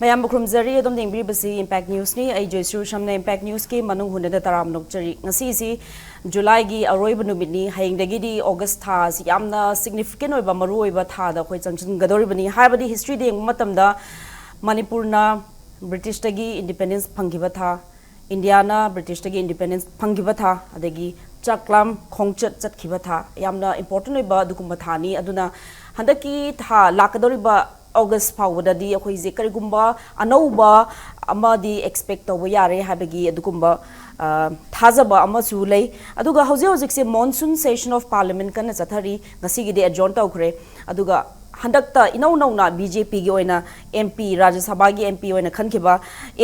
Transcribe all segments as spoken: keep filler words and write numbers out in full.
ꯃꯌꯥꯝꯕꯨ ꯈꯨꯔꯨꯝꯖꯔꯤ꯫ ꯑꯗꯣꯝꯅ ꯌꯦꯡꯕꯤꯔꯤꯕꯁꯤ ꯏꯝꯄꯦꯛ ꯅ꯭ꯌꯨꯁꯅꯤ꯫ ꯑꯩ ꯖꯣꯏꯁ꯭ꯔꯤ ꯁꯝꯅ ꯏꯝꯄꯦꯛ ꯅ꯭ꯌꯨꯁꯀꯤ ꯃꯅꯨꯡ ꯍꯨꯟꯅꯗ ꯇꯔꯥꯝꯅ ꯑꯣꯛꯆꯔꯤ꯫ ꯉꯁꯤꯁꯤ ꯖꯨꯂꯥꯏꯒꯤ ꯑꯔꯣꯏꯕ ꯅꯨꯃꯤꯠꯅꯤ꯫ ꯍꯌꯦꯡꯗꯒꯤꯗꯤ ꯑꯣꯒꯁ ꯊꯥ ꯑꯁꯤ ꯌꯥꯝꯅ ꯁꯤꯒꯅꯤꯐꯤꯀꯦꯟ ꯑꯣꯏꯕ, ꯃꯔꯨ ꯑꯣꯏꯕ ꯊꯥꯗ ꯑꯩꯈꯣꯏ ꯆꯪꯁꯤꯟꯒꯗꯧꯔꯤꯕꯅꯤ꯫ ꯍꯥꯏꯕꯗꯤ ꯍꯤꯁꯇ꯭ꯔꯤꯗ ꯌꯦꯡꯕ ꯃꯇꯝꯗ ꯃꯅꯤꯄꯨꯔꯅ ꯕ꯭ꯔꯤꯇꯤꯁꯇꯒꯤ ꯏꯟꯗꯤꯄꯦꯟꯗꯦꯟꯁ ꯐꯪꯈꯤꯕ ꯊꯥ, ꯏꯟꯗꯤꯌꯥꯅ ꯕ꯭ꯔꯤꯇꯤꯁꯇꯒꯤ ꯏꯟꯗꯤꯄꯦꯟꯗꯦꯟꯁ ꯐꯪꯈꯤꯕ ꯊꯥ, ꯑꯗꯒꯤ ꯆꯥꯛꯂꯥꯝ ꯈꯣꯡꯆꯠ ꯆꯠꯈꯤꯕ ꯊꯥ, ꯌꯥꯝꯅ ꯏꯝꯄꯣꯔꯇꯦꯟ ꯑꯣꯏꯕ ꯑꯗꯨꯒꯨꯝꯕ ꯊꯥꯅꯤ꯫ ꯑꯗꯨꯅ ꯍꯟꯗꯛꯀꯤ ꯊꯥ ꯂꯥꯛꯀꯗꯧꯔꯤꯕ ꯑꯣꯒꯁ ꯐꯥꯎꯕꯗꯗꯤ ꯑꯩꯈꯣꯏꯁꯦ ꯀꯔꯤꯒꯨꯝꯕ ꯑꯅꯧꯕ ꯑꯃꯗꯤ ꯑꯦꯛꯁꯄꯦꯛ ꯇꯧꯕ ꯌꯥꯔꯦ ꯍꯥꯏꯕꯒꯤ ꯑꯗꯨꯒꯨꯝꯕ, ꯑ, ꯊꯥꯖꯕ ꯑꯃꯁꯨ ꯂꯩ꯫ ꯑꯗꯨꯒ ꯍꯧꯖꯤꯛ ꯍꯧꯖꯤꯛꯁꯦ monsoon session of parliament ꯀꯟꯅ ꯆꯠꯊꯔꯤ꯫ ꯉꯁꯤꯒꯤꯗꯤ ꯑꯦꯖꯣꯔꯟ ꯇꯧꯈ꯭ꯔꯦ꯫ ꯑꯗꯨꯒ ꯍꯟꯗꯛꯇ ꯏꯅꯧ ꯅꯧꯅ ꯕꯤ ꯖꯦ ꯄꯤꯒꯤ ꯑꯣꯏꯅ ꯑꯦꯝ ꯄꯤ, ꯔꯥꯖ꯭ꯌ ꯁꯚꯥꯒꯤ ꯑꯦꯝ ꯄꯤ ꯑꯣꯏꯅ ꯈꯟꯈꯤꯕ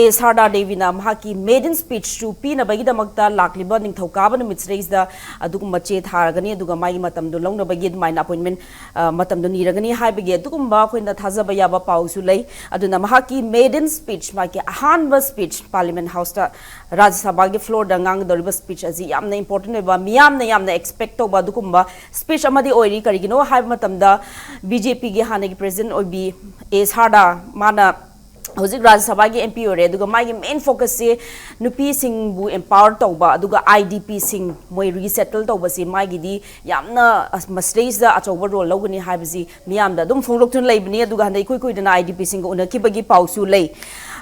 ꯑꯦ ꯁꯥꯔꯗꯥ ꯗꯦꯕꯤꯅ ꯃꯍꯥꯛꯀꯤ maiden speech ꯁꯨ ꯄꯤꯅꯕꯒꯤꯗꯃꯛꯇ ꯂꯥꯛꯂꯤꯕ ꯅꯤꯡꯊꯧꯀꯥꯕ ꯅꯨꯃꯤꯠꯁꯤꯗꯩꯁꯤꯗ ꯑꯗꯨꯒꯨꯝꯕ ꯆꯦ ꯊꯥꯔꯒꯅꯤ, ꯑꯗꯨꯒ ꯃꯥꯒꯤ ꯃꯇꯝꯗꯣ ꯂꯧꯅꯕꯒꯤ ꯑꯗꯨꯃꯥꯏꯅ ꯑꯦꯄꯣꯏꯟꯃꯦꯟ, ꯑ, ꯃꯇꯝꯗꯣ ꯅꯤꯔꯒꯅꯤ ꯍꯥꯏꯕꯒꯤ ꯑꯗꯨꯒꯨꯝꯕ ꯑꯩꯈꯣꯏꯅ ꯊꯥꯖꯕ ꯌꯥꯕ ꯄꯥꯎꯁꯨ ꯂꯩ꯫ ꯑꯗꯨꯅ ꯃꯍꯥꯛꯀꯤ maiden speech, ꯃꯍꯥꯛꯀꯤ ꯑꯍꯥꯟꯕ speech parliament house ꯇ, ꯔꯥꯖ꯭ꯌ ꯁꯚꯥꯒꯤ floor ꯗ ꯉꯥꯡꯒꯗꯧꯔꯤꯕ speech ꯑꯁꯤ ꯌꯥꯝꯅ ꯏꯝꯄꯣꯔꯇꯦꯟ ꯑꯣꯏꯕ, ꯃꯤꯌꯥꯝꯅ ꯌꯥꯝꯅ ꯑꯦꯛꯁꯄꯦꯛ ꯇꯧꯕ ꯑꯗꯨꯒꯨꯝꯕ speech ꯑꯃꯗꯤ ꯑꯣꯏꯔꯤ꯫ ꯀꯔꯤꯒꯤꯅꯣ ꯍꯥꯏꯕ ꯃꯇꯝꯗ ꯕꯤ ꯖꯦ ꯄꯤꯒꯤ ꯍꯥꯟꯅꯒꯤ ꯄ꯭ꯔꯦꯁꯤꯗꯦꯟ ꯑꯣꯏꯕꯤ ꯑꯦ ꯁꯥꯔꯗꯥ, ꯃꯥꯅ ꯍꯧꯖꯤꯛ ꯔꯥꯖ꯭ꯌ ꯁꯚꯥꯒꯤ ꯑꯦꯝ ꯄꯤ ꯑꯣꯏꯔꯦ, ꯑꯗꯨꯒ ꯃꯥꯒꯤ main focus ꯁꯦ ꯅꯨꯄꯤꯁꯤꯡꯕꯨ empower ꯇꯧꯕ, ꯑꯗꯨꯒ ꯑꯥꯏ ꯗꯤ ꯄꯤ ꯁꯤꯡ ꯃꯣꯏ resettle ꯇꯧꯕꯁꯤ ꯃꯥꯒꯤꯗꯤ ꯌꯥꯝꯅ ꯑꯁ-, ꯃꯁꯤꯗꯩꯁꯤꯗ ꯑꯆꯧꯕ ꯔꯣꯜ ꯂꯧꯒꯅꯤ ꯍꯥꯏꯕꯁꯤ ꯃꯤꯌꯥꯝꯗ ꯑꯗꯨꯝ ꯐꯣꯡꯗꯣꯛꯇꯨꯅ ꯂꯩꯕꯅꯤ꯫ ꯑꯗꯨꯒ ꯍꯟꯗꯛ ꯏꯀꯨꯏ ꯀꯨꯏꯗꯅ ꯑꯥꯏ ꯗꯤ ꯄꯤ ꯁꯤꯡꯒ ꯎꯅꯈꯤꯕꯒꯤ ꯄꯥꯎꯁꯨ ꯂꯩ꯫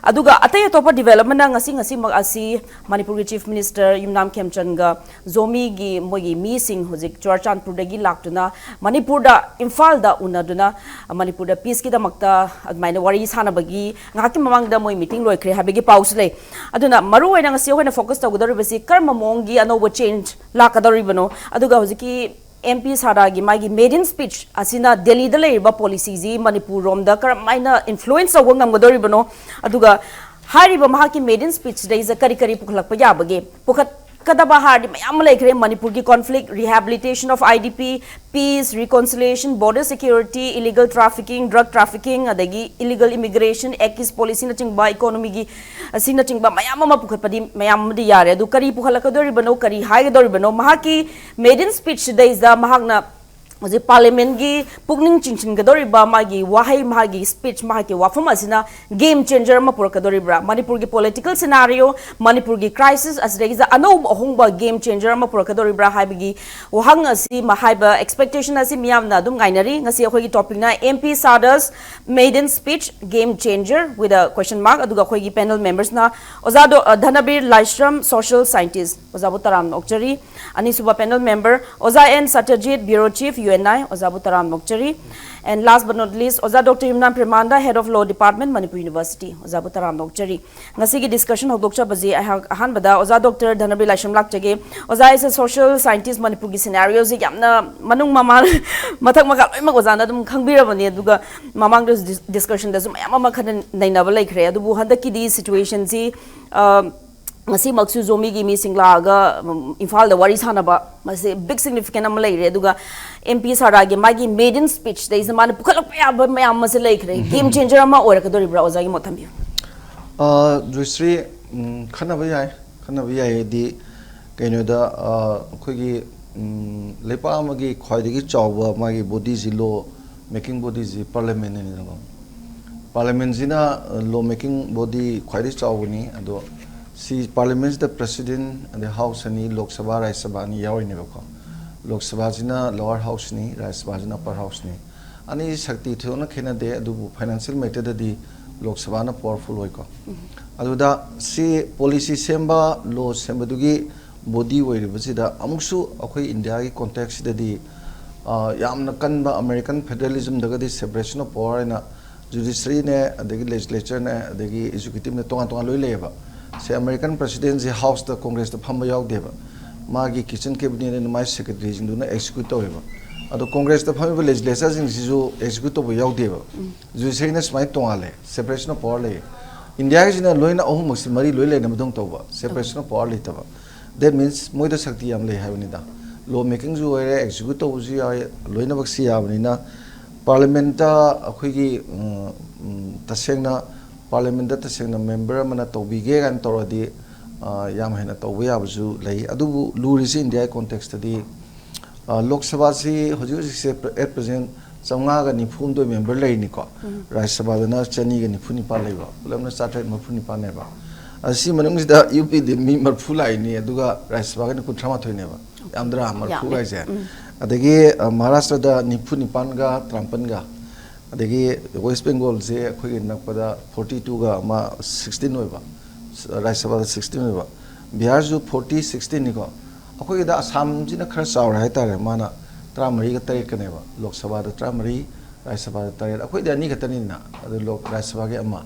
ꯑꯗꯨꯒ ꯑꯇꯩ ꯑꯇꯣꯞꯄ development ꯅ ꯉꯁꯤ ꯉꯁꯤꯃꯛ ꯑꯁꯤ ꯃꯅꯤꯄꯨꯔꯒꯤ Chief Minister ꯌꯨꯝꯅꯥꯝ ꯈꯦꯝꯆꯟꯒ ꯖꯣꯃꯤꯒꯤ ꯃꯣꯏꯒꯤ ꯃꯤꯁꯤꯡ ꯍꯧꯖꯤꯛ ꯆꯨꯔꯥꯆꯥꯟꯄꯨꯔꯗꯒꯤ ꯂꯥꯛꯇꯨꯅ ꯃꯅꯤꯄꯨꯔꯗ, ꯏꯝꯐꯥꯜꯗ ꯎꯅꯗꯨꯅ ꯃꯅꯤꯄꯨꯔꯗ peace ꯀꯤꯗꯃꯛꯇ ꯑꯗꯨꯃꯥꯏꯅ ꯋꯥꯔꯤ ꯁꯥꯟꯅꯕꯒꯤ ꯉꯥꯏꯍꯥꯛꯀꯤ ꯃꯃꯥꯡꯗ ꯃꯣꯏ meeting ꯂꯣꯏꯈ꯭ꯔꯦ ꯍꯥꯏꯕꯒꯤ ꯄꯥꯎꯁꯨ ꯂꯩ꯫ ꯑꯗꯨꯅ ꯃꯔꯨ ꯑꯣꯏꯅ ꯉꯁꯤ ꯑꯩꯈꯣꯏꯅ focus ꯇꯧꯒꯗꯧꯔꯤꯕꯁꯤ ꯀꯔꯝꯕ ꯃꯑꯣꯡꯒꯤ ꯑꯅꯧꯕ change ꯂꯥꯛꯀꯗꯧꯔꯤꯕꯅꯣ, ꯑꯗꯨꯒ ꯍꯧꯖꯤꯛꯀꯤ ꯑꯦꯝ ꯄꯤ ꯁꯥꯔꯗꯥꯒꯤ ꯃꯥꯒꯤ maiden speech ꯑꯁꯤꯅ ꯗꯦꯜꯂꯤꯗ ꯂꯩꯔꯤꯕ policy ꯁꯤ ꯃꯅꯤꯄꯨꯔ ꯔꯣꯝꯗ ꯀꯔꯝꯍꯥꯏꯅ influence ꯇꯧꯕ ꯉꯝꯒꯗꯧꯔꯤꯕꯅꯣ, ꯑꯗꯨꯒ ꯍꯥꯏꯔꯤꯕ ꯃꯍꯥꯛꯀꯤ maiden speech ꯁꯤꯗꯩꯁꯤꯗ ꯀꯔꯤ ꯀꯔꯤ ꯄꯨꯈꯠꯂꯛꯄ ꯌꯥꯕꯒꯦ? ꯄꯨꯈꯠꯀꯗꯕ ꯍꯥꯏꯔꯗꯤ ꯃꯌꯥꯝ ꯑꯃ ꯂꯩꯈ꯭ꯔꯦ꯫ ꯃꯅꯤꯄꯨꯔꯒꯤ conflict, rehabilitation of I D P, peace, reconciliation, border security, illegal trafficking, drug trafficking, ꯑꯗꯒꯤ illegal immigration, ACIS policy ꯅꯆꯤꯡꯕ, economy ꯒꯤ ꯑꯁꯤꯅꯆꯤꯡꯕ ꯃꯌꯥꯝ ꯑꯃ ꯄꯨꯈꯠꯄꯗꯤ ꯃꯌꯥꯝ ꯑꯃꯗꯤ ꯌꯥꯔꯦ꯫ ꯑꯗꯨ ꯀꯔꯤ ꯄꯨꯈꯠꯂꯛꯀꯗꯧꯔꯤꯕꯅꯣ, ꯀꯔꯤ ꯍꯥꯏꯒꯗꯧꯔꯤꯕꯅꯣ? ꯃꯍꯥꯛꯀꯤ maiden speech ꯁꯤꯗꯩꯁꯤꯗ ꯃꯍꯥꯛꯅ ꯍꯧꯖꯤꯛ ꯄꯥꯔꯂꯤꯌꯥꯃꯦꯟꯒꯤ ꯄꯨꯛꯅꯤꯡ ꯆꯤꯡꯁꯤꯟꯒꯗꯧꯔꯤꯕ ꯃꯥꯒꯤ ꯋꯥꯍꯩ, ꯃꯥꯒꯤ ꯁ꯭ꯄꯤꯆ, ꯃꯍꯥꯛꯀꯤ ꯋꯥꯐꯝ ꯑꯁꯤꯅ ꯒꯦꯝ ꯆꯦꯟꯖꯔ ꯑꯃ ꯄꯨꯔꯛꯀꯗꯧꯔꯤꯕ꯭ꯔꯥ? ꯃꯅꯤꯄꯨꯔꯒꯤ ꯄꯣꯂꯤꯇꯤꯀꯦꯜ ꯁꯤꯅꯥꯔꯤꯑꯣ, ꯃꯅꯤꯄꯨꯔꯒꯤ ꯀ꯭ꯔꯥꯏꯁꯤꯁ ꯑꯁꯤꯗꯒꯤꯁꯤꯗ ꯑꯅꯧꯕ ꯑꯍꯣꯡꯕ ꯒꯦꯝ ꯆꯦꯟꯖꯔ ꯑꯃ ꯄꯨꯔꯛꯀꯗꯧꯔꯤꯕ꯭ꯔꯥ ꯍꯥꯏꯕꯒꯤ ꯋꯥꯍꯪ ꯑꯁꯤ ꯃ-, ꯍꯥꯏꯕ ꯑꯦꯛꯁꯄꯦꯛꯇꯦꯁꯟ ꯑꯁꯤ ꯃꯤꯌꯥꯝꯅ ꯑꯗꯨꯝ ꯉꯥꯏꯅꯔꯤ꯫ ꯉꯁꯤ ꯑꯩꯈꯣꯏꯒꯤ ꯇꯣꯄꯤꯛꯅ M P Sharda's maiden speech, game changer with a question mark, ꯑꯗꯨꯒ ꯑꯩꯈꯣꯏꯒꯤ ꯄꯦꯅꯦꯜ ꯃꯦꯝꯕꯔꯁꯅ ꯑꯣꯖꯥ ꯗꯣ-, ꯑ, ꯙꯅꯕꯤꯔ ꯂꯥꯏꯁ꯭ꯔꯝ, ꯁꯣꯁꯤꯌꯦꯜ ꯁꯥꯏꯟꯇꯤꯁ꯭ꯠ, ꯑꯣꯖꯥꯕꯨ ꯇꯔꯥꯝꯅ ꯑꯣꯛꯆꯔꯤ꯫ ꯑꯅꯤꯁꯨꯕ ꯄꯦꯅꯦꯜ ꯃꯦꯝꯕꯔ ꯑꯣꯖꯥ N Satyajit, bureau chief, U N I, ꯑꯣꯖꯥꯕꯨ ꯇꯔꯥꯝꯅ ꯑꯣꯛꯆꯔꯤ꯫ And last but not least, ꯑꯣꯖꯥ doctor Yumnam Premananda, Head of Law Department, Manipur University, ꯑꯣꯖꯥꯕꯨ ꯇꯔꯥꯝꯅ ꯑꯣꯛꯆꯔꯤ꯫ ꯉꯁꯤꯒꯤ ꯗꯤꯁꯀꯁꯟ ꯍꯧꯗꯣꯛꯆꯕꯁꯤ ꯑꯩꯍꯥꯛ ꯑꯍꯥꯟꯕꯗ ꯑꯣꯖꯥ ꯗꯣꯛꯇꯔ ꯙꯅꯕꯤꯔ ꯂꯥꯏꯁ꯭ꯔꯝ ꯂꯥꯛꯆꯒꯦ꯫ ꯑꯣꯖꯥ, ꯑꯩꯁꯦ ꯁꯣꯁꯤꯌꯦꯜ ꯁꯥꯏꯟꯇꯤꯁ꯭ꯠ, ꯃꯅꯤꯄꯨꯔꯒꯤ ꯁꯤꯅꯥꯔꯤꯑꯣꯁꯤ ꯌꯥꯝꯅ ꯃꯅꯨꯡ ꯃꯃꯥꯡ ꯃꯊꯛ ꯃꯈꯥ ꯂꯣꯏꯅꯃꯛ ꯑꯣꯖꯥꯅ ꯑꯗꯨꯝ ꯈꯪꯕꯤꯔꯕꯅꯤ, ꯑꯗꯨꯒ ꯃꯃꯥꯡꯗ ꯗꯤꯁ-, ꯗꯤꯁꯀꯁꯟꯗꯁꯨ ꯃꯌꯥꯝ ꯑꯃ ꯈꯟꯅ ꯅꯩꯅꯕ ꯂꯩꯈ꯭ꯔꯦ꯫ ꯑꯗꯨꯕꯨ ꯍꯟꯗꯛꯀꯤꯗꯤ ꯁꯤꯆꯨꯋꯦꯁꯟꯁꯤ, ꯑ, ꯉꯁꯤꯃꯛꯁꯨ ꯖꯣꯃꯤꯒꯤ ꯃꯤꯁꯤꯡ ꯂꯥꯛꯑꯒ, ꯎꯝ, ꯏꯝꯐꯥꯜꯗ ꯋꯥꯔꯤ ꯁꯥꯟꯅꯕ, ꯃꯁꯤ ꯕꯤꯒ ꯁꯤꯒꯅꯤꯐꯤꯀꯦꯟ ꯑꯃ ꯂꯩꯔꯦ꯫ ꯑꯗꯨꯒ M P Shardaꯒꯤ ꯃꯥꯒꯤ maiden speechꯇꯩꯁꯤꯗ ꯃꯥꯅ ꯄꯨꯈꯠꯂꯛꯄ ꯌꯥꯕ ꯃꯌꯥꯝ ꯑꯃꯁꯦ ꯂꯩꯈ꯭ꯔꯦ꯫ ꯒꯦꯝ ꯆꯦꯟꯖꯔ ꯑꯃ ꯑꯣꯏꯔꯛꯀꯗꯧꯔꯤꯕ꯭ꯔꯥ? ꯑꯣꯖꯥꯒꯤ ꯃꯣꯠ ꯊꯝꯕꯤꯌꯨ꯫ ꯑ, ꯖꯣꯏꯁ꯭ꯔꯤ, ꯎꯝ, ꯈꯟꯅꯕ ꯌꯥꯏ, ꯈꯟꯅꯕ ꯌꯥꯏ ꯍꯥꯏꯗꯤ ꯀꯩꯅꯣꯗ, ꯑ, ꯑꯩꯈꯣꯏꯒꯤ, ꯎꯝ, ꯂꯩꯄꯥꯛ ꯑꯃꯒꯤ ꯈ꯭ꯋꯥꯏꯗꯒꯤ ꯆꯥꯎꯕ ꯃꯥꯒꯤ ꯕꯣꯗꯤꯁꯤ, ꯂꯣ ꯃꯦꯀꯤꯡ ꯕꯣꯗꯤꯁꯤ ꯄꯥꯔꯂꯤꯌꯥꯃꯦꯟꯅꯤꯗꯅꯀꯣ꯫ ꯄꯥꯔꯂꯤꯌꯥꯃꯦꯟꯁꯤꯅ, ꯑ, ꯂꯣ ꯃꯦꯀꯤꯡ ꯕꯣꯗꯤ ꯈ꯭ꯋꯥꯏꯗꯒꯤ ꯆꯥꯎꯕꯅꯤ꯫ ꯑꯗꯣ ꯁꯤ ꯄꯥꯔꯂꯤꯌꯥꯃꯦꯟꯁꯤꯗ ꯄ꯭ꯔꯦꯁꯤꯗꯦꯟ, ꯑꯗꯩ ꯍꯥꯎꯁ ꯑꯅꯤ, ꯂꯣꯛ ꯁꯚꯥ, ꯔꯥꯖ꯭ꯌ ꯁꯚꯥ ꯑꯅꯤ ꯌꯥꯎꯔꯤꯅꯦꯕꯀꯣ꯫ ꯂꯣꯛ ꯁꯚꯥꯁꯤꯅ ꯂꯣꯋꯔ ꯍꯥꯎꯁꯅꯤ, ꯔꯥꯖ꯭ꯌ ꯁꯚꯥꯁꯤꯅ ꯑꯞꯄꯔ ꯍꯥꯎꯁꯅꯤ꯫ ꯑꯅꯤ ꯁꯛꯇꯤ ꯊꯣꯏꯗꯣꯛꯅ ꯈꯦꯠꯅꯗꯦ, ꯑꯗꯨꯕꯨ ꯐꯥꯏꯅꯥꯟꯁꯤꯌꯦꯜ ꯃꯦꯇꯔꯗꯗꯤ ꯂꯣꯛ ꯁꯚꯥꯅ ꯄꯥꯋꯔꯐꯨꯜ ꯑꯣꯏꯀꯣ꯫ ꯑꯗꯨꯗ ꯁꯤ ꯄꯣꯂꯤꯁꯤ ꯁꯦꯝꯕ, ꯂꯣ ꯁꯦꯝꯕꯗꯨꯒꯤ ꯕꯣꯗꯤ ꯑꯣꯏꯔꯤꯕꯁꯤꯗ ꯑꯃꯨꯛꯁꯨ ꯑꯩꯈꯣꯏ ꯏꯟꯗꯤꯌꯥꯒꯤ ꯀꯣꯟꯇꯦꯛꯁꯁꯤꯗꯗꯤ, ꯑ, ꯌꯥꯝꯅ ꯀꯟꯕ ꯑꯃꯦꯔꯤꯀꯟ ꯐꯦꯗꯔꯦꯂꯤꯖꯝꯗꯒꯗꯤ ꯁꯦꯄꯔꯦꯁꯟ ꯑꯣꯐ ꯄꯥꯋꯔ ꯍꯥꯏꯅ ꯖꯨꯗꯤꯁꯔꯤꯅꯦ, ꯑꯗꯒꯤ ꯂꯦꯖꯤꯁꯂꯦꯆꯔꯅꯦ, ꯑꯗꯒꯤ ꯑꯦꯛꯖꯤꯀ꯭ꯌꯨꯇꯤꯚꯅꯦ, ꯇꯣꯉꯥꯟ ꯇꯣꯉꯥꯟ ꯂꯣꯏ ꯂꯩꯌꯦꯕ꯫ ꯁꯦ, ꯑꯃꯦꯔꯤꯀꯟ ꯄ꯭ꯔꯦꯁꯤꯗꯦꯟꯁꯤ ꯍꯥꯎꯁꯇ, ꯀꯣꯡꯒ꯭ꯔꯦꯁꯇ ꯐꯝꯕ ꯌꯥꯎꯗꯦꯕ꯫ ꯃꯥꯒꯤ ꯀꯤꯆꯟ ꯀꯦꯕꯤꯅꯦꯠ ꯑꯗꯨꯅ ꯃꯥꯒꯤ ꯁꯦꯀ꯭ꯔꯦꯇꯔꯤꯁꯤꯡꯗꯨꯅ ꯑꯦꯛꯖꯤꯀ꯭ꯌꯨꯠ ꯇꯧꯋꯦꯕ꯫ ꯑꯗꯣ ꯀꯣꯡꯒ꯭ꯔꯦꯁꯇ ꯐꯝꯃꯤꯕ ꯂꯦꯖꯤꯁꯂꯦꯆꯔꯁꯤꯡꯁꯤꯁꯨ ꯑꯦꯛꯖꯤꯀ꯭ꯌꯨꯠ ꯇꯧꯕ ꯌꯥꯎꯗꯦꯕ꯫ ꯖꯨꯗꯤꯁꯔꯤꯅ ꯁꯨꯃꯥꯏꯅ ꯇꯣꯉꯥꯜꯂꯦ, ꯁꯦꯄꯔꯦꯁꯟ ꯑꯣꯐ ꯄꯥꯋꯔ ꯂꯩꯌꯦ꯫ ꯏꯟꯗꯤꯌꯥꯒꯤꯁꯤꯅ ꯂꯣꯏꯅ ꯑꯍꯨꯝꯃꯛꯁꯤ ꯃꯔꯤ ꯂꯣꯏ ꯂꯩꯅꯕꯗꯧꯅ ꯇꯧꯕ, ꯁꯦꯄꯔꯦꯁꯟ ꯑꯣꯐ ꯄꯥꯋꯔ ꯂꯩꯇꯕ꯫ That means ꯃꯣꯏꯗ ꯁꯛꯇꯤ ꯌꯥꯝ ꯂꯩ ꯍꯥꯏꯕꯅꯤꯗ꯫ ꯂꯣ ꯃꯦꯀꯤꯡꯁꯨ ꯑꯣꯏꯔꯦ, ꯑꯦꯛꯖꯤꯀ꯭ꯌꯨꯠ ꯇꯧꯕꯁꯨ ꯌꯥꯎꯏ, ꯂꯣꯏꯅꯃꯛꯁꯤ ꯌꯥꯕꯅꯤꯅ ꯄꯥꯔꯂꯤꯌꯥꯃꯦꯟꯇ ꯑꯩꯈꯣꯏꯒꯤ, ꯎꯝ, ꯎꯝ, ꯇꯁꯦꯡꯅ ꯄꯥꯔꯂꯤꯌꯥꯃꯦꯟꯇ ꯇꯁꯦꯡꯅ ꯃꯦꯝꯕꯔ ꯑꯃꯅ ꯇꯧꯕꯤꯒꯦ ꯀꯥꯏꯅ ꯇꯧꯔꯗꯤ, ꯑ, ꯌꯥꯝ ꯍꯦꯟꯅ ꯇꯧꯕ ꯌꯥꯕꯁꯨ ꯂꯩ꯫ ꯑꯗꯨꯕꯨ ꯂꯨꯔꯤꯁꯤ ꯏꯟꯗꯤꯌꯥꯒꯤ ꯀꯣꯟꯇꯦꯛꯁꯇꯗꯤ, ꯑ, ꯂꯣꯛ ꯁꯚꯥꯁꯤ ꯍꯧꯖꯤꯛ ꯍꯧꯖꯤꯛꯁꯦ at present ꯆꯥꯝꯃꯉꯥꯒ ꯅꯤꯐꯨ ꯍꯨꯝꯗꯣꯏ ꯃꯦꯝꯕꯔ ꯂꯩꯅꯤꯀꯣ꯫ ꯔꯥꯖ꯭ꯌ ꯁꯚꯥꯗꯅ ꯆꯅꯤꯒ ꯅꯤꯐꯨ ꯅꯤꯄꯥꯟ ꯂꯩꯕ, ꯄꯨꯂꯞꯅ ꯆꯥꯇ꯭ꯔꯦꯠ ꯃꯔꯤꯐꯨ ꯅꯤꯄꯥꯟꯅꯦꯕ꯫ ꯑꯗ ꯁꯤ ꯃꯅꯨꯡꯁꯤꯗ ꯌꯨ ꯄꯤꯗꯤ ꯃꯤ ꯃꯔꯤꯐꯨ ꯂꯥꯛꯏꯅꯤ, ꯑꯗꯨꯒ ꯔꯥꯖ꯭ꯌ ꯁꯚꯥꯒꯤꯅ ꯀꯨꯟꯊ꯭ꯔꯥ ꯃꯥꯊꯣꯏꯅꯦꯕ꯫ ꯌꯥꯝꯗ꯭ꯔꯥ ꯃꯔꯤꯐꯨ ꯌꯥꯝꯃꯦ꯫ ꯍꯥꯏꯁꯦ? ꯑꯗꯒꯤ, ꯑ, ꯃꯍꯥꯔꯥꯁꯇ꯭ꯔꯗ ꯅꯤꯐꯨ ꯅꯤꯄꯥꯟꯒ ꯇꯔꯥꯃꯥꯄꯟꯒ, ꯑꯗꯒꯤ ꯋꯦꯁ ꯕꯦꯡꯒꯣꯜꯁꯦ ꯑꯩꯈꯣꯏꯒꯤ ꯅꯛꯄꯗ ꯐꯣꯔꯇꯤ ꯇꯨꯒ ꯑꯃ ꯁꯤꯛꯁꯇꯤꯟ ꯑꯣꯏꯕ, ꯔꯥꯖ꯭ꯌ ꯁꯚꯥꯗ ꯁꯤꯛꯁꯇꯤꯟ ꯑꯣꯏꯕ, ꯕꯤꯍꯥꯔꯁꯨ ꯐꯣꯔꯇꯤ ꯁꯤꯛꯁꯇꯤꯟꯅꯤꯀꯣ꯫ ꯑꯩꯈꯣꯏꯒꯤꯗ ꯑꯁꯥꯝꯁꯤꯅ ꯈꯔ ꯆꯥꯎꯔꯦ ꯍꯥꯏꯇꯥꯔꯦ, ꯃꯥꯅ ꯇꯔꯥꯃꯔꯤꯒ ꯇꯔꯦꯠꯀꯅꯦꯕ, ꯂꯣꯛ ꯁꯚꯥꯗ ꯇꯔꯥꯃꯔꯤ, ꯔꯥꯖ꯭ꯌ ꯁꯚꯥꯗ ꯇꯔꯦꯠ, ꯑꯩꯈꯣꯏꯗꯤ ꯑꯅꯤ ꯈꯛꯇꯅꯤꯗꯅ, ꯑꯗꯨ ꯂꯣꯛ ꯔꯥꯖ꯭ꯌ ꯁꯚꯥꯒꯤ ꯑꯃ꯫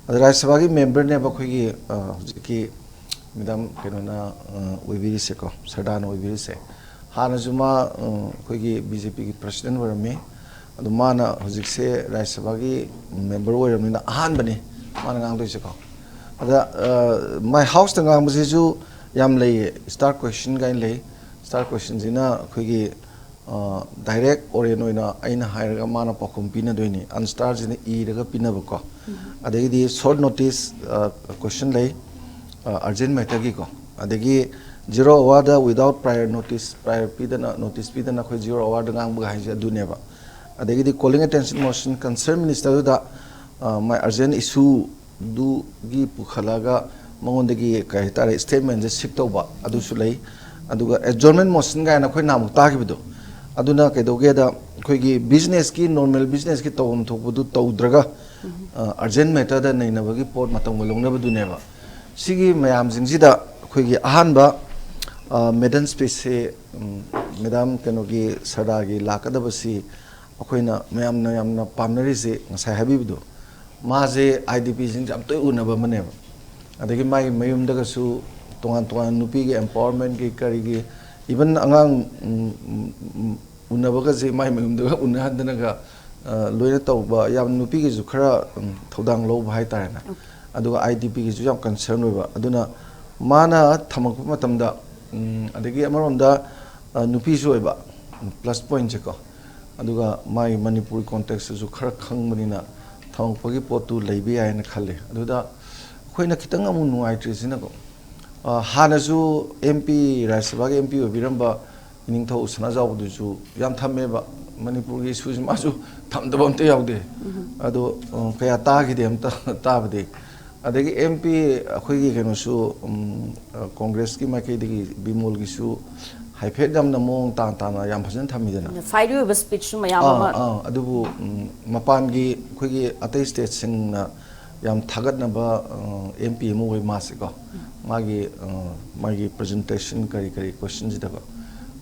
ꯑꯗ ꯔꯥꯖ꯭ꯌ ꯁꯚꯥꯒꯤ ꯃꯦꯝꯕꯔꯅꯦꯕ ꯑꯩꯈꯣꯏꯒꯤ, ꯑ, ꯍꯧꯖꯤꯛꯀꯤ ꯃꯦꯗꯥꯝ ꯀꯩꯅꯣꯅ, ꯑ, ꯑꯣꯏꯕꯤꯔꯤꯁꯦꯀꯣ, ꯁꯔꯗꯥꯅ ꯑꯣꯏꯕꯤꯔꯤꯁꯦ꯫ ꯍꯥꯟꯅꯁꯨ ꯃꯥ, ꯑ, ꯑꯩꯈꯣꯏꯒꯤ ꯕꯤ ꯖꯦ ꯄꯤꯒꯤ ꯄ꯭ꯔꯁꯤꯗꯦꯟ ꯑꯣꯏꯔꯝꯃꯤ꯫ ꯑꯗꯣ ꯃꯥꯅ ꯍꯧꯖꯤꯛꯁꯦ ꯔꯥꯖ꯭ꯌ ꯁꯚꯥꯒꯤ ꯃꯦꯝꯕꯔ ꯑꯣꯏꯔꯕꯅꯤꯅ ꯑꯍꯥꯟꯕꯅꯤ ꯃꯥꯅ ꯉꯥꯡꯗꯣꯏꯁꯦꯀꯣ꯫ ꯑꯗ, ꯑ, ꯃꯥꯏ ꯍꯥꯎꯁꯇ ꯉꯥꯡꯕꯁꯤꯁꯨ ꯌꯥꯝ ꯂꯩꯌꯦ, ꯁ꯭ꯇꯥꯔ ꯀ꯭ꯋꯦꯁꯟ ꯀꯥꯏꯅ ꯂꯩ꯫ ꯁ꯭ꯇꯥꯔ ꯀ꯭ꯋꯦꯁꯟꯁꯤꯅ ꯑꯩꯈꯣꯏꯒꯤ, ꯑ, ꯗꯥꯏꯔꯦꯛ ꯑꯣꯔꯦꯜ ꯑꯣꯏꯅ ꯑꯩꯅ ꯍꯥꯏꯔꯒ ꯃꯥꯅ ꯄꯥꯎꯈꯨꯝ ꯄꯤꯅꯗꯣꯏꯅꯤ, ꯑꯟꯁꯇꯥꯔꯁꯤꯅ ꯏꯔꯒ ꯄꯤꯅꯕꯀꯣ꯫ ꯑꯗꯒꯤꯗꯤ ꯁꯣꯔꯠ ꯅꯣꯇꯤꯁ, ꯑ, ꯀ꯭ꯋꯦꯁꯟ ꯂꯩ, ꯑ, ꯑꯔꯖꯦꯟ ꯃꯦꯇꯔꯒꯤꯀꯣ꯫ ꯑꯗꯒꯤ zero award without prior notice, prior ꯄꯤꯗꯅ, ꯅꯣꯇꯤꯁ ꯄꯤꯗꯅ ꯑꯩꯈꯣꯏ ꯖꯤꯔꯣ ꯑꯋꯥꯔꯗ ꯉꯥꯡꯕꯒ ꯍꯥꯏꯁꯦ ꯑꯗꯨꯅꯦꯕ꯫ ꯑꯗꯒꯤꯗꯤ ꯀꯣꯂꯤꯡ ꯑꯦꯇꯦꯟꯁꯟ ꯃꯣꯁꯟ ꯀꯟꯁꯔꯟ ꯃꯤꯅꯤꯁꯇꯔꯗꯨꯗ, ꯑ, ꯃꯥꯏ ꯑꯔꯖꯦꯟ ꯏꯁꯨꯗꯨꯒꯤ ꯄꯨꯈꯠꯂꯒ ꯃꯉꯣꯟꯗꯒꯤ ꯀꯩ ꯍꯥꯏꯇꯥꯔꯦ, ꯁ꯭ꯇꯦꯠꯃꯦꯟꯁꯦ ꯁꯤꯛ ꯇꯧꯕ, ꯑꯗꯨꯁꯨ ꯂꯩ꯫ ꯑꯗꯨꯒ ꯑꯦꯗꯖꯣꯔꯟꯃꯦꯟ ꯃꯣꯁꯟ ꯀꯥꯏꯅ ꯑꯩꯈꯣꯏ ꯅꯍꯥꯟꯃꯨꯛ ꯇꯥꯈꯤꯕꯗꯣ, ꯑꯗꯨꯅ ꯀꯩꯗꯧꯒꯦꯗ, ꯑꯩꯈꯣꯏꯒꯤ ꯕꯤꯖꯤꯅꯦꯁꯀꯤ, ꯅꯣꯔꯃꯦꯜ ꯕꯤꯖꯤꯅꯦꯁꯀꯤ ꯇꯧꯐꯝ ꯊꯣꯛꯄꯗꯨ ꯇꯧꯗ꯭ꯔꯒ, ꯑ, ꯑꯔꯖꯦꯟ ꯃꯦꯇꯔꯗ ꯅꯩꯅꯕꯒꯤ ꯄꯣꯠ ꯃꯇꯝꯒ ꯂꯧꯅꯕꯗꯨꯅꯦꯕ꯫ ꯁꯤꯒꯤ ꯃꯌꯥꯝꯁꯤꯡꯁꯤꯗ ꯑꯩꯈꯣꯏꯒꯤ ꯑꯍꯥꯟꯕ, ꯑ, ꯃꯦꯗꯝ ꯁ꯭ꯄꯤꯆꯁꯤ, ꯎꯝ, ꯃꯦꯗꯥꯝ ꯀꯩꯅꯣꯒꯤ ꯁꯔꯗꯥꯒꯤ ꯂꯥꯛꯀꯗꯕꯁꯤ ꯑꯩꯈꯣꯏꯅ ꯃꯌꯥꯝꯅ ꯌꯥꯝꯅ ꯄꯥꯝꯅꯔꯤꯁꯤ ꯉꯁꯥꯏ ꯍꯥꯏꯕꯤꯕꯗꯣ, ꯃꯥꯁꯦ ꯑꯥꯏ ꯗꯤ ꯄꯤꯁꯤꯡꯁꯦ ꯌꯥꯝ ꯇꯣꯏ ꯎꯅꯕ ꯑꯃꯅꯦꯕ꯫ ꯑꯗꯒꯤ ꯃꯥꯒꯤ ꯃꯌꯨꯝꯗꯒꯁꯨ ꯇꯣꯉꯥꯟ ꯇꯣꯉꯥꯟ ꯅꯨꯄꯤꯒꯤ ꯑꯦꯝꯄꯥꯋꯔꯃꯦꯟꯒꯤ ꯀꯔꯤꯒꯤ, ꯏꯚꯟ ꯑꯉꯥꯡ, ꯎꯝ, ꯎꯝ, ꯎꯝ, ꯎꯅꯕꯒꯁꯦ ꯃꯥꯏ ꯃꯌꯨꯝꯗꯒ ꯎꯅꯍꯟꯗꯅꯒ, ꯑ, ꯂꯣꯏꯅ ꯇꯧꯕ, ꯌꯥꯝ ꯅꯨꯄꯤꯒꯤꯁꯨ ꯈꯔ, ꯎꯝ, ꯊꯧꯗꯥꯡ ꯂꯧꯕ ꯍꯥꯏꯇꯥꯔꯦꯅꯦ꯫ ꯑꯗꯨꯒ ꯑꯥꯏ ꯗꯤ ꯄꯤꯒꯤꯁꯨ ꯌꯥꯝ ꯀꯟꯁꯔꯟ ꯑꯣꯏꯕ꯫ ꯑꯗꯨꯅ ꯃꯥꯅ ꯊꯝꯃꯛꯄ ꯃꯇꯝꯗ, ꯎꯝ, ꯑꯗꯒꯤ ꯑꯃꯔꯣꯝꯗ, ꯑ, ꯅꯨꯄꯤꯁꯨ ꯑꯣꯏꯕ, ꯄ꯭ꯂꯁ ꯄꯣꯏꯟꯁꯦꯀꯣ꯫ ꯑꯗꯨꯒ ꯃꯥꯒꯤ ꯃꯅꯤꯄꯨꯔꯤ ꯀꯣꯟꯇꯦꯛꯁꯇꯁꯨ ꯈꯔ ꯈꯪꯕꯅꯤꯅ ꯊꯝꯃꯛꯄꯒꯤ ꯄꯣꯠꯇꯨ ꯂꯩꯕ ꯌꯥꯏꯅ ꯈꯜꯂꯤ꯫ ꯑꯗꯨꯗ ꯑꯩꯈꯣꯏꯅ ꯈꯤꯇꯪ ꯑꯃꯨꯛ ꯅꯨꯡꯉꯥꯏꯇ꯭ꯔꯤꯁꯤꯅꯀꯣ, ꯑ, ꯍꯥꯟꯅꯁꯨ ꯑꯦꯝ ꯄꯤ, ꯔꯥꯖ꯭ꯌ ꯁꯚꯥꯒꯤ ꯑꯦꯝ ꯄꯤ ꯑꯣꯏꯕꯤꯔꯝꯕ ꯏꯅꯤꯡꯊꯧ ꯁꯅꯥꯖꯥꯎꯕꯗꯨꯁꯨ ꯌꯥꯝ ꯊꯝꯃꯦꯕ꯫ ꯃꯅꯤꯄꯨꯔꯒꯤ ꯏꯁꯨꯁꯤ ꯃꯥꯁꯨ ꯊꯝꯗꯕ ꯑꯝꯇ ꯌꯥꯎꯗꯦ꯫ ꯑꯗꯣ, ꯑ, ꯀꯌꯥ ꯇꯥꯈꯤꯗꯦ ꯑꯝꯇ ꯇꯥꯕꯗꯤ꯫ ꯑꯗꯒꯤ ꯑꯦꯝ ꯄꯤ ꯑꯩꯈꯣꯏꯒꯤ ꯀꯩꯅꯣꯁꯨ, ꯎꯝ, ꯑ, ꯀꯣꯡꯒ꯭ꯔꯦꯁꯀꯤ ꯃꯥꯏꯀꯩꯗꯒꯤ ꯕꯤꯃꯣꯜꯒꯤꯁꯨ ꯍꯥꯏꯐꯦꯠ ꯌꯥꯝꯅ ꯃꯑꯣꯡ ꯇꯥꯅ ꯇꯥꯅ ꯌꯥꯝ ꯐꯖꯅ ꯊꯝꯃꯤꯗꯅ꯫ ꯐꯥꯏꯗꯤ ꯑꯣꯏꯕ ꯁ꯭ꯄꯤꯆꯁꯨ ꯃꯌꯥꯝ ꯑꯥ, ꯑꯃ ꯑꯥ, ꯑꯗꯨꯕꯨ, ꯎꯝ, ꯃꯄꯥꯟꯒꯤ ꯑꯩꯈꯣꯏꯒꯤ ꯑꯇꯩ ꯁ꯭ꯇꯦꯠꯁꯤꯡꯅ ꯌꯥꯝ ꯊꯥꯒꯠꯅꯕ ꯑꯦꯝ ꯄꯤ ꯑꯃ ꯑꯣꯏ ꯃꯥꯁꯦꯀꯣ꯫ ꯃꯥꯒꯤ, ꯑ, ꯃꯥꯒꯤ ꯄ꯭ꯔꯖꯦꯟꯇꯦꯁꯟ ꯀꯔꯤ ꯀꯔꯤ ꯀꯣꯏꯁꯟꯁꯤꯗꯀꯣ꯫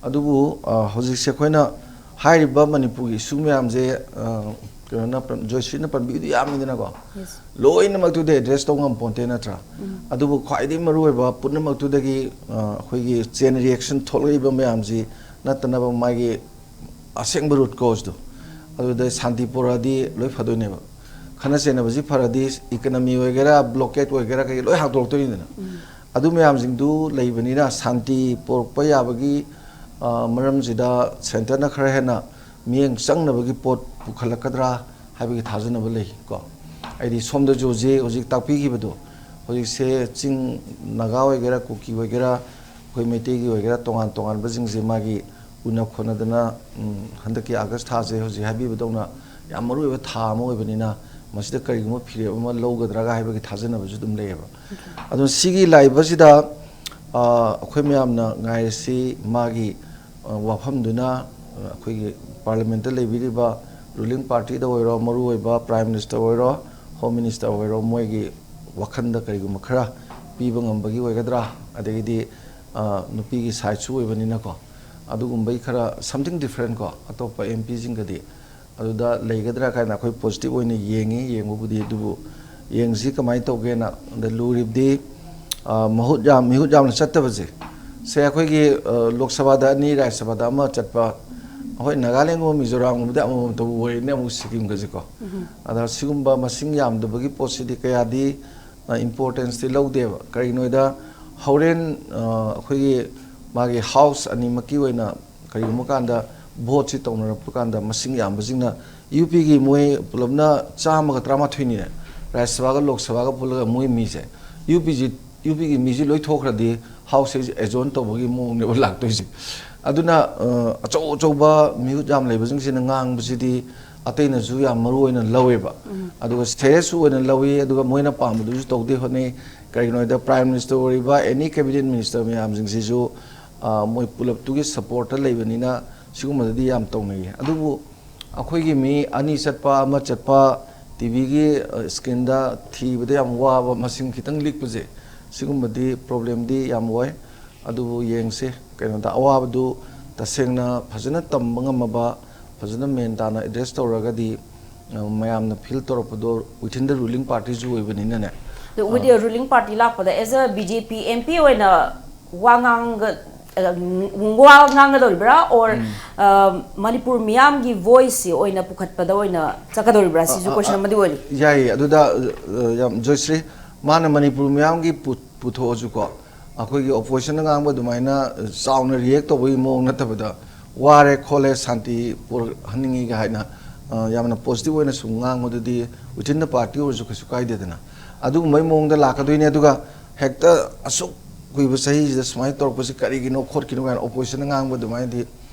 ꯑꯗꯨꯕꯨ, ꯑ, ꯍꯧꯖꯤꯛꯁꯦ ꯑꯩꯈꯣꯏꯅ ꯍꯥꯏꯔꯤꯕ ꯃꯅꯤꯄꯨꯔꯒꯤ ꯏꯁꯨ ꯃꯌꯥꯝꯁꯦ, ꯑ, ꯀꯩꯅꯣꯅ ꯄꯟ-, ꯖꯣꯏꯁ꯭ꯔꯤꯅ ꯄꯟꯕꯤꯕꯗꯤ ꯌꯥꯝꯃꯤꯗꯅꯀꯣ꯫ Yes. ꯂꯣꯏꯅꯃꯛꯇꯨꯗꯤ ꯑꯦꯗ꯭ꯔꯦꯁ ꯇꯧ ꯉꯝꯄꯣꯟꯇꯦ ꯅꯠꯇ꯭ꯔꯥ? ꯑꯗꯨꯕꯨ ꯈ꯭ꯋꯥꯏꯗꯒꯤ ꯃꯔꯨꯑꯣꯏꯕ ꯄꯨꯝꯅꯃꯛꯇꯨꯗꯒꯤ, ꯑ, ꯑꯩꯈꯣꯏꯒꯤ ꯆꯦꯟ ꯔꯤꯌꯦꯛꯁꯟ ꯊꯣꯛꯂꯛꯏꯕ ꯃꯌꯥꯝꯁꯤ ꯅꯠꯇꯅꯕ ꯃꯥꯒꯤ ꯑꯁꯦꯡꯕ ꯔꯨꯠ ꯀꯣꯖꯇꯣ, ꯑꯗꯨꯗ ꯁꯥꯟꯇꯤ ꯄꯨꯔꯛꯑꯗꯤ ꯂꯣꯏ ꯐꯗꯣꯏꯅꯦꯕ꯫ ꯈꯠꯅ ꯆꯩꯅꯕꯁꯤ ꯐꯔꯗꯤ ꯏꯀꯅꯃꯤ ꯑꯣꯏꯒꯦꯔꯥ, ꯕ꯭ꯂꯣꯀꯦꯠ ꯑꯣꯏꯒꯦꯔꯥ, ꯀꯩ ꯂꯣꯏ ꯍꯥꯡꯗꯣꯔꯛꯇꯣꯏꯅꯤꯗꯅ꯫ ꯑꯗꯨ ꯃꯌꯥꯝꯁꯤꯡꯗꯨ ꯂꯩꯕꯅꯤꯅ ꯁꯥꯟꯇꯤ ꯄꯨꯔꯛꯄ ꯌꯥꯕꯒꯤ, ꯑ, ꯃꯔꯝꯁꯤꯗ ꯁꯦꯟꯇꯔꯅ ꯈꯔ ꯍꯦꯟꯅ ꯃꯤꯠꯌꯦꯡ ꯆꯪꯅꯕꯒꯤ ꯄꯣꯠ ꯄꯨꯈꯠꯂꯛꯀꯗ꯭ꯔꯥ ꯍꯥꯏꯕꯒꯤ ꯊꯥꯖꯅꯕ ꯂꯩ ꯀꯣ꯫ ꯑꯩꯗꯤ ꯁꯣꯝꯗꯁꯨ ꯍꯧꯖꯤꯛ, ꯍꯧꯖꯤꯛ ꯇꯥꯛꯄꯤꯈꯤꯕꯗꯣ, ꯍꯧꯖꯤꯛꯁꯦ ꯆꯤꯡ ꯅꯥꯒꯥ ꯑꯣꯏꯒꯦꯔꯥ, ꯀꯨꯀꯤ ꯑꯣꯏꯒꯦꯔꯥ, ꯑꯩꯈꯣꯏ ꯃꯩꯇꯩꯒꯤ ꯑꯣꯏꯒꯦꯔꯥ, ꯇꯣꯉꯥꯟ ꯇꯣꯉꯥꯟꯕꯁꯤꯡꯁꯦ ꯃꯥꯒꯤ ꯎꯅ ꯈꯣꯠꯅꯗꯅ, ꯎꯝ, ꯍꯟꯗꯛꯀꯤ ꯑꯥꯒꯁ ꯊꯥꯁꯦ ꯍꯧꯖꯤꯛ ꯍꯥꯏꯕꯤꯕꯗꯧꯅ ꯌꯥꯝ ꯃꯔꯨꯑꯣꯏꯕ ꯊꯥ ꯑꯃ ꯑꯣꯏꯕꯅꯤꯅ ꯃꯁꯤꯗ ꯀꯔꯤꯒꯨꯝꯕ ꯐꯤꯔꯦꯞ ꯑꯃ ꯂꯧꯒꯗ꯭ꯔꯒ ꯍꯥꯏꯕꯒꯤ ꯊꯥꯖꯅꯕꯁꯨ ꯑꯗꯨꯝ ꯂꯩꯌꯦꯕ꯫ ꯑꯗꯨꯅ ꯁꯤꯒꯤ ꯂꯥꯛꯏꯕꯁꯤꯗ, ꯑ, ꯑꯩꯈꯣꯏ ꯃꯌꯥꯝꯅ ꯉꯥꯏꯔꯤꯁꯤ ꯃꯥꯒꯤ, ꯑ, ꯋꯥꯐꯝꯗꯨꯅ, ꯑ, ꯑꯩꯈꯣꯏꯒꯤ ꯄꯥꯔꯂꯤꯌꯥꯃꯦꯟꯠꯇ ꯂꯩꯕꯤꯔꯤꯕ ꯔꯨꯂꯤꯡ ꯄꯥꯔꯇꯤꯗ ꯑꯣꯏꯔꯣ, ꯃꯔꯨꯑꯣꯏꯕ ꯄ꯭ꯔꯥꯏꯝ ꯃꯤꯅꯤꯁꯇꯔ ꯑꯣꯏꯔꯣ, ꯍꯣꯝ ꯃꯤꯅꯤꯁꯇꯔ ꯑꯣꯏꯔꯣ, ꯃꯣꯏꯒꯤ ꯋꯥꯈꯜꯗ ꯀꯔꯤꯒꯨꯝꯕ ꯈꯔ ꯄꯤꯕ ꯉꯝꯕꯒꯤ ꯑꯣꯏꯒꯗ꯭ꯔꯥ, ꯑꯗꯒꯤꯗꯤ, ꯑ, ꯅꯨꯄꯤꯒꯤ ꯁꯥꯏꯠꯁꯨ ꯑꯣꯏꯕꯅꯤꯅꯀꯣ, ꯑꯗꯨꯒꯨꯝꯕꯒꯤ ꯈꯔ something different ꯀꯣ, ꯑꯇꯣꯞꯄ ꯑꯦꯝ ꯄꯤꯁꯤꯡꯒꯗꯤ ꯑꯗꯨꯗ ꯂꯩꯒꯗ꯭ꯔꯥ ꯀꯥꯏꯅ ꯑꯩꯈꯣꯏ ꯄꯣꯖꯤꯇꯤꯚ ꯑꯣꯏꯅ ꯌꯦꯡꯉꯤ, ꯌꯦꯡꯕꯕꯨꯗꯤ꯫ ꯑꯗꯨꯕꯨ ꯌꯦꯡꯁꯤ ꯀꯃꯥꯏꯅ ꯇꯧꯒꯦꯅ꯫ ꯑꯗ ꯂꯨꯔꯤꯕꯗꯤ, ꯑ, ꯃꯍꯨꯠ ꯌꯥꯝ, ꯃꯤꯍꯨꯠ ꯌꯥꯝꯅ ꯆꯠꯇꯕꯁꯦ꯫ ꯁꯦ, ꯑꯩꯈꯣꯏꯒꯤ, ꯑ, ꯂꯣꯛ ꯁꯚꯥꯗ ꯑꯅꯤ, ꯔꯥꯖ꯭ꯌ ꯁꯚꯥꯗ ꯑꯃ ꯆꯠꯄ, ꯍꯣꯏ, ꯅꯥꯒꯥꯂꯦꯟꯒꯨꯝꯕ ꯃꯤꯖꯣꯔꯥꯝꯒꯨꯝꯕꯗꯤ ꯑꯃꯃꯝꯇꯕꯨ ꯑꯣꯏꯔꯤꯅꯦ, ꯑꯃꯨꯛ ꯁꯤꯛꯀꯤꯝꯒꯁꯦꯀꯣ꯫ ꯑꯗ ꯁꯤꯒꯨꯝꯕ ꯃꯁꯤꯡ ꯌꯥꯝꯗꯕꯒꯤ ꯄꯣꯠꯁꯤꯗꯤ ꯀꯌꯥꯗꯤ, ꯑ, ꯏꯝꯄꯣꯔꯇꯦꯟꯁꯇꯤ ꯂꯧꯗꯦꯕ꯫ ꯀꯔꯤꯒꯤꯅꯣꯗ ꯍꯣꯔꯦꯟ, ꯑ, ꯑꯩꯈꯣꯏꯒꯤ ꯃꯥꯒꯤ ꯍꯥꯎꯁ ꯑꯅꯤꯃꯛꯀꯤ ꯑꯣꯏꯅ ꯀꯔꯤꯒꯨꯝꯕ ꯀꯥꯟꯗ ꯚꯣꯠꯁꯤ ꯇꯧꯅꯔꯛꯄ ꯀꯥꯟꯗ ꯃꯁꯤꯡ ꯌꯥꯝꯕꯁꯤꯡꯅ ꯌꯨ ꯄꯤꯒꯤ ꯃꯣꯏ ꯄꯨꯂꯞꯅ ꯆꯥꯝꯃꯒ ꯇꯔꯥꯃꯥꯊꯣꯏꯅꯤꯅꯦ, ꯔꯥꯖ꯭ꯌ ꯁꯚꯥꯒ ꯂꯣꯛ ꯁꯚꯥꯒ ꯄꯨꯜꯂꯒ ꯃꯣꯏ ꯃꯤꯁꯦ, ꯌꯨ ꯄꯤꯁꯤ, ꯌꯨ ꯄꯤꯒꯤ ꯃꯤꯁꯤ ꯂꯣꯏ ꯊꯣꯛꯈ꯭ꯔꯗꯤ ꯍꯥꯎꯁꯁꯦ ꯑꯦꯖꯣꯟ ꯇꯧꯕꯒꯤ ꯃꯑꯣꯡꯅꯦꯕ ꯂꯥꯛꯇꯣꯏꯁꯦ꯫ ꯑꯗꯨꯅ ꯑ, ꯑꯆꯧ ꯑꯆꯧꯕ ꯃꯤꯍꯨꯠ ꯌꯥꯝ ꯂꯩꯕꯁꯤꯡꯁꯤꯅ ꯉꯥꯡꯕꯁꯤꯗꯤ ꯑꯇꯩꯅꯁꯨ ꯌꯥꯝ ꯃꯔꯨ ꯑꯣꯏꯅ ꯂꯧꯋꯦꯕ꯫ ꯑꯗꯨꯒ ꯁꯦꯔꯤꯌꯁꯁꯨ ꯑꯣꯏꯅ ꯂꯧꯋꯤ, ꯑꯗꯨꯒ ꯃꯣꯏꯅ ꯄꯥꯝꯕꯗꯨꯁꯨ ꯇꯧꯗꯦ ꯍꯣꯠꯅꯩ꯫ ꯀꯔꯤꯒꯤꯅꯣ ꯍꯥꯏꯗ, ꯄ꯭ꯔꯥꯏꯝ ꯃꯤꯅꯤꯁꯇꯔ ꯑꯣꯏꯔꯤꯕ ꯑꯦꯅꯤ ꯀꯦꯕꯤꯅꯦꯠ ꯃꯤꯅꯤꯁꯇꯔ ꯃꯌꯥꯝꯁꯤꯡꯁꯤꯁꯨ ꯑ, ꯃꯣꯏ ꯄꯨꯂꯞꯇꯨꯒꯤ ꯁꯄꯣꯔꯠꯇ ꯂꯩꯕꯅꯤꯅ ꯁꯤꯒꯨꯝꯕꯗꯗꯤ ꯌꯥꯝ ꯇꯧꯅꯩꯌꯦ꯫ ꯑꯗꯨꯕꯨ ꯑꯩꯈꯣꯏꯒꯤ ꯃꯤ ꯑꯅꯤ ꯆꯠꯄ, ꯑꯃ ꯆꯠꯄ, ꯇꯤꯚꯤꯒꯤ ꯁ꯭ꯀ꯭ꯔꯤꯟꯗ ꯊꯤꯕꯗ ꯌꯥꯝ ꯋꯥꯕ, ꯃꯁꯤꯡ ꯈꯤꯇꯪ ꯂꯤꯛꯄꯁꯦ, ꯁꯤꯒꯨꯝꯕꯗꯤ ꯄ꯭ꯔꯣꯕ꯭ꯂꯦꯝꯗꯤ ꯌꯥꯝ ꯑꯣꯏ꯫ ꯑꯗꯨꯕꯨ ꯌꯦꯡꯁꯤ, ꯀꯩꯅꯣꯗ ꯑꯋꯥꯕꯗꯨ ꯇꯁꯦꯡꯅ ꯐꯖꯅ ꯇꯝꯕ ꯉꯝꯃꯕ, ꯐꯖꯅ ꯃꯦꯟ ꯇꯥꯅ ꯑꯦꯗ꯭ꯔꯦꯁ ꯇꯧꯔꯒꯗꯤ, ꯑ, ꯃꯌꯥꯝꯅ ꯐꯤꯜ ꯇꯧꯔꯛꯄꯗꯣ within the ruling partyꯁꯨ ꯑꯣꯏꯕꯅꯤꯅꯅꯦ꯫ ꯑꯗꯣ ꯑ, ꯔꯨꯂꯤꯡ ꯄꯥꯔꯇꯤ ꯂꯥꯛꯄꯗ, as a B J P M P ꯑꯣꯏꯅ ꯋꯥ ꯉꯥꯡꯒ-, ꯑ, ꯋꯥ ꯉꯥꯡꯒꯗꯧꯔꯤꯕ꯭ꯔꯥ, or, ꯎꯝ꯫ ꯑ, ꯃꯅꯤꯄꯨꯔ ꯃꯤꯌꯥꯝꯒꯤ ꯚꯣꯏꯁꯁꯤ ꯑꯣꯏꯅ ꯄꯨꯈꯠꯄꯗ ꯑꯣꯏꯅ ꯆꯠꯀꯗꯧꯔꯤꯕ꯭ꯔꯥ? ꯁꯤꯁꯨ ꯑ, ꯑ, ꯀꯣꯏꯁꯟ ꯑ, ꯑꯃꯗꯤ ꯑꯣꯏꯔꯤ꯫ ꯌꯥꯏꯌꯦ꯫ ꯑꯗꯨꯗ, ꯑ, ꯌꯥꯝ ꯖꯣꯏꯁ꯭ꯔꯤ, ꯃꯥꯅ ꯃꯅꯤꯄꯨꯔ ꯃꯤꯌꯥꯝꯒꯤ ꯄꯨ-, ꯄꯨꯊꯣꯛꯑꯁꯨꯀꯣ, ꯑꯩꯈꯣꯏꯒꯤ ꯑꯣꯄꯣꯖꯤꯁꯟꯅ ꯉꯥꯡꯕ ꯑꯗꯨꯃꯥꯏꯅ ꯆꯥꯎꯅ ꯔꯤꯌꯦꯛ ꯇꯧꯕꯒꯤ ꯃꯑꯣꯡ ꯅꯠꯇꯕꯗ, "ꯋꯥꯔꯦ ꯈꯣꯠꯂꯦ, ꯁꯥꯟꯇꯤ ꯄꯨꯔꯛꯍꯟꯅꯤꯡꯉꯤꯒ" ꯍꯥꯏꯅ, ꯑ, ꯌꯥꯝꯅ ꯄꯣꯖꯤꯇꯤꯚ ꯑꯣꯏꯅ ꯁꯨꯝ ꯉꯥꯡꯕꯗꯨꯗꯤ within the party ꯑꯣꯏꯔꯁꯨ ꯀꯩꯁꯨ ꯀꯥꯏꯗꯦꯗꯅ꯫ ꯑꯗꯨꯒꯨꯝꯕꯒꯤ ꯃꯑꯣꯡꯗ ꯂꯥꯛꯀꯗꯣꯏꯅꯦ꯫ ꯑꯗꯨꯒ ꯍꯦꯛꯇ ꯑꯁꯨꯛ ꯀꯨꯏꯕ ꯆꯍꯤꯁꯤꯗ ꯁꯨꯃꯥꯏꯅ ꯇꯧꯔꯛꯄꯁꯤ ꯀꯔꯤꯒꯤꯅꯣ ꯈꯣꯠꯀꯤꯅꯣ ꯀꯥꯏꯅ ꯑꯣꯄꯣꯖꯤꯁꯟꯅ ꯉꯥꯡꯕ ꯑꯗꯨꯃꯥꯏꯅꯗꯤ,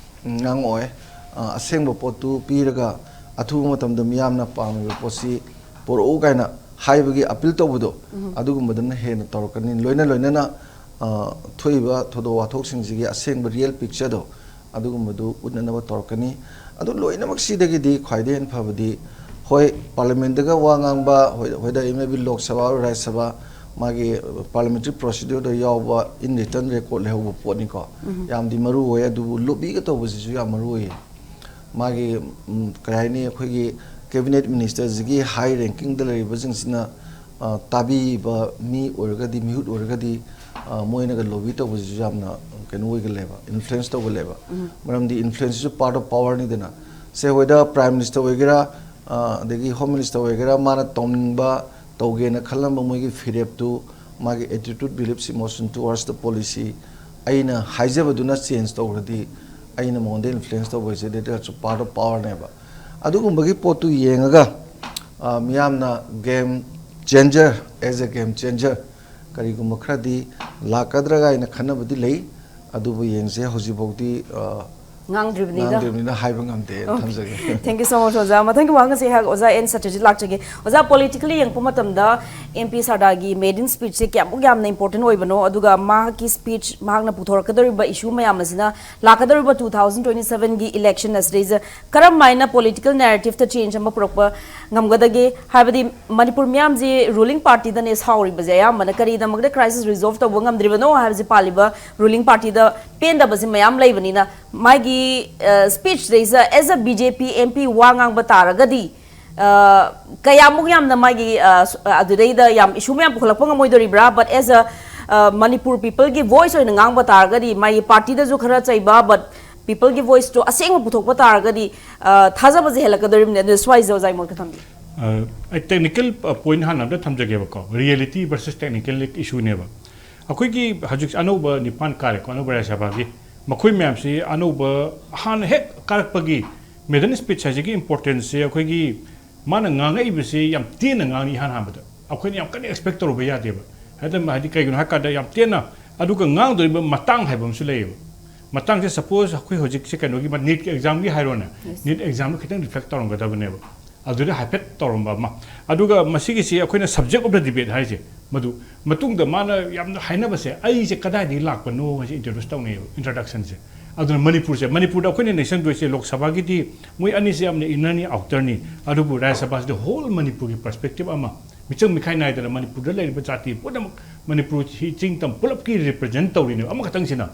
ꯎꯝ, ꯉꯥꯡꯉꯛꯑꯣꯏ꯫ ꯑ, ꯑꯁꯦꯡꯕ ꯄꯣꯠꯇꯨ ꯄꯤꯔꯒ ꯑꯊꯨꯕ ꯃꯇꯝꯗ ꯃꯤꯌꯥꯝꯅ ꯄꯥꯝꯃꯤꯕ ꯄꯣꯠꯁꯤ ꯄꯨꯔꯛꯎ ꯀꯥꯏꯅ ꯍꯥꯏꯕꯒꯤ ꯑꯄꯤꯜ ꯇꯧꯕꯗꯣ, ꯎꯝ꯫ ꯑꯗꯨꯒꯨꯝꯕꯗꯨꯅ ꯍꯦꯟꯅ ꯇꯧꯔꯛꯀꯅꯤ꯫ ꯂꯣꯏꯅ ꯂꯣꯏꯅꯅ, ꯑ, ꯊꯣꯛꯏꯕ ꯊꯧꯗꯣꯛ ꯋꯥꯊꯣꯛꯁꯤꯡꯁꯤꯒꯤ ꯑꯁꯦꯡꯕ ꯔꯤꯌꯦꯜ ꯄꯤꯛꯆꯔꯗꯣ ꯑꯗꯨꯒꯨꯝꯕꯗꯨ ꯎꯠꯅꯅꯕ ꯇꯧꯔꯛꯀꯅꯤ꯫ ꯑꯗꯨ ꯂꯣꯏꯅꯃꯛꯁꯤꯗꯒꯤꯗꯤ ꯈ꯭ꯋꯥꯏꯗꯒꯤ ꯍꯦꯟꯅ ꯐꯕꯗꯤ, ꯍꯣꯏ, ꯄꯥꯔꯂꯤꯌꯥꯃꯦꯟꯠꯇꯒ ꯋꯥ ꯉꯥꯡꯕ, ꯍꯣꯏ, whether it may be Lok Sabha or Rajya Sabha, ꯃꯥꯒꯤ ꯄꯥꯔꯂꯤꯌꯥꯃꯦꯟꯇꯔꯤ ꯄ꯭ꯔꯣꯁꯤꯗ꯭ꯌꯨꯔꯗ ꯌꯥꯎꯕ in written record ꯂꯩꯍꯧꯕ ꯄꯣꯠꯅꯤꯀꯣ꯫ ꯎꯝ꯫ ꯌꯥꯝꯗꯤ ꯃꯔꯨ ꯑꯣꯏ꯫ ꯑꯗꯨꯕꯨ ꯂꯣꯕꯤꯒ ꯇꯧꯕꯁꯤꯁꯨ ꯌꯥꯝ ꯃꯔꯨ ꯑꯣꯏꯌꯦ꯫ ꯃꯥꯒꯤ, ꯎꯝ, ꯀꯔꯤ ꯍꯥꯏꯅꯤ, ꯑꯩꯈꯣꯏꯒꯤ ꯀꯦꯕꯤꯅꯦꯠ ꯃꯤꯅꯤꯁꯇꯔꯁꯤꯒꯤ ꯍꯥꯏ ꯔꯦꯡꯀꯤꯡꯗ ꯂꯩꯔꯤꯕꯁꯤꯡꯁꯤꯅ, ꯑ, ꯇꯥꯕꯤꯕ ꯃꯤ ꯑꯣꯏꯔꯒꯗꯤ, ꯃꯤꯍꯨꯠ ꯑꯣꯏꯔꯒꯗꯤ, ꯑ, ꯃꯣꯏꯅꯒ ꯂꯣꯕꯤ ꯇꯧꯕꯁꯤꯁꯨ ꯌꯥꯝꯅ ꯀꯩꯅꯣ ꯑꯣꯏꯒꯜꯂꯦꯕ, ꯏꯟꯐ꯭ꯂꯨꯌꯦꯟꯁ ꯇꯧꯒꯜꯂꯦꯕ꯫ ꯎꯝ꯫ ꯃꯔꯝꯗꯤ ꯏꯟꯐ꯭ꯂꯨꯌꯦꯟꯁꯁꯤꯁꯨ part of powerꯅꯤꯗꯅ꯫ ꯁꯦ whether ꯄ꯭ꯔꯥꯏꯝ ꯃꯤꯅꯤꯁꯇꯔ ꯑꯣꯏꯒꯦꯔꯥ, ꯑ, ꯑꯗꯒꯤ ꯍꯣꯝ ꯃꯤꯅꯤꯁꯇꯔ ꯑꯣꯏꯒꯦꯔꯥ, ꯃꯥꯅ ꯇꯧꯅꯤꯡꯕ, ꯇꯧꯒꯦꯅ ꯈꯜꯂꯝꯕ ꯃꯣꯏꯒꯤ ꯐꯤꯔꯦꯞꯇꯨ ꯃꯥꯒꯤ attitude, beliefs, emotion towards the policy, ꯑꯩꯅ ꯍꯥꯏꯖꯕꯗꯨꯅ ꯆꯦꯟꯖ ꯇꯧꯈ꯭ꯔꯗꯤ ꯑꯩꯅ ꯃꯉꯣꯟꯗ ꯏꯟꯐ꯭ꯂꯨꯌꯦꯟꯁ ꯇꯧꯕ ꯍꯥꯏꯁꯦ, that is also part of powerꯅꯦꯕ꯫ ꯑꯗꯨꯒꯨꯝꯕꯒꯤ ꯄꯣꯠꯇꯨ ꯌꯦꯡꯉꯒ, ꯑ, ꯃꯤꯌꯥꯝꯅ game changer, as a game changer, ꯀꯔꯤꯒꯨꯝꯕ ꯈꯔꯗꯤ ꯂꯥꯛꯀꯗ꯭ꯔꯥ ꯀꯥꯏꯅ ꯈꯟꯅꯕꯗꯤ ꯂꯩ꯫ ꯑꯗꯨꯕꯨ ꯌꯦꯡꯁꯦ, ꯍꯧꯖꯤꯛꯐꯥꯎꯗꯤ ꯑ, ꯉꯥꯡꯗ꯭ꯔꯤꯕꯅꯤꯗ ꯉꯥꯡꯗ꯭ꯔꯤꯕꯅꯤꯅ ꯍꯥꯏꯕ ꯉꯝꯗꯦ꯫ ꯊꯝꯖꯒꯦ꯫ Thank you so much ꯑꯣꯖꯥ꯫ ꯃꯊꯪꯒꯤ ꯋꯥꯍꯪ ꯑꯁꯤ ꯑꯩꯍꯥꯛ ꯑꯣꯖꯥ ꯑꯦꯟ ꯁꯇ꯭ꯌꯖꯤꯠ ꯂꯥꯛꯆꯒꯦ꯫ ꯑꯣꯖꯥ, ꯄꯣꯂꯤꯇꯤꯀꯦꯜꯂꯤ ꯌꯦꯡꯉꯛꯄ ꯃꯇꯝꯗ ꯑꯦꯝ ꯄꯤ ꯁꯔꯗꯥꯒꯤ ꯃꯦꯗꯟ ꯁ꯭ꯄꯤꯆꯁꯦ ꯀꯌꯥꯃꯨꯛ ꯌꯥꯝꯅ ꯏꯝꯄꯣꯔꯇꯦꯟ ꯑꯣꯏꯕꯅꯣ, ꯑꯗꯨꯒ ꯃꯍꯥꯛꯀꯤ ꯁ꯭ꯄꯤꯆ, ꯃꯍꯥꯛꯅ ꯄꯨꯊꯣꯔꯛꯀꯗꯧꯔꯤꯕ ꯏꯁꯨ ꯃꯌꯥꯝ ꯑꯁꯤꯅ ꯂꯥꯛꯀꯗꯧꯔꯤꯕ ꯇꯨ ꯊꯥꯎꯖꯟ ꯇ꯭ꯋꯦꯟꯇꯤ ꯁꯚꯦꯟꯒꯤ ꯏꯂꯦꯛꯁꯟ ꯑꯁꯤꯗꯩꯁꯤꯗ ꯀꯔꯝ ꯍꯥꯏꯅ ꯄꯣꯂꯤꯇꯤꯀꯦꯜ ꯅꯦꯔꯦꯇꯤꯞꯇ ꯆꯦꯟꯖ ꯑꯃ ꯄꯨꯔꯛꯄ ꯉꯝꯒꯗꯒꯦ? ꯍꯥꯏꯕꯗꯤ ꯃꯅꯤꯄꯨꯔ ꯃꯤꯌꯥꯝꯁꯤ ꯔꯨꯂꯤꯡ ꯄꯥꯔꯇꯤꯗꯅꯦ ꯁꯥꯎꯔꯤꯕꯁꯦ, ꯑꯌꯥꯝꯕꯅ ꯀꯔꯤꯗꯃꯛꯇ ꯀ꯭ꯔꯥꯏꯁꯤꯁ ꯔꯤꯖꯣꯜꯚ ꯇꯧꯕ ꯉꯝꯗ꯭ꯔꯤꯕꯅꯣ ꯍꯥꯏꯕꯁꯤ ꯄꯥꯜꯂꯤꯕ ꯔꯨꯂꯤꯡ ꯄꯥꯔꯇꯤꯗ ꯄꯦꯟꯗꯕꯁꯤ ꯃꯌꯥꯝ ꯂꯩꯕꯅꯤꯅ, ꯃꯥꯒꯤ ꯁ꯭ꯄꯤꯆꯇꯩꯁꯤꯗ ꯑꯦꯁ ꯑ B J P M P ꯋꯥ ꯉꯥꯡꯕ ꯇꯥꯔꯒꯗꯤ ꯑ, ꯀꯌꯥꯃꯨꯛ ꯌꯥꯝꯅ ꯃꯥꯒꯤ ꯑ, ꯁ- ꯑꯗꯨꯗꯩꯗ ꯌꯥꯝ ꯏꯁꯨ ꯃꯌꯥꯝ ꯄꯨꯈꯠꯂꯛꯄ ꯉꯝꯃꯣꯏꯗꯧꯔꯤꯕ꯭ꯔꯥ? But as a ꯃꯅꯤꯄꯨꯔ ꯄꯤꯄꯜꯒꯤ ꯚꯣꯏꯁ ꯑꯣꯏꯅ ꯉꯥꯡꯕ ꯇꯥꯔꯒꯗꯤ, ꯃꯥꯒꯤ ꯄꯥꯔꯇꯤꯗꯁꯨ ꯈꯔ ꯆꯩꯕ, but ꯄꯤꯄꯜꯒꯤ ꯚꯣꯏꯁꯇꯣ ꯑꯁꯦꯡꯕ ꯄꯨꯊꯣꯛꯄ ꯇꯥꯔꯒꯗꯤ ꯑ, ꯊꯥꯖꯕꯁꯦ ꯍꯦꯜꯂꯛꯀꯗꯧꯔꯤꯕꯅꯦ꯫ ꯑꯗꯨ ꯁ꯭ꯋꯥꯏꯁꯤꯗ ꯑꯣꯖꯥ ꯏꯃꯣꯠꯀ ꯊꯝꯕꯤꯌꯨ꯫ ꯑ, ꯑꯩ ꯇꯦꯛꯅꯤꯀꯦꯜ ꯄꯣꯏꯟ ꯍꯥꯟꯅ ꯑꯝꯇ ꯊꯝꯖꯒꯦꯕꯀꯣ, ꯔꯤꯌꯦꯂꯤꯇꯤ ꯚꯔꯁꯦꯁ ꯇꯦꯛꯅꯤꯀꯦꯜ ꯏꯁꯨꯅꯦꯕ꯫ ꯑꯩꯈꯣꯏꯒꯤ ꯍꯧꯖꯤꯛ ꯑꯅꯧꯕ ꯅꯤꯄꯥꯟ ꯀꯥꯔꯦꯀꯣ, ꯑꯅꯧꯕ ꯔꯥꯖ꯭ꯌ ꯁꯚꯥꯒꯤ, ꯃꯈꯣꯏ ꯃꯌꯥꯝꯁꯤ ꯑꯅꯧꯕ ꯍꯥꯟꯅ ꯍꯦꯛ ꯀꯥꯔꯛꯄꯒꯤ ꯃꯦꯗꯟ ꯁ꯭ꯄꯤꯆ ꯍꯥꯏꯁꯤꯒꯤ ꯏꯝꯄꯣꯔꯇꯦꯟꯁꯁꯦ ꯑꯩꯈꯣꯏꯒꯤ ꯃꯥꯅ ꯉꯥꯡꯉꯛꯏꯕꯁꯤ ꯌꯥꯝ ꯇꯦꯟꯅ ꯉꯥꯡꯉꯤ ꯏꯍꯥꯟ ꯍꯥꯟꯕꯗ꯫ ꯑꯩꯈꯣꯏꯅ ꯌꯥꯝ ꯀꯟꯅ ꯑꯦꯛꯁꯄꯦꯛ ꯇꯧꯔꯨꯕ ꯌꯥꯗꯦꯕ꯫ ꯍꯥꯏꯗꯤ ꯍꯥꯏꯗꯤ ꯀꯩꯒꯤꯅꯣ ꯍꯥꯏ ꯀꯥꯟꯗ ꯌꯥꯝ ꯇꯦꯟꯅ, ꯑꯗꯨꯒ ꯉꯥꯡꯗꯣꯔꯤꯕ ꯃꯇꯥꯡ ꯍꯥꯏꯕ ꯑꯃꯁꯨ ꯂꯩꯌꯦꯕ꯫ ꯃꯇꯥꯡꯁꯦ ꯁꯄꯣꯁ ꯑꯩꯈꯣꯏ ꯍꯧꯖꯤꯛꯁꯦ ꯀꯩꯅꯣꯒꯤ ꯅꯤꯠꯀꯤ ꯑꯦꯛꯖꯥꯝꯒꯤ ꯍꯥꯏꯔꯣꯅꯦ, ꯅꯤꯠ ꯑꯦꯛꯖꯥꯝꯗ ꯈꯤꯇꯪ ꯔꯤꯐ꯭ꯂꯦꯛ ꯇꯧꯔꯝꯒꯗꯕꯅꯦꯕ꯫ ꯑꯗꯨꯗ ꯍꯥꯏꯐꯦꯠ ꯇꯧꯔꯝꯕ ꯑꯃ꯫ ꯑꯗꯨꯒ ꯃꯁꯤꯒꯤꯁꯤ ꯑꯩꯈꯣꯏꯅ ꯁꯕꯖꯦꯛ ꯑꯣꯐ ꯗ ꯗꯤꯕꯦꯠ ꯍꯥꯏꯁꯦ, ꯃꯗꯨ ꯃꯇꯨꯡꯗ ꯃꯥꯅ ꯌꯥꯝꯅ ꯍꯥꯏꯅꯕꯁꯦ, ꯑꯩꯁꯦ ꯀꯗꯥꯏꯗꯒꯤ ꯂꯥꯛꯄꯅꯣ ꯍꯥꯏꯁꯦ ꯏꯟꯇ꯭ꯔꯣꯗ꯭ꯌꯨꯁ ꯇꯧꯅꯩꯌꯦꯕ, ꯏꯟꯇ꯭ꯔꯣꯗꯛꯁꯟꯁꯦ꯫ ꯑꯗꯨꯅ ꯃꯅꯤꯄꯨꯔꯁꯦ, ꯃꯅꯤꯄꯨꯔꯗ ꯑꯩꯈꯣꯏꯅ ꯅꯤꯡꯁꯤꯡꯗꯣꯏꯁꯦ ꯂꯣꯛ ꯁꯚꯥꯒꯤꯗꯤ ꯃꯣꯏ ꯑꯅꯤꯁꯦ ꯌꯥꯝꯅ ꯏꯟꯅꯔꯅꯤ ꯑꯥꯎꯇꯔꯅꯤ, ꯑꯗꯨꯕꯨ ꯔꯥꯖ꯭ꯌ ꯁꯚꯥꯁꯤꯗꯤ ꯍꯣꯜ ꯃꯅꯤꯄꯨꯔꯒꯤ ꯄꯔꯁꯄꯦꯛꯇꯤꯞ ꯑꯃ, ꯃꯤꯆꯪ ꯃꯤꯈꯥꯏ ꯅꯥꯏꯗꯅ ꯃꯅꯤꯄꯨꯔꯗ ꯂꯩꯔꯤꯕ ꯖꯥꯇꯤ ꯄꯨꯝꯅꯃꯛ, ꯃꯅꯤꯄꯨꯔ ꯆꯤꯡ ꯇꯝ ꯄꯨꯂꯞꯀꯤ ꯔꯤꯄ꯭ꯔꯖꯦꯟ ꯇꯧꯔꯤꯅꯦꯕ ꯑꯃꯈꯛꯇꯪꯁꯤꯅ꯫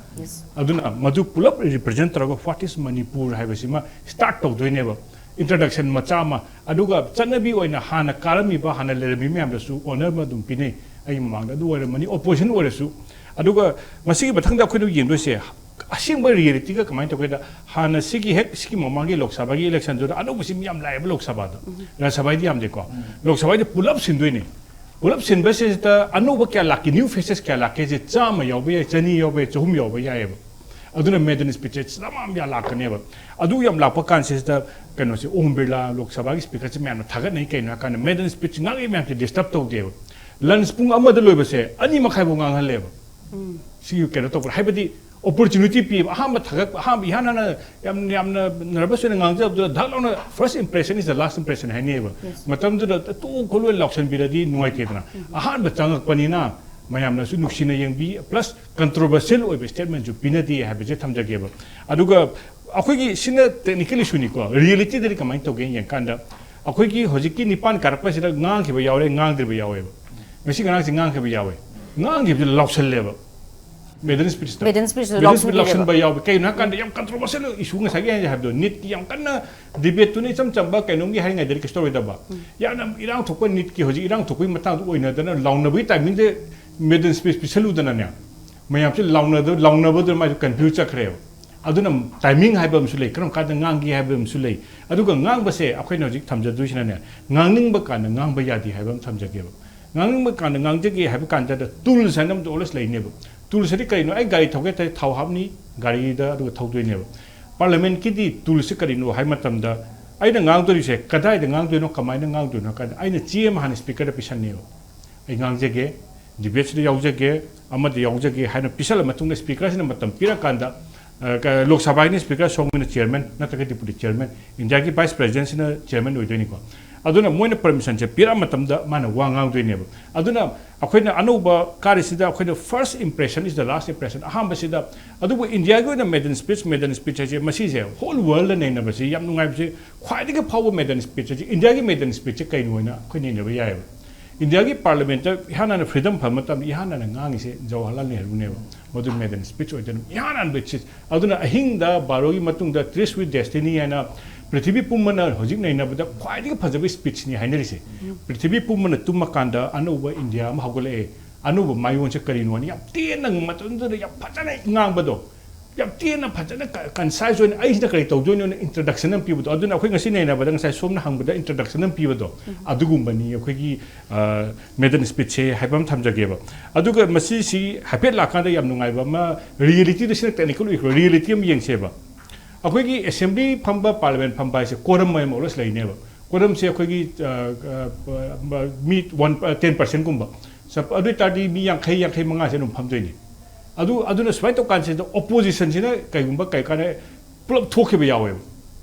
ꯑꯗꯨꯅ ꯃꯗꯨ ꯄꯨꯂꯞ ꯔꯤꯄ꯭ꯔꯖꯦꯟ ꯇꯧꯔꯒ what is ꯃꯅꯤꯄꯨꯔ ꯍꯥꯏꯕꯁꯤꯃ ꯁ꯭ꯇꯥꯔꯠ ꯇꯧꯗꯣꯏꯅꯦꯕ, ꯏꯟꯇ꯭ꯔꯗꯛꯁꯟ ꯃꯆꯥ ꯑꯃ꯫ ꯑꯗꯨꯒ ꯆꯠꯅꯕꯤ ꯑꯣꯏꯅ ꯍꯥꯟꯅ ꯀꯥꯔꯝꯃꯤꯕ, ꯍꯥꯟꯅ ꯂꯩꯔꯝꯃꯤ ꯃꯌꯥꯝꯗꯁꯨ ꯑꯣꯅꯔ ꯑꯃ ꯑꯗꯨꯝ ꯄꯤꯅꯩ꯫ ꯑꯩꯒꯤ ꯃꯃꯥꯡꯗ ꯑꯗꯨ ꯑꯣꯏꯔꯝꯃꯅꯤ, ꯑꯣꯄꯣꯖꯤꯁꯟ ꯑꯣꯏꯔꯁꯨ꯫ ꯑꯗꯨꯒ ꯃꯁꯤꯒꯤ ꯃꯊꯪꯗ ꯑꯩꯈꯣꯏꯅ ꯌꯦꯡꯗꯣꯏꯁꯦ ꯑꯁꯦꯡꯕ ꯔꯤꯌꯦꯂꯤꯇꯤꯒ ꯀꯃꯥꯏꯅ ꯇꯧꯒꯦꯗ, ꯍꯥꯟꯅ ꯁꯤꯒꯤ ꯍꯦꯛ ꯁꯤꯒꯤ ꯃꯃꯥꯡꯒꯤ ꯂꯣꯛ ꯁꯚꯥꯒꯤ ꯏꯂꯦꯛꯁꯟꯗꯨꯗ ꯑꯅꯧꯕꯁꯤ ꯃꯤ ꯌꯥꯝ ꯂꯥꯛꯑꯦꯕ ꯂꯣꯛ ꯁꯚꯥꯗ꯫ ꯔꯥꯖ꯭ꯌ ꯁꯚꯥꯗꯤ ꯌꯥꯝꯗꯦꯀꯣ꯫ ꯂꯣꯛ ꯁꯚꯥꯗꯤ ꯄꯨꯂꯞ ꯁꯤꯟꯗꯣꯏꯅꯦ꯫ ꯄꯨꯂꯞ ꯁꯤꯟꯕꯁꯤꯗ ꯑꯅꯧꯕ ꯀꯌꯥ ꯂꯥꯛꯀꯦ, ꯅ꯭ꯌꯨ ꯐꯦꯁꯦꯁ ꯀꯌꯥ ꯂꯥꯛꯀꯦꯁꯦ ꯆꯥꯝꯃ ꯌꯥꯎꯕ ꯌꯥꯏ, ꯆꯅꯤ ꯌꯥꯎꯕ ꯌꯥꯏ, ꯆꯍꯨꯝ ꯌꯥꯎꯕ ꯌꯥꯏꯑꯕ꯫ ꯑꯗꯨꯅ ꯃꯦꯗꯟ ꯁ꯭ꯄꯤꯆꯁꯦ ꯆꯥꯝꯃ ꯌꯥꯝ ꯂꯥꯛꯀꯅꯦꯕ꯫ ꯑꯗꯨ ꯌꯥꯝ ꯂꯥꯛꯄ ꯀꯥꯟꯁꯤꯗ ꯀꯩꯅꯣꯁꯦ, ꯑꯣꯝ ꯕꯤꯔꯂꯥ ꯂꯣꯛ ꯁꯚꯥꯒꯤ ꯁ꯭ꯄꯤꯀꯔꯁꯦ ꯃꯌꯥꯝꯅ ꯊꯥꯒꯠꯅꯩ꯫ ꯀꯩꯅꯣ ꯍꯥꯏꯀꯥꯟꯗ ꯃꯦꯗꯟ ꯁ꯭ꯄꯤꯆ ꯉꯥꯡꯉꯤ ꯃꯌꯥꯝꯁꯦ ꯗꯤꯁꯇꯔꯕ ꯇꯧꯗꯦꯕ꯫ ꯂꯟꯁ ꯄꯨꯡ ꯑꯃꯗ ꯂꯣꯏꯕꯁꯦ ꯑꯅꯤ ꯃꯈꯥꯏꯐꯥꯎ ꯉꯥꯡꯍꯜꯂꯦꯕ꯫ ꯁꯤꯒꯤ ꯀꯩꯅꯣ ꯇꯧꯕ ꯍꯥꯏꯕꯗꯤ Opportunity ꯄꯤꯕ, ꯑꯍꯥꯟꯕ ꯊꯥꯒꯠ, ꯑꯍꯥꯟꯕ ꯏꯍꯥꯟ ꯍꯥꯟꯅ ꯌꯥꯝ, ꯌꯥꯝꯅ nervous ꯑꯣꯏꯅ ꯉꯥꯡꯖꯕꯗꯨꯗ ꯙꯛ ꯂꯥꯎꯅ first impression is the last impression ꯍꯥꯏꯅꯩꯌꯦꯕ꯫ Yes. ꯃꯇꯝꯗꯨꯗ ꯇꯨ ꯈꯣꯠꯂꯨ ꯂꯥꯎꯁꯟꯕꯤꯔꯗꯤ ꯅꯨꯡꯉꯥꯏꯇꯦꯗꯅ꯫ ꯑꯍꯥꯟꯕ ꯆꯪꯉꯛꯄꯅꯤꯅ ꯃꯌꯥꯝꯅꯁꯨ ꯅꯨꯡꯁꯤꯅ ꯌꯦꯡꯕꯤ, plus controversial ꯑꯣꯏꯕ statementꯁꯨ ꯄꯤꯅꯗꯦ ꯍꯥꯏꯕꯁꯦ ꯊꯝꯖꯒꯦꯕ꯫ ꯑꯗꯨꯒ ꯑꯩꯈꯣꯏꯒꯤ ꯁꯤꯅ technical issueꯅꯤꯀꯣ, realityꯗꯗꯤ ꯀꯃꯥꯏꯅ ꯇꯧꯒꯦ ꯌꯦꯡꯀꯥꯟꯗ, ꯑꯩꯈꯣꯏꯒꯤ ꯍꯧꯖꯤꯛꯀꯤ ꯅꯤꯄꯥꯟ ꯀꯥꯔꯛꯄꯁꯤꯗ ꯉꯥꯡꯈꯤꯕ ꯌꯥꯎꯔꯦ, ꯉꯥꯡꯗ꯭ꯔꯤꯕ ꯌꯥꯎꯋꯦꯕ꯫ ꯉꯁꯤ ꯉꯔꯥꯡꯁꯦ ꯉꯥꯡꯈꯤꯕ ꯌꯥꯎꯋꯦ꯫ ꯉꯥꯡꯈꯤꯕꯗꯨ ꯂꯥꯎꯁꯜꯂꯦꯕ꯫ Maiden speechꯇ꯫ Maiden speechꯇ Maiden speech ꯂꯥꯎꯁꯟꯕꯤꯔꯦꯕ꯫ ꯂꯥꯎꯁꯟꯕ ꯌꯥꯎꯕ꯫ ꯀꯩꯒꯤꯅꯣ ꯍꯥꯏ ꯀꯥꯟꯗ ꯌꯥꯝ controversial issue ꯉꯁꯥꯏꯒꯤ ꯑꯩꯅ ꯍꯥꯏꯕꯗꯣ, NEETꯀꯤ ꯌꯥꯝ ꯀꯟꯅ debateꯇꯨꯅ ꯏꯆꯝ ꯆꯝꯕ ꯀꯩꯅꯣꯝꯒꯤ ꯍꯥꯏꯔꯤꯉꯩꯗꯗꯤ ꯀꯩꯁꯨ ꯇꯧꯔꯣꯏꯗꯕ꯫ ꯌꯥꯝꯅ ꯏꯔꯥꯡ ꯊꯣꯛꯄ NEETꯀꯤ ꯍꯧꯖꯤꯛ ꯏꯔꯥꯡ ꯊꯣꯛꯄꯒꯤ ꯃꯇꯥꯡꯗ ꯑꯣꯏꯅꯗꯅ ꯂꯥꯎꯅꯕꯒꯤ timingꯗ maiden speech ꯄꯤꯁꯜꯂꯨꯗꯅꯅꯦ꯫ ꯃꯌꯥꯝꯁꯦ ꯂꯥꯎꯅꯗ-, ꯂꯥꯎꯅꯕꯗꯨꯅ ꯃꯥꯏꯁꯨ confuse ꯆꯠꯈ꯭ꯔꯦꯕ꯫ ꯑꯗꯨꯅ timing ꯍꯥꯏꯕ ꯑꯃꯁꯨ ꯂꯩ, ꯀꯔꯝ ꯀꯥꯟꯗ ꯉꯥꯡꯒꯦ ꯍꯥꯏꯕ ꯑꯃꯁꯨ ꯂꯩ꯫ ꯑꯗꯨꯒ ꯉꯥꯡꯕꯁꯦ ꯑꯩꯈꯣꯏꯅ ꯍꯧꯖꯤꯛ ꯊꯝꯖꯗꯣꯏꯁꯤꯅꯅꯦ, ꯉꯥꯡꯅꯤꯡꯕ ꯀꯥꯟꯗ ꯉꯥꯡꯕ ꯌꯥꯗꯦ ꯍꯥꯏꯕ ꯑꯃ ꯊꯝꯖꯒꯦꯕ꯫ ꯉꯥꯡꯅꯤꯡꯕ ꯀꯥꯟꯗ ꯉꯥꯡꯖꯒꯦ ꯍꯥꯏꯕ ꯀꯥꯟꯗ tools ꯍꯥꯏꯅ ꯑꯃꯗ always ꯂꯩꯅꯦꯕ꯫ Tools ꯍꯥꯏꯗꯤ ꯀꯔꯤꯅꯣ? ꯑꯩ ꯒꯥꯔꯤ ꯊꯧꯒꯦ ꯇꯥꯔꯗꯤ ꯊꯥꯎ ꯍꯥꯞꯅꯤ ꯒꯥꯔꯤꯗ, ꯑꯗꯨꯒ ꯊꯧꯗꯣꯏꯅꯦꯕ꯫ Parliamentꯀꯤꯗꯤ toolsꯁꯦ ꯀꯔꯤꯅꯣ ꯍꯥꯏ ꯃꯇꯝꯗ, ꯑꯩꯅ ꯉꯥꯡꯗꯣꯔꯤꯁꯦ ꯀꯗꯥꯏꯗ ꯉꯥꯡꯗꯣꯏꯅꯣ, ꯀꯃꯥꯏꯅ ꯉꯥꯡꯗꯣꯏꯅꯣ ꯍꯥꯏ ꯀꯥꯟꯗ, ꯑꯩꯅ ꯆꯦ ꯑꯃ ꯍꯥꯟꯅ speakerꯗ ꯄꯤꯁꯟꯅꯦꯕ꯫ ꯑꯩ ꯉꯥꯡꯖꯒꯦ, debateꯁꯤꯗ ꯌꯥꯎꯖꯒꯦ, ꯑꯃꯗ ꯌꯥꯎꯖꯒꯦ ꯍꯥꯏꯅ ꯄꯤꯁꯜꯂ ꯃꯇꯨꯡꯗ speakerꯁꯤꯅ ꯃꯇꯝ ꯄꯤꯔꯀꯥꯟꯗ, ꯑ, ꯀ-, ꯂꯣꯛ ꯁꯚꯥꯒꯤꯅ speaker, ꯁꯣꯝꯒꯤꯅ chairman ꯅꯠꯇ꯭ꯔꯒ deputy chairman, Indiaꯒꯤ vice presidentꯁꯤꯅ chairman ꯑꯣꯏꯗꯣꯏꯅꯤꯀꯣ꯫ ꯑꯗꯨꯅ ꯃꯣꯏꯅ permissionꯁꯦ ꯄꯤꯔꯛꯑ ꯃꯇꯝꯗ ꯃꯥꯅ ꯋꯥ ꯉꯥꯡꯗꯣꯏꯅꯦꯕ꯫ ꯑꯗꯨꯅ ꯑꯩꯈꯣꯏꯅ ꯑꯅꯧꯕ ꯀꯥꯔꯤꯁꯤꯗ ꯑꯩꯈꯣꯏꯅ first impression is the last impression, ꯑꯍꯥꯟꯕꯁꯤꯗ꯫ ꯑꯗꯨꯕꯨ Indiaꯒꯤ ꯑꯣꯏꯅ maiden speech, maiden speech ꯍꯥꯏꯁꯦ, ꯃꯁꯤꯁꯦ whole worldꯗ ꯅꯩꯅꯕꯁꯦ ꯌꯥꯝ ꯅꯨꯡꯉꯥꯏꯕꯁꯦ, ꯈ꯭ꯋꯥꯏꯗꯒꯤ ꯐꯥꯎꯕ maiden speech ꯍꯥꯏꯁꯦ, Indiaꯒꯤ maiden speechꯁꯦ ꯀꯩꯅꯣ ꯍꯥꯏꯅ ꯑꯩꯈꯣꯏ ꯅꯩꯅꯕ ꯌꯥꯏꯑꯕ꯫ Indiaꯒꯤ parliamentꯇ ꯏꯍꯥꯟ ꯍꯥꯟꯅ freedom ꯐꯪꯕ ꯃꯇꯝꯗ ꯏꯍꯥꯟ ꯍꯥꯟꯅ ꯉꯥꯡꯉꯤꯁꯦ ꯖꯋꯥꯍꯔꯂꯥꯜ ꯅꯦꯍꯔꯨꯅꯦꯕ꯫ ꯃꯗꯨ maiden speech ꯑꯣꯏꯗꯣꯏꯅꯤ꯫ ꯏꯍꯥꯟ ꯍꯥꯟꯕ speech꯫ ꯑꯗꯨꯅ ꯑꯍꯤꯡꯗ ꯕꯥꯔꯣꯒꯤ ꯃꯇꯨꯡꯗ Trees with Destiny ꯍꯥꯏꯅ ꯄ꯭ꯔꯤꯊꯤꯕꯤ ꯄꯨꯝꯕꯅ ꯍꯧꯖꯤꯛ ꯅꯩꯅꯕꯗ ꯈ꯭ꯋꯥꯏꯗꯒꯤ ꯐꯖꯕ speechꯅꯤ ꯍꯥꯏꯅꯔꯤꯁꯦ꯫ ꯄ꯭ꯔꯤꯊꯤꯕꯤ ꯄꯨꯝꯕꯅ ꯇꯨꯝꯃꯀꯥꯟꯗ ꯑꯅꯧꯕ India ꯑꯃ ꯍꯧꯒꯠꯂꯛꯑꯦ, ꯑꯅꯧꯕ ꯃꯌꯣꯟꯁꯦ ꯀꯔꯤꯅꯣ ꯍꯥꯏꯅ ꯌꯥꯝ ꯇꯦꯟꯅ, ꯃꯇꯝꯗꯨꯗ ꯌꯥꯝ ꯐꯖꯅ ꯉꯥꯡꯕꯗꯣ, ꯌꯥꯝ ꯇꯦꯟꯅ ꯐꯖꯅ ꯀ-, concise ꯑꯣꯏꯅ ꯑꯩꯁꯤꯅ ꯀꯔꯤ ꯇꯧꯗꯣꯏꯅꯣꯅ introduction ꯑꯃ ꯄꯤꯕꯗꯣ, ꯑꯗꯨꯅ ꯑꯩꯈꯣꯏ ꯉꯁꯤ ꯅꯩꯅꯕꯗ ꯉꯁꯥꯏ ꯁꯣꯝꯅ ꯍꯪꯕꯗ introduction ꯑꯃ ꯄꯤꯕꯗꯣ, ꯑꯗꯨꯒꯨꯝꯕꯅꯤ ꯑꯩꯈꯣꯏꯒꯤ, ꯑ, maiden speechꯁꯦ ꯍꯥꯏꯕ ꯑꯃ ꯊꯝꯖꯒꯦꯕ꯫ ꯑꯗꯨꯒ ꯃꯁꯤꯁꯤ ꯍꯥꯏꯐꯦꯠ ꯂꯥꯛꯀꯥꯟꯗ ꯌꯥꯝ ꯅꯨꯡꯉꯥꯏꯕ ꯑꯃ, realityꯗ ꯁꯤꯅ technical ꯑꯣꯏꯈ꯭ꯔꯣ, reality ꯑꯃ ꯌꯦꯡꯁꯦꯕ꯫ ꯑꯩꯈꯣꯏꯒꯤ assembly ꯐꯝꯕ, parliament ꯐꯝꯕ ꯍꯥꯏꯁꯦ quorum ꯑꯃ always ꯂꯩꯅꯦꯕ꯫ Quorumꯁꯦ ꯑꯩꯈꯣꯏꯒꯤ, ꯑ, ꯑ, ꯃꯤ one, ten percentꯀꯨꯝꯕ꯫ ꯁꯞ-, ꯑꯗꯨ ꯑꯣꯏ ꯇꯥꯔꯗꯤ ꯃꯤ ꯌꯥꯡꯈꯩ, ꯌꯥꯡꯈꯩ ꯃꯉꯥꯁꯦ ꯑꯗꯨꯝ ꯐꯝꯗꯣꯏꯅꯤ꯫ ꯑꯗꯨ ꯑꯗꯨꯅ ꯁꯨꯃꯥꯏꯅ ꯇꯧꯀꯥꯟꯁꯤꯗ ꯑꯣꯄꯣꯖꯤꯁꯟꯁꯤꯅ ꯀꯩꯒꯨꯝꯕ ꯀꯩ ꯀꯥꯟꯗ ꯄꯨꯂꯞ ꯊꯣꯛꯈꯤꯕ ꯌꯥꯎꯋꯦꯕ꯫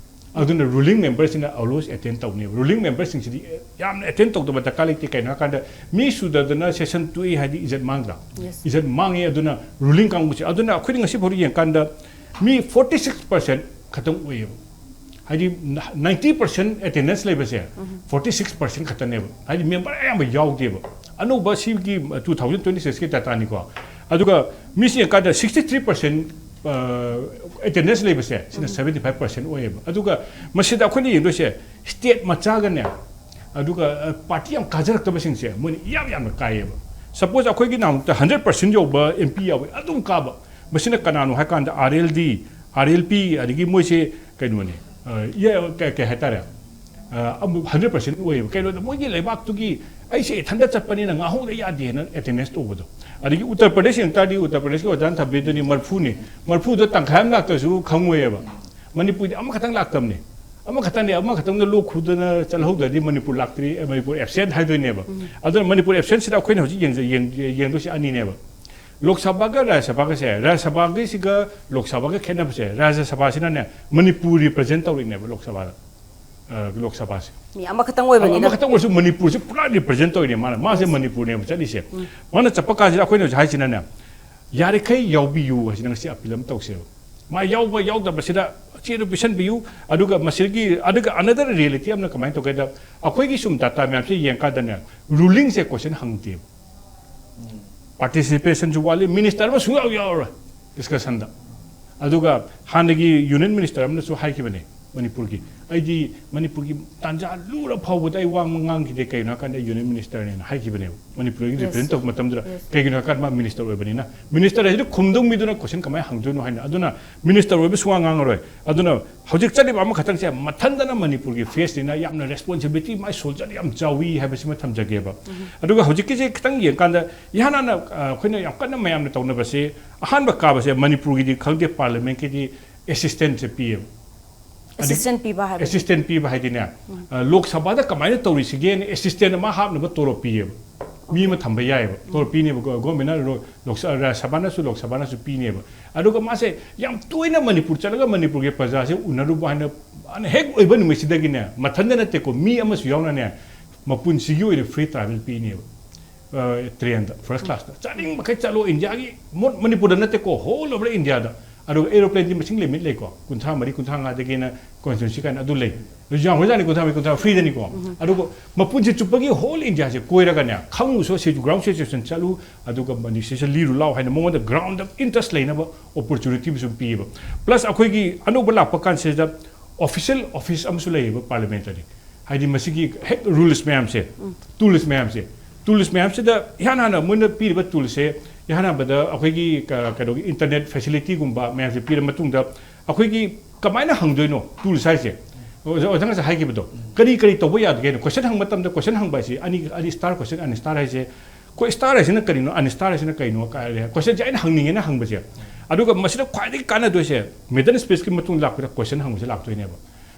ꯑꯗꯨꯅ ꯔꯨꯂꯤꯡ ꯃꯦꯝꯕꯔꯁꯤꯅ ꯑꯣꯜꯋꯦꯁ ꯑꯦꯇꯦꯟ ꯇꯧꯅꯦꯕ꯫ ꯔꯨꯂꯤꯡ ꯃꯦꯝꯕꯔꯁꯤꯡꯁꯤꯗꯤ ꯌꯥꯝꯅ ꯑꯦꯇꯦꯟ ꯇꯧꯗꯕ ꯗꯔꯀꯥꯔ ꯂꯩꯇꯦ꯫ ꯀꯩꯅꯣ ꯍꯥꯏꯀꯥꯟꯗ ꯃꯤ ꯁꯨꯗꯗꯅ ꯁꯦꯁꯟ ꯇꯣꯛꯏ ꯍꯥꯏꯗꯤ ꯏꯖꯠ ꯃꯥꯡꯗ꯭ꯔꯥ? Yes. ꯏꯖꯠ ꯃꯥꯡꯉꯤ꯫ ꯑꯗꯨꯅ ꯔꯨꯂꯤꯡ ꯀꯥꯡꯕꯨꯁꯦ, ꯑꯗꯨꯅ ꯑꯩꯈꯣꯏꯅ ꯉꯁꯤ ꯐꯥꯎꯗ ꯌꯦꯡꯀꯥꯟꯗ ꯃꯤ ꯐꯣꯔꯇꯤ ꯁꯤꯛꯁ ꯄꯥꯔꯁꯦꯟ ꯈꯛꯇꯪ ꯑꯣꯏꯌꯦꯕ꯫ ꯍꯥꯏꯗꯤ ꯅꯥꯏꯟꯇꯤ ꯄꯥꯔꯁꯦꯟ ꯑꯦꯇꯦꯟꯗꯦꯟꯁ ꯂꯩꯕꯁꯦ ꯐꯣꯔꯇꯤ ꯁꯤꯛꯁ ꯄꯥꯔꯁꯦꯟ ꯈꯛꯇꯅꯦꯕ꯫ ꯍꯥꯏꯗꯤ ꯃꯦꯝꯕꯔ ꯑꯌꯥꯝꯕ ꯌꯥꯎꯗꯦꯕ꯫ ꯑꯅꯧꯕ ꯁꯤꯒꯤ ꯇꯨ ꯊꯥꯎꯖꯟ ꯇ꯭ꯋꯦꯟꯇꯤ ꯁꯤꯛꯁꯀꯤ ꯗꯥꯇꯥꯅꯤꯀꯣ꯫ ꯑꯗꯨꯒ ꯃꯤꯁꯤ ꯌꯦꯡꯀꯥꯟꯗ ꯁꯤꯛꯁꯇꯤ ꯊ꯭ꯔꯤ ꯄꯥꯔꯁꯦꯟ ꯑꯦꯇꯦꯟꯗꯦꯟꯁ ꯂꯩꯕꯁꯦ ꯁꯤꯅ ꯁꯕꯦꯟꯇꯤ ꯐꯥꯏꯚ ꯄꯥꯔꯁꯦꯟ ꯑꯣꯏꯌꯦꯕ꯫ ꯑꯗꯨꯒ ꯃꯁꯤꯗ ꯑꯩꯈꯣꯏꯅ ꯌꯦꯡꯗꯣꯏꯁꯦ ꯁ꯭ꯇꯦꯠ ꯃꯆꯥꯒꯅꯦ, ꯑꯗꯨꯒ ꯄꯥꯔꯇꯤ ꯌꯥꯝ ꯀꯥꯖꯔꯛꯇꯕꯁꯤꯡꯁꯦ ꯃꯣꯏꯅ ꯏꯌꯥꯝ ꯌꯥꯝꯅ ꯀꯥꯏꯌꯦꯕ꯫ ꯁꯄꯣꯁ ꯑꯩꯈꯣꯏꯒꯤ ꯅꯍꯥꯟꯃꯨꯛꯇ ꯍꯟꯗ꯭ꯔꯦꯠ ꯄꯥꯔꯁꯦꯟ ꯌꯧꯕ ꯑꯦꯝ ꯄꯤ ꯌꯥꯎꯋꯦ, ꯑꯗꯨꯝ ꯀꯥꯕ꯫ ꯃꯁꯤꯅ ꯀꯅꯥꯅꯣ ꯍꯥꯏꯀꯥꯟꯗ ꯑꯥꯔ ꯑꯦꯜ ꯗꯤ, ꯑꯥꯔ ꯑꯦꯜ ꯄꯤ, ꯑꯗꯒꯤ ꯃꯣꯏꯁꯦ ꯀꯩꯅꯣꯅꯦ, ꯑ, ꯏꯌꯥ-, ꯀꯩ ꯀꯩ ꯍꯥꯏꯇꯥꯔꯦ, ꯑ, ꯑꯃꯨꯛ ꯍꯟꯗ꯭ꯔꯦꯠ ꯄꯥꯔꯁꯦꯟ ꯑꯣꯏꯌꯦꯕ꯫ ꯀꯩꯅꯣꯗ ꯃꯣꯏꯒꯤ ꯂꯩꯕꯥꯛꯇꯨꯒꯤ ꯑꯩꯁꯦ ꯏꯊꯟꯗ ꯆꯠꯄꯅꯤꯅ ꯉꯥꯍꯧꯗ ꯌꯥꯗꯦꯅ ꯑꯦꯇꯦꯟꯗꯦꯟꯁ ꯇꯧꯕꯗꯣ꯫ ꯑꯗꯒꯤ ꯎꯠꯇꯔ ꯄ꯭ꯔꯗꯦꯁ ꯌꯦꯡ ꯇꯥꯔꯗꯤ ꯎꯠꯇꯔ ꯄ꯭ꯔꯗꯦꯁꯀꯤ ꯑꯣꯖꯥꯅ ꯊꯝꯕꯤꯗꯨꯅꯤ ꯃꯔꯐꯨꯅꯤ꯫ ꯃꯔꯐꯨꯗꯣ ꯇꯪꯈꯥꯏ ꯑꯃ ꯂꯥꯛꯇ꯭ꯔꯁꯨ ꯈꯪꯉꯣꯏꯌꯦꯕ꯫ ꯃꯅꯤꯄꯨꯔꯗꯤ ꯑꯃꯈꯛꯇꯪ ꯂꯥꯛꯇꯕꯅꯤ꯫ ꯑꯃꯈꯛꯇꯪꯅꯦ, ꯑꯃꯈꯛꯇꯪꯗ ꯂꯣꯛ ꯈꯨꯗꯅ ꯆꯠꯍꯧꯗ꯭ꯔꯗꯤ ꯃꯅꯤꯄꯨꯔ ꯂꯥꯛꯇ꯭ꯔꯤ, ꯑꯦ, ꯃꯅꯤꯄꯨꯔ ꯑꯦꯞꯁꯦꯟ ꯍꯥꯏꯗꯣꯏꯅꯦꯕ꯫ ꯑꯗꯨꯅ ꯃꯅꯤꯄꯨꯔ ꯑꯦꯞꯁꯦꯟꯁꯤꯗ ꯑꯩꯈꯣꯏꯅ ꯍꯧꯖꯤꯛ ꯌꯦꯡꯖ-, ꯌꯦꯡ-, ꯌꯦꯡꯗꯣꯏꯁꯦ ꯑꯅꯤꯅꯦꯕ꯫ ꯂꯣꯛ ꯁꯚꯥꯒ ꯔꯥꯖ꯭ꯌ ꯁꯚꯥꯒꯁꯦ, ꯔꯥꯖ꯭ꯌ ꯁꯚꯥꯒꯤꯁꯤꯒ ꯂꯣꯛ ꯁꯚꯥꯒ ꯈꯦꯠꯅꯕꯁꯦ, ꯔꯥꯖ꯭ꯌ ꯁꯚꯥꯁꯤꯅꯅꯦ ꯃꯅꯤꯄꯨꯔ ꯔꯤꯄ꯭ꯔꯖꯦꯟ ꯇꯧꯔꯤꯅꯦꯕ ꯂꯣꯛ ꯁꯚꯥꯗ꯫ ꯑ, ꯂꯣꯛ ꯁꯚꯥꯁꯦ꯫ ꯃꯤ ꯑꯃꯈꯛꯇꯪ ꯑꯣꯏꯕꯅꯤꯅ꯫ ꯑꯃꯈꯛꯇꯪ ꯑꯣꯏꯔꯁꯨ ꯃꯅꯤꯄꯨꯔꯁꯦ ꯄꯨꯔꯥ ꯔꯤꯄ꯭ꯔꯖꯦꯟ ꯇꯧꯔꯤꯅꯦ ꯃꯥꯅ꯫ ꯃꯥꯁꯦ ꯃꯅꯤꯄꯨꯔꯅꯦꯕ ꯆꯠꯂꯤꯁꯦ꯫ ꯃꯥꯅ ꯆꯠꯄ ꯀꯥꯟꯁꯤꯗ ꯑꯩꯈꯣꯏꯅ ꯍꯧꯖꯤꯛ ꯍꯥꯏꯁꯤꯅꯅꯦ, ꯌꯥꯔꯤꯈꯩ ꯌꯥꯎꯕꯤꯌꯨ ꯍꯥꯏꯁꯤꯅ ꯉꯁꯤ ꯑꯄꯤꯜ ꯑꯃ ꯇꯧꯁꯦꯕ꯫ ꯃꯥ ꯌꯥꯎꯕ ꯌꯥꯎꯗꯕꯁꯤꯗ ꯆꯦꯗꯨ ꯄꯤꯁꯟꯕꯤꯌꯨ꯫ ꯑꯗꯨꯒ ꯃꯁꯤꯒꯤ, ꯑꯗꯨꯒ ꯑꯅꯗꯔ ꯔꯤꯌꯦꯂꯤꯇꯤ ꯑꯃꯅ ꯀꯃꯥꯏꯅ ꯇꯧꯒꯦꯗ, ꯑꯩꯈꯣꯏꯒꯤ ꯁꯨꯝ ꯗꯥꯇꯥ ꯃꯌꯥꯝꯁꯦ ꯌꯦꯡꯀꯥꯟꯗꯅꯦ, ꯔꯨꯂꯤꯡꯁꯦ ꯀꯣꯏꯁꯟ ꯍꯪꯗꯦꯕ꯫ ꯄꯥꯔꯇꯤꯁꯤꯄꯦꯁꯟꯁꯨ ꯋꯥꯠꯂꯤ, ꯃꯤꯅꯤꯁꯇꯔ ꯑꯃ ꯁꯨꯡꯌꯥꯎ ꯌꯥꯎꯔꯔꯣꯏ ꯗꯤꯁꯀꯁꯟꯗ꯫ ꯑꯗꯨꯒ ꯍꯥꯟꯅꯒꯤ ꯌꯨꯅꯤꯌꯟ ꯃꯤꯅꯤꯁꯇꯔ ꯑꯃꯅꯁꯨ ꯍꯥꯏꯈꯤꯕꯅꯦ ꯃꯅꯤꯄꯨꯔꯒꯤ, "ꯑꯩꯗꯤ ꯃꯅꯤꯄꯨꯔꯒꯤ ꯇꯥꯟꯖꯥ ꯂꯨꯔ ꯐꯥꯎꯕꯗ ꯑꯩ ꯋꯥ ꯑꯃ ꯉꯥꯡꯈꯤꯗꯦ, ꯀꯩꯒꯤꯅꯣ ꯍꯥꯏꯀꯥꯟꯗ ꯑꯩ ꯌꯨꯅꯤꯌꯟ ꯃꯤꯅꯤꯁꯇꯔꯅꯦꯅ" ꯍꯥꯏꯈꯤꯕꯅꯦꯕ꯫ ꯃꯅꯤꯄꯨꯔꯒꯤ Yes. ꯔꯤꯄ꯭ꯔꯖꯦꯟ ꯇꯧꯕ ꯃꯇꯝꯗꯨꯗ, Yes. ꯀꯩꯒꯤꯅꯣ ꯍꯥꯏꯀꯥꯟꯗ ꯃꯥ ꯃꯤꯅꯤꯁꯇꯔ ꯑꯣꯏꯕꯅꯤꯅ꯫ ꯃꯤꯅꯤꯁꯇꯔ ꯍꯥꯏꯁꯤꯗꯤ ꯈꯨꯝꯗꯧ ꯃꯤꯗꯨꯅ ꯀꯣꯏꯁꯟ ꯀꯃꯥꯏꯅ ꯍꯪꯗꯣꯏꯅꯣ ꯍꯥꯏꯅ꯫ ꯑꯗꯨꯅ ꯃꯤꯅꯤꯁꯇꯔ ꯑꯣꯏꯕ ꯁꯨꯡꯉꯥꯡ ꯉꯥꯡꯉꯔꯣꯏ꯫ ꯑꯗꯨꯅ ꯍꯧꯖꯤꯛ ꯆꯠꯂꯤꯕ ꯑꯃꯈꯛꯇꯪꯁꯦ ꯃꯊꯟꯗꯅ ꯃꯅꯤꯄꯨꯔꯒꯤ ꯐꯦꯁꯅꯤꯅ ꯌꯥꯝꯅ ꯔꯦꯁꯄꯣꯟꯁꯤꯕꯤꯂꯤꯇꯤ ꯃꯥꯏ ꯁꯣꯜꯖꯔ ꯌꯥꯝ ꯆꯥꯎꯏ ꯍꯥꯏꯕꯁꯤꯃ ꯊꯝꯖꯒꯦꯕ꯫ ꯑꯗꯨꯒ ꯍꯧꯖꯤꯛꯀꯤꯁꯦ ꯈꯤꯇꯪ ꯌꯦꯡꯀꯥꯟꯗ ꯏꯍꯥꯟ ꯍꯥꯟꯅ, ꯑ, ꯑꯩꯈꯣꯏꯅ ꯌꯥꯝ ꯀꯟꯅ ꯃꯌꯥꯝꯅ ꯇꯧꯅꯕꯁꯦ, ꯑꯍꯥꯟꯕ ꯀꯥꯕꯁꯦ ꯃꯅꯤꯄꯨꯔꯒꯤꯗꯤ ꯈꯪꯗꯦ, ꯄꯥꯔꯂꯤꯌꯥꯃꯦꯟꯠꯀꯤꯗꯤ ꯑꯦꯁꯤꯁꯇꯦꯟꯁꯦ ꯄꯤꯌꯦꯕ꯫ ꯑꯦꯁꯤꯁꯇꯦꯟ ꯄꯤꯕ ꯍꯥꯏꯕꯁꯦ? ꯑꯦꯁꯤꯁꯇꯦꯟ ꯄꯤꯕ ꯍꯥꯏꯗꯤꯅꯦ, ꯑ, ꯂꯣꯛ ꯁꯚꯥꯗ ꯀꯃꯥꯏꯅ ꯇꯧꯔꯤꯁꯤꯒꯦꯅ ꯑꯦꯁꯤꯁꯇꯦꯟ ꯑꯃ ꯍꯥꯞꯅꯕ ꯇꯣꯂꯣꯞ ꯄꯤꯌꯦꯕ꯫ ꯃꯤ ꯑꯃ ꯊꯝꯕ ꯌꯥꯏꯑꯕ, ꯇꯣꯂꯣꯞ ꯄꯤꯅꯦꯕ꯫ ꯒꯣ-, ꯒꯣꯔꯃꯦꯟꯅ ꯂꯣ-, ꯂꯣꯛ-, ꯔꯥꯖ꯭ꯌ ꯁꯚꯥꯅꯁꯨ, ꯂꯣꯛ ꯁꯚꯥꯅꯁꯨ ꯄꯤꯅꯦꯕ꯫ ꯑꯗꯨꯒ ꯃꯥꯁꯦ ꯌꯥꯝ ꯇꯣꯏꯅ ꯃꯅꯤꯄꯨꯔ ꯆꯠꯂꯒ ꯃꯅꯤꯄꯨꯔꯒꯤ ꯄ꯭ꯔꯖꯥꯁꯦ ꯎꯅꯔꯨꯕ ꯍꯥꯏꯅ, ꯃꯥꯅ ꯍꯦꯛ ꯑꯣꯏꯕ ꯅꯨꯃꯤꯠꯁꯤꯗꯒꯤꯅꯦ, ꯃꯊꯟꯇ ꯅꯠꯇꯦꯀꯣ, ꯃꯤ ꯑꯃꯁꯨ ꯌꯥꯎꯅꯅꯦ, ꯃꯄꯨꯟꯁꯤꯒꯤ ꯑꯣꯏꯅ ꯐ꯭ꯔꯤ ꯇ꯭ꯔꯥꯚꯦꯜ ꯄꯤꯅꯦꯕ꯫ ꯑ, ꯇ꯭ꯔꯦꯟꯗ, ꯐꯥꯔꯁ ꯀ꯭ꯂꯥꯁꯇ꯫ ꯆꯥꯅꯤꯡ ꯃꯈꯩ ꯆꯠꯂꯣ, ꯏꯟꯗꯤꯌꯥꯒꯤ ꯃꯣ-, ꯃꯅꯤꯄꯨꯔꯗ ꯅꯠꯇꯦꯀꯣ, ꯍꯣꯜ ꯑꯣꯚꯔ ꯏꯟꯗꯤꯌꯥꯗ꯫ ꯑꯗꯨꯒ ꯑꯦꯔꯣꯄ꯭ꯂꯦꯟꯗꯤ ꯃꯁꯤꯡ ꯂꯤꯃꯤꯠ ꯂꯩꯀꯣ, ꯀꯨꯟꯊ꯭ꯔꯥ ꯃꯔꯤ, ꯀꯨꯟꯊ꯭ꯔꯥ ꯃꯉꯥꯗꯒꯤꯅ ꯀꯣꯟꯁꯇꯤꯇ꯭ꯌꯨꯟꯁꯤ ꯀꯥꯏꯅ ꯑꯗꯨ ꯂꯩ꯫ ꯑꯗꯨ ꯌꯥꯝꯈ꯭ꯔꯖꯥꯠꯅꯤ, ꯀꯨꯟꯊ꯭ꯔꯥ ꯃꯔꯤ, ꯀꯨꯟꯊ꯭ꯔꯥ ꯐ꯭ꯔꯤꯗꯅꯤꯀꯣ꯫ ꯑꯗꯨꯒ ꯃꯄꯨꯟꯁꯤ ꯆꯨꯞꯄꯒꯤ ꯍꯣꯜ ꯏꯟꯗꯤꯌꯥꯁꯦ ꯀꯣꯏꯔꯒꯅꯦ, ꯈꯪꯉꯨꯁꯨ ꯁꯤ ꯒ꯭ꯔꯥꯎꯟ ꯁꯤꯆꯨꯋꯦꯁꯟ ꯆꯠꯂꯨ, ꯑꯗꯨꯒ ꯃꯅꯤꯁꯤꯁꯦ ꯂꯤꯔꯨ ꯂꯥꯎ ꯍꯥꯏꯅ ꯃꯉꯣꯟꯗ ꯒ꯭ꯔꯥꯎꯟꯗ ꯏꯟꯇꯔꯦꯁ ꯂꯩꯅꯕ ꯑꯣꯄꯣꯔꯆꯨꯅꯤꯇꯤ ꯑꯃꯁꯨ ꯄꯤꯌꯦꯕ꯫ ꯄ꯭ꯂꯁ ꯑꯩꯈꯣꯏꯒꯤ ꯑꯅꯧꯕ ꯂꯥꯛꯄ ꯀꯥꯟꯁꯤꯗ ꯑꯣꯐꯤꯁꯤꯌꯦꯜ ꯑꯣꯐꯤꯁ ꯑꯃꯁꯨ ꯂꯩꯌꯦꯕ ꯄꯥꯔꯂꯤꯌꯥꯃꯦꯟꯇꯔꯤ꯫ ꯍꯥꯏꯗꯤ ꯃꯁꯤꯒꯤ ꯍꯦꯛ ꯔꯨꯜꯁ ꯃꯌꯥꯝꯁꯦ, ꯇꯨꯜꯁ ꯃꯌꯥꯝꯁꯦ, ꯇꯨꯜꯁ ꯃꯌꯥꯝꯁꯤꯗ ꯏꯍꯥꯟ ꯍꯥꯟꯅ ꯃꯣꯏꯅ ꯄꯤꯔꯤꯕ ꯇꯨꯜꯁꯦ, ꯏꯍꯥꯟ ꯍꯥꯟꯕꯗ ꯑꯩꯈꯣꯏꯒꯤ ꯀ-, ꯀꯩꯅꯣꯒꯤ ꯏꯟꯇꯔꯅꯦꯠ ꯐꯦꯁꯤꯂꯤꯇꯤꯒꯨꯝꯕ ꯃꯌꯥꯝꯁꯦ ꯄꯤꯔ ꯃꯇꯨꯡꯗ ꯑꯩꯈꯣꯏꯒꯤ ꯀꯃꯥꯏꯅ ꯍꯪꯗꯣꯏꯅꯣ ꯇꯨꯜꯁ ꯍꯥꯏꯁꯦ? ꯑꯣꯖꯥ, ꯑꯣꯖꯥ ꯉꯁꯥꯏ ꯍꯥꯏꯈꯤꯕꯗꯣ, ꯀꯔꯤ ꯀꯔꯤ ꯇꯧꯕ ꯌꯥꯗꯒꯦꯅꯣ? ꯀꯣꯏꯁꯟ ꯍꯪꯕ ꯃꯇꯝꯗ ꯀꯣꯏꯁꯟ ꯍꯪꯕ ꯍꯥꯏꯁꯤ ꯑꯅꯤ, ꯑꯅꯤ, ꯁ꯭ꯇꯥꯔ ꯀꯣꯏꯁꯟ, ꯑꯟꯁ꯭ꯇꯥꯔ ꯍꯥꯏꯁꯦ꯫ ꯑꯩꯈꯣꯏ ꯁ꯭ꯇꯥꯔ ꯍꯥꯏꯁꯤꯅ ꯀꯔꯤꯅꯣ, ꯑꯟꯁ꯭ꯇꯥꯔ ꯍꯥꯏꯁꯤꯅ ꯀꯩꯅꯣ ꯀꯥꯏ ꯀꯣꯏꯁꯟꯁꯦ ꯑꯩꯅ ꯍꯪꯅꯤꯡꯉꯦꯅ ꯍꯪꯕꯁꯦ꯫ ꯑꯗꯨꯒ ꯃꯁꯤꯗ ꯈ꯭ꯋꯥꯏꯗꯒꯤ ꯀꯥꯟꯅꯗꯣꯏꯁꯦ, ꯃꯦꯗꯟ ꯁ꯭ꯄꯤꯆꯀꯤ ꯃꯇꯨꯡ ꯂꯥꯛꯄꯗ ꯀꯣꯏꯁꯟ ꯍꯪꯕꯁꯦ ꯂꯥꯛꯇꯣꯏꯅꯦꯕ꯫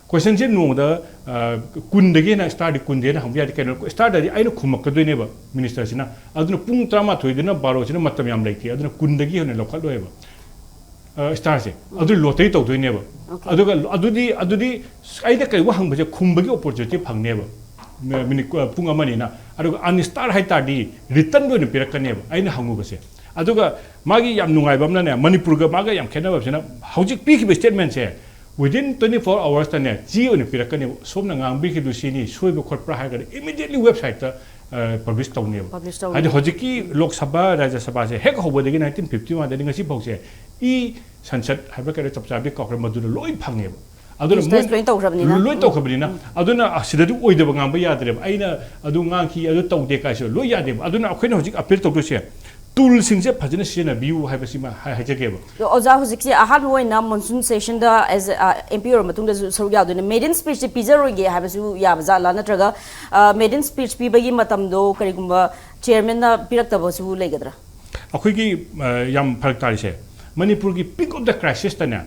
ꯀꯣꯏꯁꯟꯁꯦ ꯅꯣꯡꯃꯗ, ꯑ, ꯀꯨꯟꯗꯒꯤ ꯍꯦꯟꯅ, ꯁ꯭ꯇꯥꯔꯗꯤ ꯀꯨꯟꯗꯒꯤ ꯍꯦꯟꯅ ꯍꯪꯕ ꯌꯥꯗꯦ꯫ ꯀꯩꯅꯣ, ꯁ꯭ꯇꯥꯔꯗꯗꯤ ꯑꯩꯅ ꯈꯨꯝꯃꯛꯀꯗꯣꯏꯅꯦꯕ ꯃꯤꯅꯤꯁꯇꯔꯁꯤꯅ꯫ ꯑꯗꯨꯅ ꯄꯨꯡ ꯇꯔꯥꯃꯥꯊꯣꯏꯗꯅ ꯕꯥꯔꯣꯁꯤꯅ ꯃꯇꯝ ꯌꯥꯝ ꯂꯩꯇꯦ꯫ ꯑꯗꯨꯅ ꯀꯨꯟꯗꯒꯤ ꯍꯦꯟꯅ ꯂꯧꯈꯠꯂꯣꯏꯕ, ꯑ, ꯁ꯭ꯇꯥꯔꯁꯦ꯫ ꯑꯗꯨ ꯂꯣꯇꯔꯤ ꯇꯧꯗꯣꯏꯅꯦꯕ꯫ ꯑꯣꯀꯦ꯫ ꯑꯗꯨꯒ ꯑꯗꯨꯗꯤ, ꯑꯗꯨꯗꯤ ꯑꯩꯅ ꯀꯔꯤꯒꯨꯝꯕ ꯍꯪꯕꯁꯦ ꯈꯨꯝꯕꯒꯤ ꯑꯣꯄꯣꯔꯆꯨꯅꯤꯇꯤ ꯐꯪꯅꯦꯕ꯫ ꯃꯤ-, ꯃꯤꯅꯤꯠ ꯀꯨ-, ꯄꯨꯡ ꯑꯃꯅꯤꯅ꯫ ꯑꯗꯨꯒ ꯑꯟꯁ꯭ꯇꯥꯔ ꯍꯥꯏ ꯇꯥꯔꯗꯤ ꯔꯤꯇꯟꯗ ꯑꯣꯏꯅ ꯄꯤꯔꯛꯀꯅꯦꯕ ꯑꯩꯅ ꯍꯪꯉꯨꯕꯁꯦ꯫ ꯑꯗꯨꯒ ꯃꯥꯒꯤ ꯌꯥꯝ ꯅꯨꯡꯉꯥꯏꯕ ꯑꯃꯅꯅꯦ, ꯃꯅꯤꯄꯨꯔꯒ ꯃꯥꯒ ꯌꯥꯝ ꯈꯦꯠꯅꯕꯁꯤꯅ ꯍꯧꯖꯤꯛ ꯄꯤꯈꯤꯕ ꯁ꯭ꯇꯦꯠꯃꯦꯟꯁꯦ within twenty four hoursꯇꯅꯦ ꯆꯦ ꯑꯣꯏꯅ ꯄꯤꯔꯛꯀꯅꯦꯕ꯫ "ꯁꯣꯝꯅ ꯉꯥꯡꯕꯤꯈꯤꯕꯗꯨ ꯁꯤꯅꯤ, ꯁꯣꯏꯕ ꯈꯣꯠꯄ꯭ꯔꯥ?" ꯍꯥꯏꯔꯒꯅ ꯏꯃꯤꯗꯤꯌꯦꯠꯂꯤ ꯋꯦꯕꯁꯥꯏꯠꯇ, ꯑ, ꯄꯕ꯭ꯂꯤꯁ ꯇꯧꯅꯦꯕ꯫ ꯄꯕ꯭ꯂꯤꯁ ꯇꯧꯅꯤ꯫ ꯍꯥꯏꯗꯤ ꯍꯧꯖꯤꯛꯀꯤ ꯂꯣꯛ ꯁꯚꯥ, ꯔꯥꯖ꯭ꯌ ꯁꯚꯥꯁꯦ ꯍꯦꯛ ꯍꯧꯕꯗꯒꯤ, ꯅꯥꯏꯟꯇꯤꯟ ꯐꯤꯐꯇꯤ ꯋꯥꯟꯗꯒꯤ ꯉꯁꯤ ꯐꯥꯎꯁꯦ, ꯏ ꯁꯟꯁꯠ ꯍꯥꯏꯕ ꯀꯩꯅꯣ ꯆꯞ ꯆꯥꯕꯤ ꯀꯥꯎꯈ꯭ꯔꯦ, ꯃꯗꯨꯗ ꯂꯣꯏ ꯐꯪꯉꯦꯕ꯫ ꯑꯗꯨꯅ ꯗꯤꯖꯤꯇꯥꯏꯁ ꯃꯣꯏ ꯂꯣꯏ ꯇꯧꯈ꯭ꯔꯕꯅꯤꯅ꯫ ꯂꯣꯏ ꯎꯝ꯫ ꯇꯧꯈ꯭ꯔꯕꯅꯤꯅ, ꯎꯝ꯫ ꯑꯗꯨꯅ ꯑꯁꯤꯗꯗꯤ ꯑꯣꯏꯗꯕ ꯉꯥꯡꯕ ꯌꯥꯗ꯭ꯔꯦꯕ꯫ ꯑꯩꯅ ꯑꯗꯨ ꯉꯥꯡꯈꯤ, ꯑꯗꯨ ꯇꯧꯗꯦ ꯀꯥꯏꯁꯨ ꯂꯣꯏ ꯌꯥꯗꯦꯕ꯫ ꯑꯗꯨꯅ ꯑꯩꯈꯣꯏꯅ ꯍꯧꯖꯤꯛ ꯑꯄꯤꯜ ꯇꯧꯗꯣꯏꯁꯦ, ꯇꯨꯜꯁꯤꯡꯁꯦ ꯐꯖꯅ ꯁꯤꯖꯤꯟꯅꯕꯤꯌꯨ ꯍꯥꯏꯕꯁꯤꯃ ꯍꯥꯏ-, ꯍꯥꯏꯖꯒꯦꯕ꯫ ꯑꯗꯣ ꯑꯣꯖꯥ, ꯍꯧꯖꯤꯛꯁꯦ ꯑꯍꯥꯟꯕ ꯑꯣꯏꯅ ꯃꯣꯟꯁꯨꯟ ꯁꯦꯁꯟꯗ ꯑꯦꯁ ꯑꯦ, ꯑ, ꯑꯦꯝ ꯄꯤ ꯑꯣꯏꯔ ꯃꯇꯨꯡꯗꯁꯨ ꯁꯔꯨꯛ ꯌꯥꯗꯣꯏꯅꯦ꯫ ꯃꯦꯗꯟ ꯁ꯭ꯄꯤꯆꯁꯦ ꯄꯤꯖꯔꯣꯏꯒꯦ ꯍꯥꯏꯕꯁꯨ ꯌꯥꯕ ꯖꯥꯠꯂꯥ? ꯅꯠꯇ꯭ꯔꯒ, ꯑ, ꯃꯦꯗꯟ ꯁ꯭ꯄꯤꯆ ꯄꯤꯕꯒꯤ ꯃꯇꯝꯗꯣ ꯀꯔꯤꯒꯨꯝꯕ ꯆꯤꯌꯔꯃꯦꯟꯅ ꯄꯤꯔꯛꯇꯕꯁꯨ ꯂꯩꯒꯗ꯭ꯔꯥ? ꯑꯩꯈꯣꯏꯒꯤ, ꯑ, ꯌꯥꯝ ꯐꯔꯛ ꯇꯥꯔꯤꯁꯦ, ꯃꯅꯤꯄꯨꯔꯒꯤ peak of the crisisꯇꯅꯦ,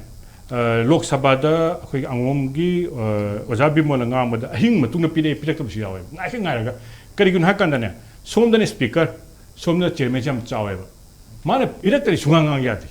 ꯑ, ꯂꯣꯛ ꯁꯚꯥꯗ ꯑꯩꯈꯣꯏꯒꯤ ꯑꯉꯣꯝꯒꯤ, ꯑ, ꯑꯣꯖꯥ ꯕꯤꯃꯣꯜꯅ ꯉꯥꯡꯕꯗ ꯑꯍꯤꯡ ꯃꯇꯨꯡꯗ ꯄꯤꯔꯛꯑꯦ, ꯄꯤꯔꯛꯇꯕꯁꯨ ꯌꯥꯎꯋꯦ꯫ ꯉꯥꯏꯔ ꯉꯥꯏꯔꯒ, ꯀꯔꯤꯒꯤꯅꯣ ꯍꯥꯏ ꯀꯥꯟꯗꯅꯦ, ꯁꯣꯝꯗꯅ ꯁ꯭ꯄꯤꯀꯔ, ꯁꯣꯝꯗꯅ ꯆꯤꯌꯔꯃꯦꯟꯁꯦ ꯌꯥꯝ ꯆꯥꯎꯋꯦꯕ꯫ ꯃꯥꯅ ꯄꯤꯔꯛꯇ꯭ꯔꯗꯤ ꯁꯨꯡꯉꯥꯡ ꯉꯥꯡ ꯌꯥꯗꯦ꯫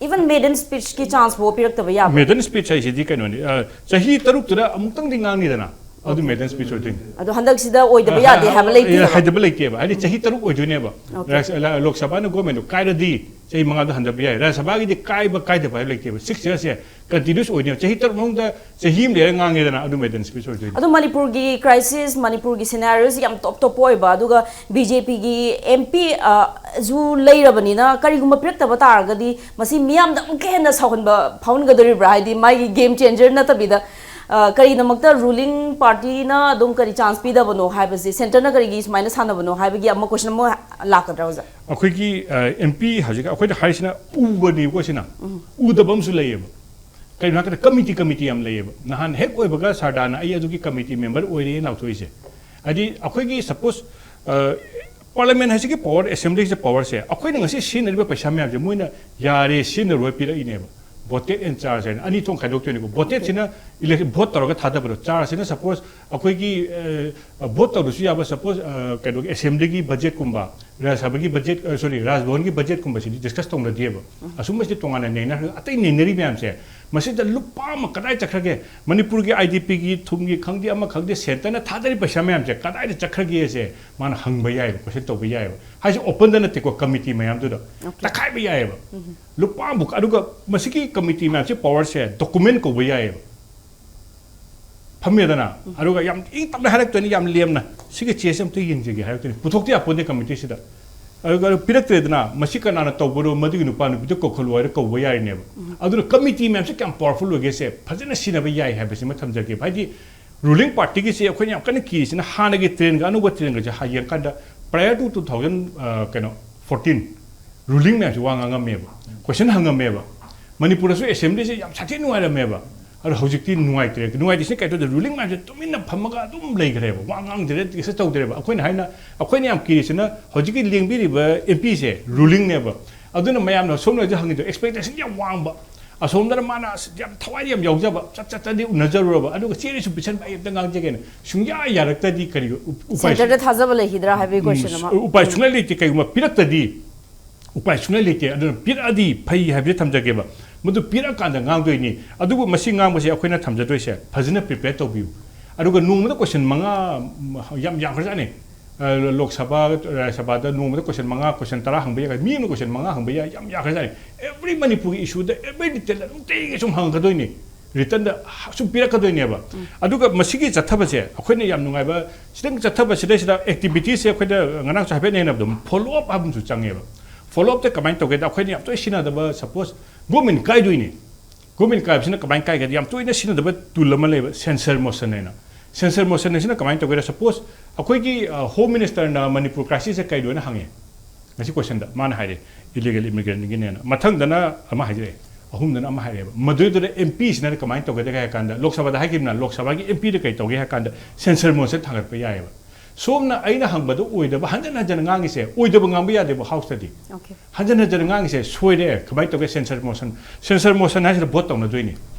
Even maiden speechꯀꯤ chanceꯐꯥꯎ ꯄꯤꯔꯛꯇꯕ ꯌꯥꯕ? Maiden speech ꯍꯥꯏꯁꯤꯗꯤ ꯀꯩꯅꯣꯅꯤ, ꯑ, ꯆꯍꯤ ꯇꯔꯨꯛꯇꯨꯗ ꯑꯃꯨꯛꯇꯪꯗꯤ ꯉꯥꯡꯅꯤꯗꯅ, ꯑꯗꯨ maiden speech ꯑꯣꯏꯗꯣꯏꯅꯤ꯫ ꯑꯗꯣ ꯍꯟꯗꯛꯁꯤꯗ ꯑꯣꯏꯗꯕ ꯌꯥꯗꯦ ꯍꯥꯏꯕ ꯂꯩꯇꯦ ꯍꯥꯏꯕ? ꯍꯥꯏꯗꯕ ꯂꯩꯇꯦꯕ꯫ ꯍꯥꯏꯗꯤ ꯆꯍꯤ ꯇꯔꯨꯛ ꯑꯣꯏꯗꯣꯏꯅꯦꯕ꯫ Okay. ꯔꯥꯖ-, ꯂ-, ꯂꯣꯛ ꯁꯚꯥꯅ ꯒꯣꯔꯃꯦꯟꯗꯣ ꯀꯥꯏꯔꯗꯤ ꯆꯍꯤ ꯃꯉꯥꯗꯣ ꯍꯟꯊꯕ ꯌꯥꯏ꯫ ꯔꯥꯖ꯭ꯌ ꯁꯚꯥꯒꯤꯗꯤ ꯀꯥꯏꯕ ꯀꯥꯏꯗꯕ ꯍꯥꯏꯕ ꯂꯩꯇꯦꯕ꯫ Six yearsꯁꯦ continuous ꯑꯣꯏꯅꯦꯕ꯫ ꯆꯍꯤ ꯇꯔꯨꯛ ꯃꯅꯨꯡꯗ ꯆꯍꯤ ꯑꯃ ꯂꯩꯔꯒ ꯉꯥꯡꯉꯦꯗꯅ, ꯑꯗꯨ maiden speech ꯑꯣꯏꯗꯣꯏꯅꯤ꯫ ꯑꯗꯣ ꯃꯅꯤꯄꯨꯔꯒꯤ crisis, ꯃꯅꯤꯄꯨꯔꯒꯤ scenarioꯁꯤ ꯌꯥꯝ top top ꯑꯣꯏꯕ, ꯑꯗꯨꯒ BJPꯒꯤ MP, ꯑ, ꯁꯨ ꯂꯩꯔꯕꯅꯤꯅ ꯀꯔꯤꯒꯨꯝꯕ ꯄꯤꯔꯛꯇꯕ ꯇꯥꯔꯒꯗꯤ ꯃꯁꯤ ꯃꯤꯌꯥꯝꯗ ꯑꯃꯨꯛꯀ ꯍꯦꯟꯅ ꯁꯥꯎꯍꯟꯕ ꯐꯥꯎꯍꯟꯒꯗꯧꯔꯤꯕ꯭ꯔꯥ? ꯍꯥꯏꯗꯤ ꯃꯥꯒꯤ game changer ꯅꯠꯇꯕꯤꯗ, ꯑ, ꯀꯔꯤꯒꯤꯗꯃꯛꯇ ruling partyꯅ ꯑꯗꯨꯝ ꯀꯔꯤ chance ꯄꯤꯗꯕꯅꯣ ꯍꯥꯏꯕꯁꯤ, centreꯅ ꯀꯔꯤꯒꯤ ꯁꯨꯃꯥꯏꯅ ꯁꯥꯟꯅꯕꯅꯣ ꯍꯥꯏꯕꯒꯤ ꯑꯃ question ꯑꯃ ꯂꯥꯛꯀꯗ꯭ꯔꯥ ꯑꯣꯖꯥ? ꯑꯩꯈꯣꯏꯒꯤ, ꯑ, MP ꯍꯧꯖꯤꯛ ꯑꯩꯈꯣꯏꯗ ꯍꯥꯏꯔꯤꯁꯤꯅ ꯎꯕꯅꯤꯀꯣ ꯁꯤꯅ꯫ ꯎꯗꯕ ꯑꯃꯁꯨ ꯂꯩꯌꯦꯕ꯫ ꯀꯩꯅꯣ ꯍꯥꯏꯔꯀꯥꯟꯗ committee committee ꯌꯥꯝ ꯂꯩꯌꯦꯕ꯫ ꯅꯍꯥꯟ ꯍꯦꯛ ꯑꯣꯏꯕꯒ ꯁꯔꯗꯥꯅ "ꯑꯩ ꯑꯗꯨꯒꯤ committee member ꯑꯣꯏꯔꯦꯅ" ꯂꯥꯎꯊꯣꯛꯏꯁꯦ꯫ ꯍꯥꯏꯗꯤ ꯑꯩꯈꯣꯏꯒꯤ suppose, ꯑ, parliament ꯍꯥꯏꯁꯤꯒꯤ power, assemblyꯁꯤꯒꯤ powerꯁꯦ ꯑꯩꯈꯣꯏꯅ ꯉꯁꯤ ꯁꯤꯖꯤꯟꯅꯔꯤꯕ ꯄꯩꯁꯥ ꯃꯌꯥꯝꯁꯦ ꯃꯣꯏꯅ "ꯌꯥꯔꯦ, ꯁꯤꯖꯤꯟꯅꯔꯣꯏ" ꯄꯤꯔꯛꯏꯅꯦꯕ꯫ Voted and charged ꯍꯥꯏꯅ ꯑꯅꯤ ꯊꯣꯛꯅ ꯈꯥꯏꯗꯣꯛꯇꯣꯏꯅꯤꯀꯣ꯫ Votedꯁꯤꯅ elec-, vote ꯇꯧꯔꯒ ꯊꯥꯗꯕꯗꯣ꯫ Chargedꯁꯤꯅ suppose ꯑꯩꯈꯣꯏꯒꯤ, ꯑ, vote ꯇꯧꯗ꯭ꯔꯁꯨ ꯌꯥꯕ, suppose, ꯑ, ꯀꯩꯅꯣꯒꯤ assemblyꯒꯤ budgetꯀꯨꯝꯕ, ꯔꯥꯖ꯭ꯌ ꯁꯚꯥꯒꯤ budget, ꯑ, sorry, ꯔꯥꯖꯚꯕꯟꯒꯤ budgetꯀꯨꯝꯕꯁꯤꯗꯤ discuss ꯇꯧꯅꯗꯦꯕ꯫ ꯑꯁꯨꯝꯕꯁꯤꯗꯤ ꯇꯣꯉꯥꯟꯅ ꯅꯩꯅꯈ꯭ꯔꯒ ꯑꯇꯩ ꯅꯩꯅꯔꯤ ꯃꯌꯥꯝꯁꯦ, ꯃꯁꯤꯗ ꯂꯨꯄꯥ ꯑꯃ ꯀꯗꯥꯏ ꯆꯠꯈ꯭ꯔꯒꯦ? ꯃꯅꯤꯄꯨꯔꯒꯤ IDPꯒꯤ, ꯊꯨꯝꯒꯤ ꯈꯪꯗꯦ, ꯑꯃ ꯈꯪꯗꯦ, centreꯅ ꯊꯥꯗꯔꯤ ꯄꯩꯁꯥ ꯃꯌꯥꯝꯁꯦ ꯀꯗꯥꯏꯗ ꯆꯠꯈ꯭ꯔꯒꯦꯁꯦ ꯃꯥꯅ ꯍꯪꯕ ꯌꯥꯏꯑꯕ, question ꯇꯧꯕ ꯌꯥꯏꯑꯕ꯫ ꯍꯥꯏꯁꯦ openꯗ ꯅꯠꯇꯦꯀꯣ, committee ꯃꯌꯥꯝꯗꯨꯗ꯫ Okay. ꯇꯛꯈꯥꯏꯕ ꯌꯥꯏꯑꯕ꯫ ꯂꯨꯄꯥ ꯑꯃꯕꯨꯛ, ꯑꯗꯨꯒ ꯃꯁꯤꯒꯤ committee ꯃꯌꯥꯝꯁꯦ powerꯁꯦ document ꯀꯧꯕ ꯌꯥꯏꯑꯕ꯫ ꯐꯝꯃꯦꯗꯅ, ꯑꯗꯨꯒ ꯌꯥꯝ ꯏꯪ ꯇꯞꯅ ꯍꯥꯏꯔꯛꯇꯣꯏꯅꯤ, ꯌꯥꯝ ꯂꯦꯝꯅ, "ꯁꯤꯒꯤ ꯆꯦꯁꯦ ꯑꯝꯇ ꯌꯦꯡꯖꯒꯦ" ꯍꯥꯏꯔꯛꯇꯣꯏꯅꯤ꯫ ꯄꯨꯊꯣꯛꯇ ꯌꯥꯄꯣꯟꯇꯦ committeeꯁꯤꯗ꯫ ꯑꯗꯨꯒ ꯑꯗꯨ ꯄꯤꯔꯛꯇ꯭ꯔꯦꯗꯅ, ꯃꯁꯤ ꯀꯅꯥꯅ ꯇꯧꯕꯅꯣ, ꯃꯗꯨꯒꯤ ꯅꯨꯄꯥ ꯅꯨꯄꯤꯗꯣ ꯀꯧꯈꯠꯂꯨ ꯍꯥꯏꯔ ꯀꯧꯕ ꯌꯥꯔꯤꯅꯦꯕ꯫ ꯑꯗꯨꯅ committee ꯃꯌꯥꯝꯁꯦ ꯀꯌꯥꯝ powerful ꯑꯣꯏꯒꯦꯁꯦ ꯐꯖꯅ ꯁꯤꯖꯤꯟꯅꯕ ꯌꯥꯏ ꯍꯥꯏꯕꯁꯤꯃ ꯊꯝꯖꯒꯦꯕ꯫ ꯍꯥꯏꯗꯤ ruling partyꯒꯤꯁꯦ ꯑꯩꯈꯣꯏꯅ ꯌꯥꯝ ꯀꯟꯅ ꯀꯤꯔꯤꯁꯤꯅ ꯍꯥꯟꯅꯒꯤ trendꯒ ꯑꯅꯧꯕ trendꯒꯁꯦ ꯍꯥ-, ꯌꯦꯡꯀꯥꯟꯗ prior to two thousand, ꯑ, ꯀꯩꯅꯣ, fourteen, ruling ꯃꯌꯥꯝꯁꯦ ꯋꯥ ꯉꯥꯡꯉꯝꯃꯦꯕ, question ꯍꯪꯉꯝꯃꯦꯕ꯫ ꯃꯅꯤꯄꯨꯔꯗꯁꯨ assemblyꯁꯦ ꯌꯥꯝ ꯁꯥꯊꯤ ꯅꯨꯡꯉꯥꯏꯔꯝꯃꯦꯕ꯫ ꯑꯗꯣ ꯍꯧꯖꯤꯛꯇꯤ ꯅꯨꯡꯉꯥꯏꯇ꯭ꯔꯦ꯫ ꯅꯨꯡꯉꯥꯏꯇ꯭ꯔꯤꯁꯦ ꯀꯩ ꯍꯥꯏꯗ ruling ꯃꯌꯥꯝꯁꯦ ꯇꯨꯃꯤꯟꯅ ꯐꯝꯃꯒ ꯑꯗꯨꯝ ꯂꯩꯈ꯭ꯔꯦꯕ, ꯋꯥ ꯉꯥꯡꯗ꯭ꯔꯦ, discuss ꯇꯧꯗ꯭ꯔꯦꯕ꯫ ꯑꯩꯈꯣꯏꯅ ꯍꯥꯏꯅ, ꯑꯩꯈꯣꯏꯅ ꯌꯥꯝ ꯀꯤꯔꯤꯁꯤꯅ ꯍꯧꯖꯤꯛꯀꯤ ꯂꯦꯡꯕꯤꯔꯤꯕ MPꯁꯦ rulingꯅꯦꯕ꯫ ꯑꯗꯨꯅ ꯃꯌꯥꯝꯅ ꯁꯣꯝꯅ ꯍꯧꯖꯤꯛ ꯍꯪꯉꯤꯗꯣ expectation ꯌꯥꯝ ꯋꯥꯡꯕ꯫ ꯑꯁꯣꯝꯗꯅ ꯃꯥꯅ ꯑꯁ ꯌꯥꯝ ꯊꯋꯥꯏ ꯌꯥꯝ ꯌꯥꯎꯖꯕ, ꯆꯠ ꯆꯠꯇꯗꯤ ꯎꯅꯖꯔꯨꯔꯕ, ꯑꯗꯨꯒ ꯆꯦꯗꯁꯨ ꯄꯤꯁꯟꯕ ꯑꯩ ꯑꯝꯇ ꯉꯥꯡꯖꯒꯦꯅ ꯁꯨꯡꯌꯥ ꯌꯥꯔꯛꯇꯗꯤ ꯀꯔꯤ ꯎ- ꯎꯄꯥꯏ ꯁꯦꯟꯇꯔꯗ ꯊꯥꯖꯕ ꯂꯩꯈꯤꯗ꯭ꯔꯥ ꯍꯥꯏꯕꯒꯤ ꯀꯣꯏꯁꯟ ꯑꯃ꯫ ꯎꯄꯥꯏ ꯁꯨꯡꯂꯩ ꯂꯩꯇꯦ꯫ ꯀꯩꯒꯨꯝꯕ ꯄꯤꯔꯛꯇꯗꯤ ꯎꯄꯥꯏ ꯁꯨꯡꯂꯩ ꯂꯩꯇꯦ꯫ ꯑꯗꯨꯅ ꯄꯤꯔꯛꯑꯗꯤ ꯐꯩ ꯍꯥꯏꯕꯁꯦ ꯊꯝꯖꯒꯦꯕ꯫ ꯃꯗꯨ ꯄꯤꯔꯛꯑꯀꯥꯟꯗ ꯉꯥꯡꯗꯣꯏꯅꯤ꯫ ꯑꯗꯨꯕꯨ ꯃꯁꯤ ꯉꯥꯡꯕꯁꯦ ꯑꯩꯈꯣꯏꯅ ꯊꯝꯖꯗꯣꯏꯁꯦ ꯐꯖꯅ ꯄ꯭ꯔꯤꯄꯦꯌꯔ ꯇꯧꯕꯤꯌꯨ꯫ ꯑꯗꯨꯒ ꯅꯣꯡꯃꯗ ꯀꯣꯏꯁꯟ ꯃꯉꯥ, ꯌꯥꯝ ꯌꯥꯝꯈ꯭ꯔꯖꯥꯠꯅꯤ꯫ ꯑ, ꯂꯣꯛ ꯁꯚꯥ, ꯔꯥꯖ꯭ꯌ ꯁꯚꯥꯗ ꯅꯣꯡꯃꯗ ꯀꯣꯏꯁꯟ ꯃꯉꯥ, ꯀꯣꯏꯁꯟ ꯇꯔꯥ ꯍꯪꯕ ꯌꯥꯏ꯫ ꯃꯤ ꯑꯃꯅ ꯀꯣꯏꯁꯟ ꯃꯉꯥ ꯍꯪꯕ ꯌꯥꯏ, ꯌꯥꯝ ꯌꯥꯈ꯭ꯔꯖꯥꯠꯅꯤ꯫ ꯑꯦꯕ꯭ꯔꯤ ꯃꯅꯤꯄꯨꯔꯒꯤ ꯏꯁꯨꯗ ꯑꯦꯕ꯭ꯔꯤ ꯗꯤꯇꯦꯜꯗ ꯅꯨꯡꯇꯤꯒꯤ ꯁꯨꯝ ꯍꯪꯉꯛꯀꯗꯣꯏꯅꯤ꯫ ꯔꯤꯇꯟꯗ ꯁꯨꯝ ꯄꯤꯔꯛꯀꯗꯣꯏꯅꯦꯕ꯫ ꯑꯗꯨꯒ ꯃꯁꯤꯒꯤ ꯆꯠꯊꯕꯁꯦ ꯑꯩꯈꯣꯏꯅ ꯌꯥꯝ ꯅꯨꯡꯉꯥꯏꯕ, ꯁꯤꯗꯪ ꯆꯠꯊꯕ ꯁꯤꯗꯩꯁꯤꯗ ꯑꯦꯛꯇꯤꯚꯤꯇꯤꯁꯁꯦ ꯑꯩꯈꯣꯏꯗ ꯉꯔꯥꯡꯁꯨ ꯍꯥꯏꯐꯦꯠ ꯅꯩꯅꯕꯗꯣ, ꯐꯣꯂꯣ ꯑꯞ ꯍꯥꯏꯕ ꯑꯃꯁꯨ ꯆꯪꯉꯦꯕ꯫ ꯐꯣꯂꯣ ꯑꯞꯇ ꯀꯃꯥꯏꯅ ꯇꯧꯒꯦꯗ, ꯑꯩꯈꯣꯏꯅ ꯌꯥꯝ ꯇꯣꯏꯅ ꯁꯤꯖꯤꯟꯅꯗꯕ, ꯁꯄꯣꯁ ꯒꯣꯔꯃꯦꯟ ꯀꯥꯏꯗꯣꯏꯅꯤ꯫ ꯒꯣꯔꯃꯦꯟ ꯀꯥꯏꯕꯁꯤꯅ ꯀꯃꯥꯏꯅ ꯀꯥꯏꯒꯦꯗ, ꯌꯥꯝ ꯇꯣꯏꯅ ꯁꯤꯖꯤꯟꯅꯗꯕ ꯇꯨꯜ ꯑꯃ ꯂꯩꯕ, ꯁꯦꯟꯁꯔ ꯃꯣꯁꯟ ꯍꯥꯏꯅ꯫ ꯁꯦꯟꯁꯔ ꯃꯣꯁꯟ ꯑꯁꯤꯅ ꯀꯃꯥꯏꯅ ꯇꯧꯒꯦꯗ, ꯁꯄꯣꯁ ꯑꯩꯈꯣꯏꯒꯤ ꯍꯣꯝ ꯃꯤꯅꯤꯁꯇꯔꯅ ꯃꯅꯤꯄꯨꯔ ꯀ꯭ꯔꯥꯏꯁꯤꯁꯁꯦ ꯀꯩꯅꯣꯅ ꯍꯪꯉꯦ꯫ ꯉꯁꯤ ꯀꯣꯏꯁꯟꯗ ꯃꯥꯅ ꯍꯥꯏꯔꯦ, ꯏꯂꯤꯒꯦꯜ ꯏꯃꯤꯒ꯭ꯔꯦꯟꯒꯤꯅꯦꯅ꯫ ꯃꯊꯪꯗꯅ ꯑꯃ ꯍꯥꯏꯖꯔꯛꯑꯦ, ꯑꯍꯨꯝꯗꯅ ꯑꯃ ꯍꯥꯏꯔꯛꯑꯦꯕ꯫ ꯃꯗꯨꯗꯨꯗ ꯑꯦꯝ ꯄꯤꯁꯤꯅ ꯀꯃꯥꯏꯅ ꯇꯧꯒꯗꯒꯦ ꯍꯥꯏ ꯀꯥꯟꯗ, ꯂꯣꯛ ꯁꯚꯥꯗ ꯍꯥꯏꯈꯤꯕꯅ, ꯂꯣꯛ ꯁꯚꯥꯒꯤ ꯑꯦꯝ ꯄꯤꯗ ꯀꯩ ꯇꯧꯒꯦ ꯍꯥꯏ ꯀꯥꯟꯗ ꯁꯦꯟꯁꯔ ꯃꯣꯁꯟ ꯊꯥꯡꯒꯠꯄ ꯌꯥꯏꯑꯕ꯫ ꯁꯣꯝꯅ ꯑꯩꯅ ꯍꯪꯕꯗ ꯑꯣꯏꯗꯕ ꯍꯟꯖꯟ ꯍꯟꯖꯟ ꯉꯥꯡꯉꯤꯁꯦ, ꯑꯣꯏꯗꯕ ꯉꯥꯡꯕ ꯌꯥꯗꯦꯕ ꯍꯥꯎꯁꯇꯗꯤ꯫ Okay. ꯍꯟꯖꯟ ꯍꯟꯖꯟ ꯉꯥꯡꯉꯤꯁꯦ ꯁꯣꯏꯔꯦ꯫ ꯀꯃꯥꯏꯅ ꯇꯧꯒꯦ? ꯁꯦꯟꯁꯔ ꯃꯣꯁꯟ, ꯁꯦꯟꯁꯔ ꯃꯣꯁꯟ ꯍꯥꯏꯁꯤꯗ ꯚꯣꯠ ꯇꯧꯅꯗꯣꯏꯅꯤ꯫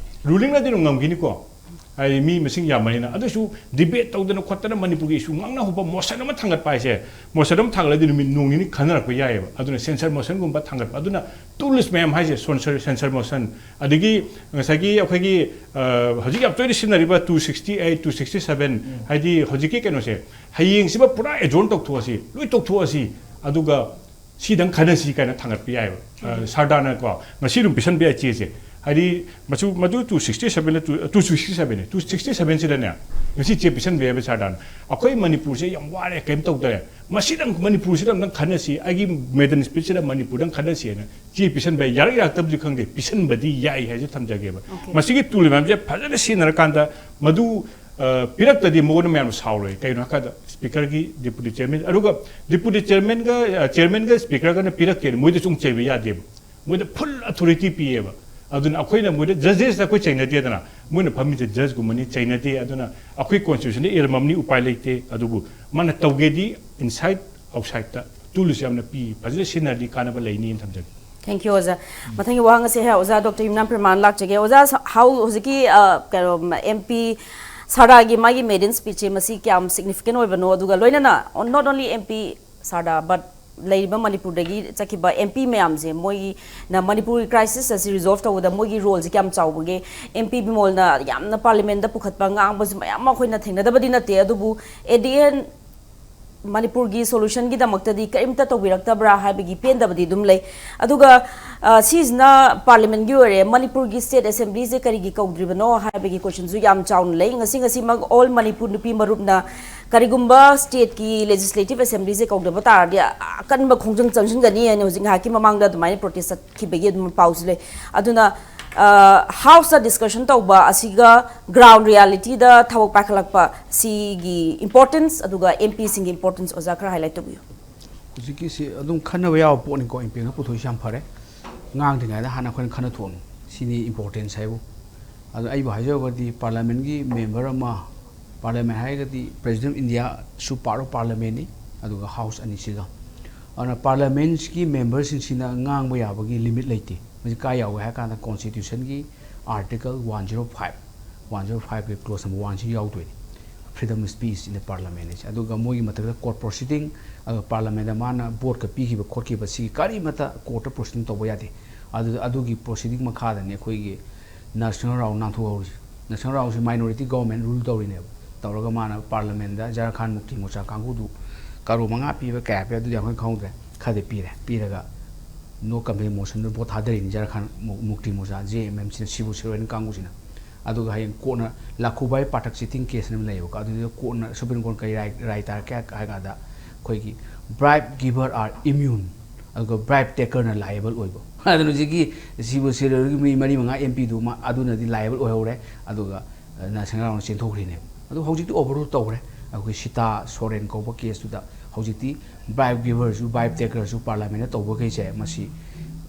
ꯔꯨꯂꯤꯡꯅꯗꯤ ꯑꯗꯨꯝ ꯉꯝꯈꯤꯅꯤꯀꯣ, ꯍꯥꯏꯗꯤ ꯃꯤ ꯃꯁꯤꯡ ꯌꯥꯝꯕꯅꯤꯅ꯫ ꯑꯗꯨꯁꯨ ꯗꯤꯕꯦꯠ ꯇꯧꯗꯅ ꯈꯣꯠꯇꯅ ꯃꯅꯤꯄꯨꯔꯒꯤ ꯏꯁꯨ ꯉꯥꯡꯅꯍꯧꯕ, ꯃꯣꯁꯟ ꯑꯃ ꯊꯥꯡꯒꯠꯄ ꯍꯥꯏꯁꯦ, ꯃꯣꯁꯟ ꯑꯃ ꯊꯥꯡꯒꯠꯂꯗꯤ ꯅꯨꯃꯤꯠ ꯅꯣꯡ ꯅꯤꯅꯤ ꯈꯟꯅꯔꯛꯄ ꯌꯥꯏꯑꯕ꯫ ꯑꯗꯨꯅ ꯁꯦꯟꯁꯔ ꯃꯣꯁꯟꯒꯨꯝꯕ ꯊꯥꯡꯒꯠꯄ, ꯑꯗꯨꯅ ꯇꯨꯜꯁ ꯃꯌꯥꯝ ꯍꯥꯏꯁꯦ, ꯁꯣꯟꯁꯔ, ꯁꯦꯟꯁꯔ ꯃꯣꯁꯟ, ꯑꯗꯒꯤ ꯉꯁꯥꯏꯒꯤ ꯑꯩꯈꯣꯏꯒꯤ ꯑ, ꯍꯧꯖꯤꯛ ꯌꯥꯝ ꯇꯣꯏꯅ ꯁꯤꯖꯤꯟꯅꯔꯤꯕ two sixty eight, two sixty seven, ꯍꯥꯏꯗꯤ ꯍꯧꯖꯤꯛꯀꯤ ꯀꯩꯅꯣꯁꯦ, ꯍꯌꯦꯡꯁꯤꯃ ꯄꯨꯔꯥ ꯑꯦꯖꯣꯔꯟ ꯇꯧꯊꯣꯛꯑꯁꯤ, ꯂꯣꯏ ꯇꯧꯊꯣꯛꯑꯁꯤ, ꯑꯗꯨꯒ ꯁꯤꯗꯪ ꯈꯟꯅꯁꯤ ꯀꯥꯏꯅ ꯊꯥꯡꯒꯠꯄ ꯌꯥꯏꯑꯕ꯫ ꯑ, ꯁꯔꯗꯥꯔꯅꯀꯣ ꯉꯁꯤ ꯑꯗꯨꯝ ꯄꯤꯁꯟꯕ ꯌꯥꯏ ꯆꯦꯁꯦ꯫ ꯍꯥꯏꯗꯤ ꯃꯆꯨ, ꯃꯗꯨ two sixty seven, two sixty seven, two sixty seven ꯁꯤꯗꯅꯦ, ꯉꯁꯤ ꯆꯦ ꯄꯤꯁꯟꯕ ꯌꯥꯏꯕ ꯁꯔꯗꯥꯔꯅ꯫ ꯑꯩꯈꯣꯏ ꯃꯅꯤꯄꯨꯔꯁꯦ ꯌꯥꯝ ꯋꯥꯔꯦ, ꯀꯩꯝ ꯇꯧꯗꯔꯦ, ꯃꯁꯤꯗꯪ, ꯃꯅꯤꯄꯨꯔꯁꯤꯗ ꯑꯝꯇꯪ ꯈꯟꯅꯁꯤ, ꯑꯩꯒꯤ ꯃꯦꯗꯟ ꯁ꯭ꯄꯤꯆꯁꯤꯗ ꯃꯅꯤꯄꯨꯔꯗꯪ ꯈꯟꯅꯁꯤ ꯍꯥꯏꯅ ꯆꯦ ꯄꯤꯁꯟꯕ ꯌꯥꯏ꯫ ꯌꯥꯔꯛ ꯌꯥꯔꯛꯇꯕꯗꯤ ꯈꯪꯗꯦ, ꯄꯤꯁꯟꯕꯗꯤ ꯌꯥꯏ ꯍꯥꯏꯁꯦ ꯊꯝꯖꯒꯦꯕ꯫ Okay. ꯃꯁꯤꯒꯤ ꯇꯨꯜ ꯃꯌꯥꯝꯁꯦ ꯐꯖꯅ ꯁꯤꯖꯤꯟꯅꯔꯀꯥꯟꯗ ꯃꯗꯨ ꯑ, ꯄꯤꯔꯛꯇꯗꯤ ꯃꯉꯣꯟꯗ ꯃꯌꯥꯝꯅ ꯁꯥꯎꯔꯣꯏ꯫ ꯀꯩꯅꯣ ꯍꯥꯏꯀꯥꯟꯗ ꯁ꯭ꯄꯤꯀꯔꯒꯤ ꯗꯤꯄꯨꯇꯤ ꯆꯤꯌꯔꯃꯦꯟ, ꯑꯗꯨꯒ ꯗꯤꯄꯨꯇꯤ ꯆꯤꯌꯔꯃꯦꯟꯒ, ꯑ, ꯆꯤꯌꯔꯃꯦꯟꯒ ꯁ꯭ꯄꯤꯀꯔꯒꯅ ꯄꯤꯔꯛꯇꯦꯅ ꯃꯣꯏꯗꯁꯨ ꯑꯃꯨꯛ ꯆꯩꯕ ꯌꯥꯗꯦꯕ꯫ ꯃꯣꯏꯗ ꯐꯨꯜ ꯑꯣꯊꯣꯔꯤꯇꯤ ꯄꯤꯌꯦꯕ꯫ ꯑꯗꯨꯅ ꯑꯩꯈꯣꯏꯅ ꯃꯣꯏꯗ, ꯖꯖꯦꯁꯇ ꯑꯩꯈꯣꯏ ꯆꯩꯅꯗꯦꯗꯅ, ꯃꯣꯏꯅ ꯐꯝꯃꯤꯁꯦ ꯖꯖꯀꯨꯝꯕꯅꯤ, ꯆꯩꯅꯗꯦ꯫ ꯑꯗꯨꯅ ꯑꯩꯈꯣꯏ ꯀꯣꯟꯁꯇꯤꯇ꯭ꯌꯨꯁꯟꯗ ꯏꯔꯝꯃꯝꯅꯤ, ꯎꯄꯥꯏ ꯂꯩꯇꯦ꯫ ꯑꯗꯨꯕꯨ ꯃꯥꯅ ꯇꯧꯒꯦꯗꯤ ꯏꯟꯁꯥꯏꯠ ꯑꯥꯎꯠꯁꯥꯏꯠꯇ ꯇꯨꯜꯁ ꯌꯥꯝꯅ ꯄꯤ, ꯐꯖꯅ ꯁꯤꯖꯤꯟꯅꯔꯗꯤ ꯀꯥꯟꯅꯕ ꯂꯩꯅꯤꯅ ꯊꯝꯖꯒꯦ꯫ Thank you, ꯑꯣꯖꯥ꯫ ꯃꯊꯪꯒꯤ ꯋꯥꯍꯪ ꯑꯁꯦ ꯑꯣꯖꯥ ꯗꯣꯛꯇꯔ ꯌꯨꯝꯅꯥꯝ ꯄ꯭ꯔꯦꯃꯥꯅꯟꯗ ꯂꯥꯛꯆꯒꯦ꯫ ꯑꯣꯖꯥ, ꯁ-, how, ꯍꯧꯖꯤꯛꯀꯤ, ꯑ, ꯀꯩꯅꯣ, ꯑꯦꯝ ꯄꯤ ꯁꯥꯔꯗꯥꯒꯤ ꯃꯥꯒꯤ maiden speech ꯁꯦ ꯃꯁꯤ ꯀꯌꯥꯝ significant ꯑꯣꯏꯕꯅꯣ? ꯑꯗꯨꯒ ꯂꯣꯏꯅꯅ, not only ꯑꯦꯝ ꯄꯤ ꯁꯥꯔꯗꯥ, but ꯂꯩꯔꯤꯕ ꯃꯅꯤꯄꯨꯔꯗꯒꯤ ꯆꯠꯈꯤꯕ ꯑꯦꯝ ꯄꯤ ꯃꯌꯥꯝꯁꯦ, ꯃꯣꯏꯅ ꯃꯅꯤꯄꯨꯔꯒꯤ crisis ꯑꯁꯤ resolve ꯇꯧꯕꯗ ꯃꯣꯏꯒꯤ role ꯁꯦ ꯀꯌꯥꯝ ꯆꯥꯎꯕꯒꯦ? ꯑꯦꯝ ꯄꯤ ꯕꯤꯃꯣꯜꯅ ꯌꯥꯝꯅ parliament ꯇ ꯄꯨꯈꯠꯄ, ꯉꯥꯡꯕꯁꯨ ꯃꯌꯥꯝ ꯑꯃ ꯑꯩꯈꯣꯏꯅ ꯊꯦꯡꯅꯗꯕꯗꯤ ꯅꯠꯇꯦ, ꯑꯗꯨꯕꯨ at the end ꯃꯅꯤꯄꯨꯔꯒꯤ solution ꯒꯤꯗꯃꯛꯇꯗꯤ ꯀꯔꯤꯝꯇ ꯇꯧꯕꯤꯔꯛꯇꯕ꯭ꯔꯥ ꯍꯥꯏꯕꯒꯤ ꯄꯦꯟꯗꯕꯗꯤ ꯑꯗꯨꯝ ꯂꯩ꯫ ꯑꯗꯨꯒ, ꯑ, ꯁꯤꯁꯤꯅ parliament ꯒꯤ ꯑꯣꯏꯔꯦ, ꯃꯅꯤꯄꯨꯔꯒꯤ state assembly ꯁꯦ ꯀꯔꯤꯒꯤ ꯀꯧꯗ꯭ꯔꯤꯕꯅꯣ ꯍꯥꯏꯕꯒꯤ question ꯁꯨ ꯌꯥꯝ ꯆꯥꯎꯅ ꯂꯩ꯫ ꯉꯁꯤ ꯉꯁꯤꯃꯛ All ꯃꯅꯤꯄꯨꯔ ꯅꯨꯄꯤ ꯃꯔꯨꯞꯅ ꯀꯔꯤꯒꯨꯝꯕ state ꯀꯤ legislative assembly ꯁꯦ ꯀꯧꯗꯕ ꯇꯥꯔꯗꯤ, ꯑ, ꯑꯀꯟꯕ ꯈꯣꯡꯖꯪ ꯆꯪꯁꯤꯟꯒꯅꯤ ꯍꯥꯏꯅ ꯍꯧꯖꯤꯛ ꯉꯥꯏꯍꯥꯛꯀꯤ ꯃꯃꯥꯡꯗ ꯑꯗꯨꯃꯥꯏꯅ protest ꯆꯠꯈꯤꯕꯒꯤ ꯑꯗꯨꯝ ꯄꯥꯎꯁꯨ ꯂꯩ꯫ ꯑꯗꯨꯅ, ꯑ, House ꯇ discussion ꯇꯧꯕ ꯑꯁꯤꯒ ground reality ꯗ ꯊꯕꯛ ꯄꯥꯏꯈꯠꯂꯛꯄ ꯁꯤꯒꯤ importance, ꯑꯗꯨꯒ ꯑꯦꯝ ꯄꯤ ꯁꯤꯡꯒꯤ importance ꯑꯣꯖꯥ ꯈꯔ highlight ꯇꯧꯕꯤꯌꯨ꯫ ꯍꯧꯖꯤꯛꯀꯤꯁꯤ ꯑꯗꯨꯝ ꯈꯟꯅꯕ ꯌꯥꯕ ꯄꯣꯠꯅꯤꯀꯣ, ꯑꯦꯝ ꯄꯤ ꯑꯦꯜꯅ ꯄꯨꯊꯣꯛꯏꯁꯤ ꯌꯥꯝ ꯐꯔꯦ꯫ ꯉꯥꯡꯗ꯭ꯔꯤꯉꯩꯗ ꯍꯥꯟꯅ ꯑꯩꯈꯣꯏꯅ ꯈꯟꯅ ꯊꯣꯛꯑꯝꯃꯤ, ꯁꯤꯅꯤ importance ꯍꯥꯏꯕꯨ꯫ ꯑꯗꯣ ꯑꯩꯕꯨ ꯍꯥꯏꯖꯔꯒꯗꯤ parliament ꯀꯤ member ꯑꯃ, parliament ꯍꯥꯏꯔꯒꯗꯤ President of India ꯁꯨ part of parliament ꯅꯤ, ꯑꯗꯨꯒ House ꯑꯅꯤꯁꯤꯒ꯫ ꯑꯗꯨꯅ parliament ꯀꯤ member ꯁꯤꯡꯁꯤꯅ ꯉꯥꯡꯕ ꯌꯥꯕꯒꯤ limit ꯂꯩꯇꯦ꯫ ꯃꯁꯤ ꯀꯥꯏ ꯌꯥꯎꯏ ꯍꯥꯏ ꯀꯥꯟꯗ constitution ꯒꯤ article one zero five, one zero five ꯀꯤ clause number one ꯁꯤ ꯌꯥꯎꯗꯣꯏꯅꯤ, freedom of speech in the parliament ꯍꯥꯏꯁꯦ꯫ ꯑꯗꯨꯒ ꯃꯣꯏꯒꯤ ꯃꯊꯛꯇ court proceeding, ꯑꯗꯨꯒ parliament ꯇ ꯃꯥꯅ vote ꯀ ꯄꯤꯈꯤꯕ ꯈꯣꯠꯈꯤꯕ ꯁꯤꯒꯤ ꯀꯔꯤꯃꯠꯇ court ꯇ proceeding ꯇꯧꯕ ꯌꯥꯗꯦ꯫ ꯑꯗꯨ, ꯑꯗꯨꯒꯤ proceeding ꯃꯈꯥꯗꯅꯤ ꯑꯩꯈꯣꯏꯒꯤ Narasimha Rao ꯅꯥꯟꯊꯣꯛꯍꯧꯔꯤꯁꯦ꯫ Narasimha ꯔꯥꯎꯁꯤ minority government rule ꯇꯧꯔꯤꯅꯦꯕ꯫ ꯇꯧꯔꯒ ꯃꯥꯅ parliament ꯗ ꯖꯥꯔꯈꯟ ꯃꯨꯛꯇꯤ ꯃꯣꯔꯆꯥ ꯀꯥꯡꯕꯨꯗꯨ ꯀꯔꯣ ꯃꯉꯥ ꯄꯤꯕ ꯀꯌꯥ ꯄꯤ ꯑꯗꯨꯗꯤ ꯌꯥꯝ ꯀꯟꯅ ꯈꯪꯍꯧꯗ꯭ꯔꯦ, ꯈꯔꯗꯤ ꯄꯤꯔꯦ꯫ ꯄꯤꯔꯒ no confidence motion ꯗ vote ꯊꯥꯗꯔꯤꯅꯤ ꯖꯥꯔꯈꯟ ꯃꯨ-, ꯃꯨꯛꯇꯤ ꯃꯣꯔꯆꯥ, ꯖꯦ ꯑꯦꯝ ꯑꯦꯝ ꯁꯤꯅ, ꯁꯤꯕꯨ ꯁꯤꯔꯣꯏ ꯀꯥꯡꯕꯨꯁꯤꯅ꯫ ꯑꯗꯨꯒ ꯍꯌꯦꯡ ꯀꯣꯟꯅ ꯂꯥꯈꯨꯕꯥꯏ ꯄꯥꯊꯛ cheating case ꯑꯃ ꯂꯩꯌꯦꯕꯀꯣ, ꯑꯗꯨꯗ ꯀꯣꯟꯅ Supreme Court ꯀꯔꯤ ꯔꯥꯏ, ꯔꯥꯏ ꯇꯥꯔꯛꯀꯦ ꯍꯥꯏ ꯀꯥꯟꯗ ꯑꯩꯈꯣꯏꯒꯤ bribe giver are immune, ꯑꯗꯨꯒ bribe taker ꯅ liable ꯑꯣꯏꯕ꯫ ꯑꯗꯨꯅ ꯍꯧꯖꯤꯛꯀꯤ ꯁꯤꯕꯨ ꯁꯤꯔꯣꯏꯒꯤ ꯃꯤ ꯃꯔꯤ ꯃꯉꯥ ꯑꯦꯝ ꯄꯤ ꯗꯨꯃ ꯑꯗꯨꯅꯗꯤ liable ꯑꯣꯏꯍꯧꯔꯦ, ꯑꯗꯨꯒ, ꯑ, ꯅꯔꯁꯤꯡꯍ ꯔꯥꯎꯅ ꯆꯦꯟꯊꯣꯛꯈ꯭ꯔꯤꯅꯦꯕ꯫ ꯑꯗꯨ ꯍꯧꯖꯤꯛꯇꯤ overrule ꯇꯧꯈ꯭ꯔꯦ꯫ ꯑꯩꯈꯣꯏ ꯁꯤꯇꯥ ꯁꯣꯔꯦꯟ ꯀꯧꯕ case ꯇꯨꯗ ꯍꯧꯖꯤꯛꯇꯤ bribe giver ꯁꯨ, bribe taker ꯁꯨ parliament ꯇ ꯇꯧꯕꯈꯩꯁꯦ ꯃꯁꯤ,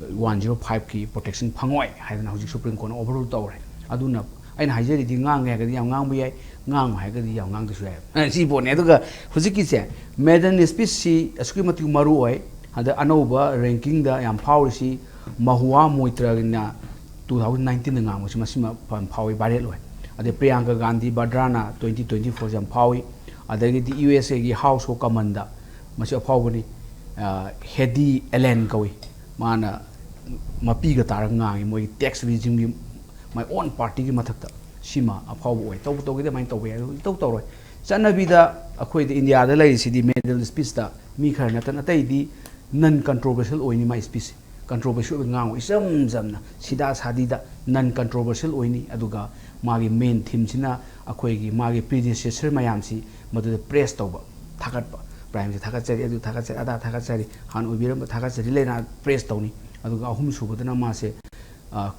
ꯑ, one zero five ꯀꯤ protection ꯐꯪꯉꯣꯏ ꯍꯥꯏꯗꯅ ꯍꯧꯖꯤꯛ Supreme Court ꯅ overrule ꯇꯧꯔꯦ꯫ ꯑꯗꯨꯅ ꯑꯩꯅ ꯍꯥꯏꯖꯔꯤꯗꯤ ꯉꯥꯡꯒꯦ ꯍꯥꯏꯔꯒꯗꯤ ꯌꯥꯝ ꯉꯥꯡꯕ ꯌꯥꯏ, ꯉꯥꯡꯉꯨ ꯍꯥꯏꯔꯒꯗꯤ ꯌꯥꯝ ꯉꯥꯡꯗꯁꯨ ꯌꯥꯏ꯫ ꯑ, ꯁꯤ ꯄꯣꯠꯅꯦ꯫ ꯑꯗꯨꯒ ꯍꯧꯖꯤꯛꯀꯤꯁꯦ maiden speech ꯁꯤ ꯑꯁꯨꯛꯀꯤ ꯃꯇꯤꯛ ꯃꯔꯨ ꯑꯣꯏ꯫ ꯑꯗ ꯑꯅꯧꯕ ꯔꯦꯡꯀꯤꯡꯗ ꯌꯥꯝ ꯐꯥꯎꯔꯤꯁꯤ ꯃꯍꯨꯋꯥ ꯃꯣꯏꯇ꯭ꯔꯒꯤꯅ ꯇꯨ ꯊꯥꯎꯖꯟ ꯅꯥꯏꯟꯇꯤꯟꯗ ꯉꯥꯡꯕꯁꯤ, ꯃꯁꯤꯃ ꯐ-, ꯐꯥꯎꯏ, ꯚꯥꯏꯔꯦꯜ ꯑꯣꯏ꯫ ꯑꯗꯩ ꯄ꯭ꯔꯤꯌꯥꯡꯀꯥ ꯒꯥꯟꯙꯤ ꯕꯗ꯭ꯔꯥꯅ ꯇ꯭ꯋꯦꯟꯇꯤ ꯇ꯭ꯋꯦꯟꯇꯤ ꯐꯣꯔꯁꯤ ꯌꯥꯝ ꯐꯥꯎꯏ꯫ ꯑꯗꯒꯤꯗꯤ ꯌꯨ ꯑꯦꯁ ꯑꯦꯒꯤ ꯍꯥꯎꯁ ꯑꯣꯐ ꯀꯃꯟꯗ ꯃꯁꯤ ꯑꯐꯥꯎꯕꯅꯤ, ꯑ, ꯍꯦꯗꯤ ꯑꯦꯂꯦꯟ ꯀꯧꯏ꯫ ꯃꯥꯅ ꯃꯄꯤꯒ ꯇꯥꯔꯒ ꯉꯥꯡꯉꯤ, ꯃꯣꯏꯒꯤ ꯇꯦꯛꯁ ꯔꯤꯖꯤꯝꯒꯤ ꯃꯥꯏ ꯑꯣꯟ ꯄꯥꯔꯇꯤꯒꯤ ꯃꯊꯛꯇ꯫ ꯁꯤꯃ ꯑꯐꯥꯎꯕ ꯑꯣꯏ꯫ ꯇꯧꯕ ꯇꯧꯒꯦꯗꯤ ꯑꯗꯨꯃꯥꯏꯅ ꯇꯧꯕ ꯌꯥꯏ, ꯑꯗꯨ ꯏꯇꯧ ꯇꯧꯔꯣꯏ꯫ ꯆꯠꯅꯕꯤꯗ ꯑꯩꯈꯣꯏꯗ ꯏꯟꯗꯤꯌꯥꯗ ꯂꯩꯔꯤꯁꯤꯗꯤ ꯃꯦꯗꯜ ꯁ꯭ꯄꯤꯁꯇ ꯃꯤ ꯈꯔ ꯅꯠꯇꯅ ꯑꯇꯩꯗꯤ ꯅꯟ ꯀꯟꯇ꯭ꯔꯣꯚꯔꯁꯤꯌꯦꯜ ꯑꯣꯏꯅꯤ꯫ ꯃꯥꯏ ꯁ꯭ꯄꯤꯁꯁꯦ ꯀꯟꯇ꯭ꯔꯣꯚꯔꯁꯤꯌꯦꯜ ꯑꯣꯏꯕ ꯉꯥꯡꯉꯣꯏ, ꯏꯆꯝ ꯆꯝꯅ ꯁꯤꯗꯥ ꯁꯥꯗꯤꯗ ꯅꯟ ꯀꯟꯇ꯭ꯔꯣꯚꯔꯁꯤꯌꯦꯜ ꯑꯣꯏꯅꯤ꯫ ꯑꯗꯨꯒ ꯃꯥꯒꯤ ꯃꯦꯟ ꯊꯤꯝꯁꯤꯅ ꯑꯩꯈꯣꯏꯒꯤ ꯃꯥꯒꯤ ꯄ꯭ꯔꯤꯗꯤꯁꯦꯁꯔ ꯃꯌꯥꯝꯁꯤ ꯃꯗꯨꯗ ꯄ꯭ꯔꯦꯁ ꯇꯧꯕ, ꯊꯥꯒꯠꯄ, ꯄ꯭ꯔꯥꯏꯝꯁꯦ ꯊꯥꯒꯠꯆꯔꯤ, ꯑꯗꯨ ꯊꯥꯒꯠꯆꯔꯤ, ꯑꯗꯥ ꯊꯥꯒꯠꯆꯔꯤ, ꯍꯥꯟꯅ ꯑꯣꯏꯕꯤꯔꯝꯕ ꯊꯥꯒꯠꯆꯔꯤ ꯂꯩꯅ ꯄ꯭ꯔꯦꯁ ꯇꯧꯅꯤ꯫ ꯑꯗꯨꯒ ꯑꯍꯨꯝꯁꯨꯕꯗꯅ ꯃꯥꯁꯦ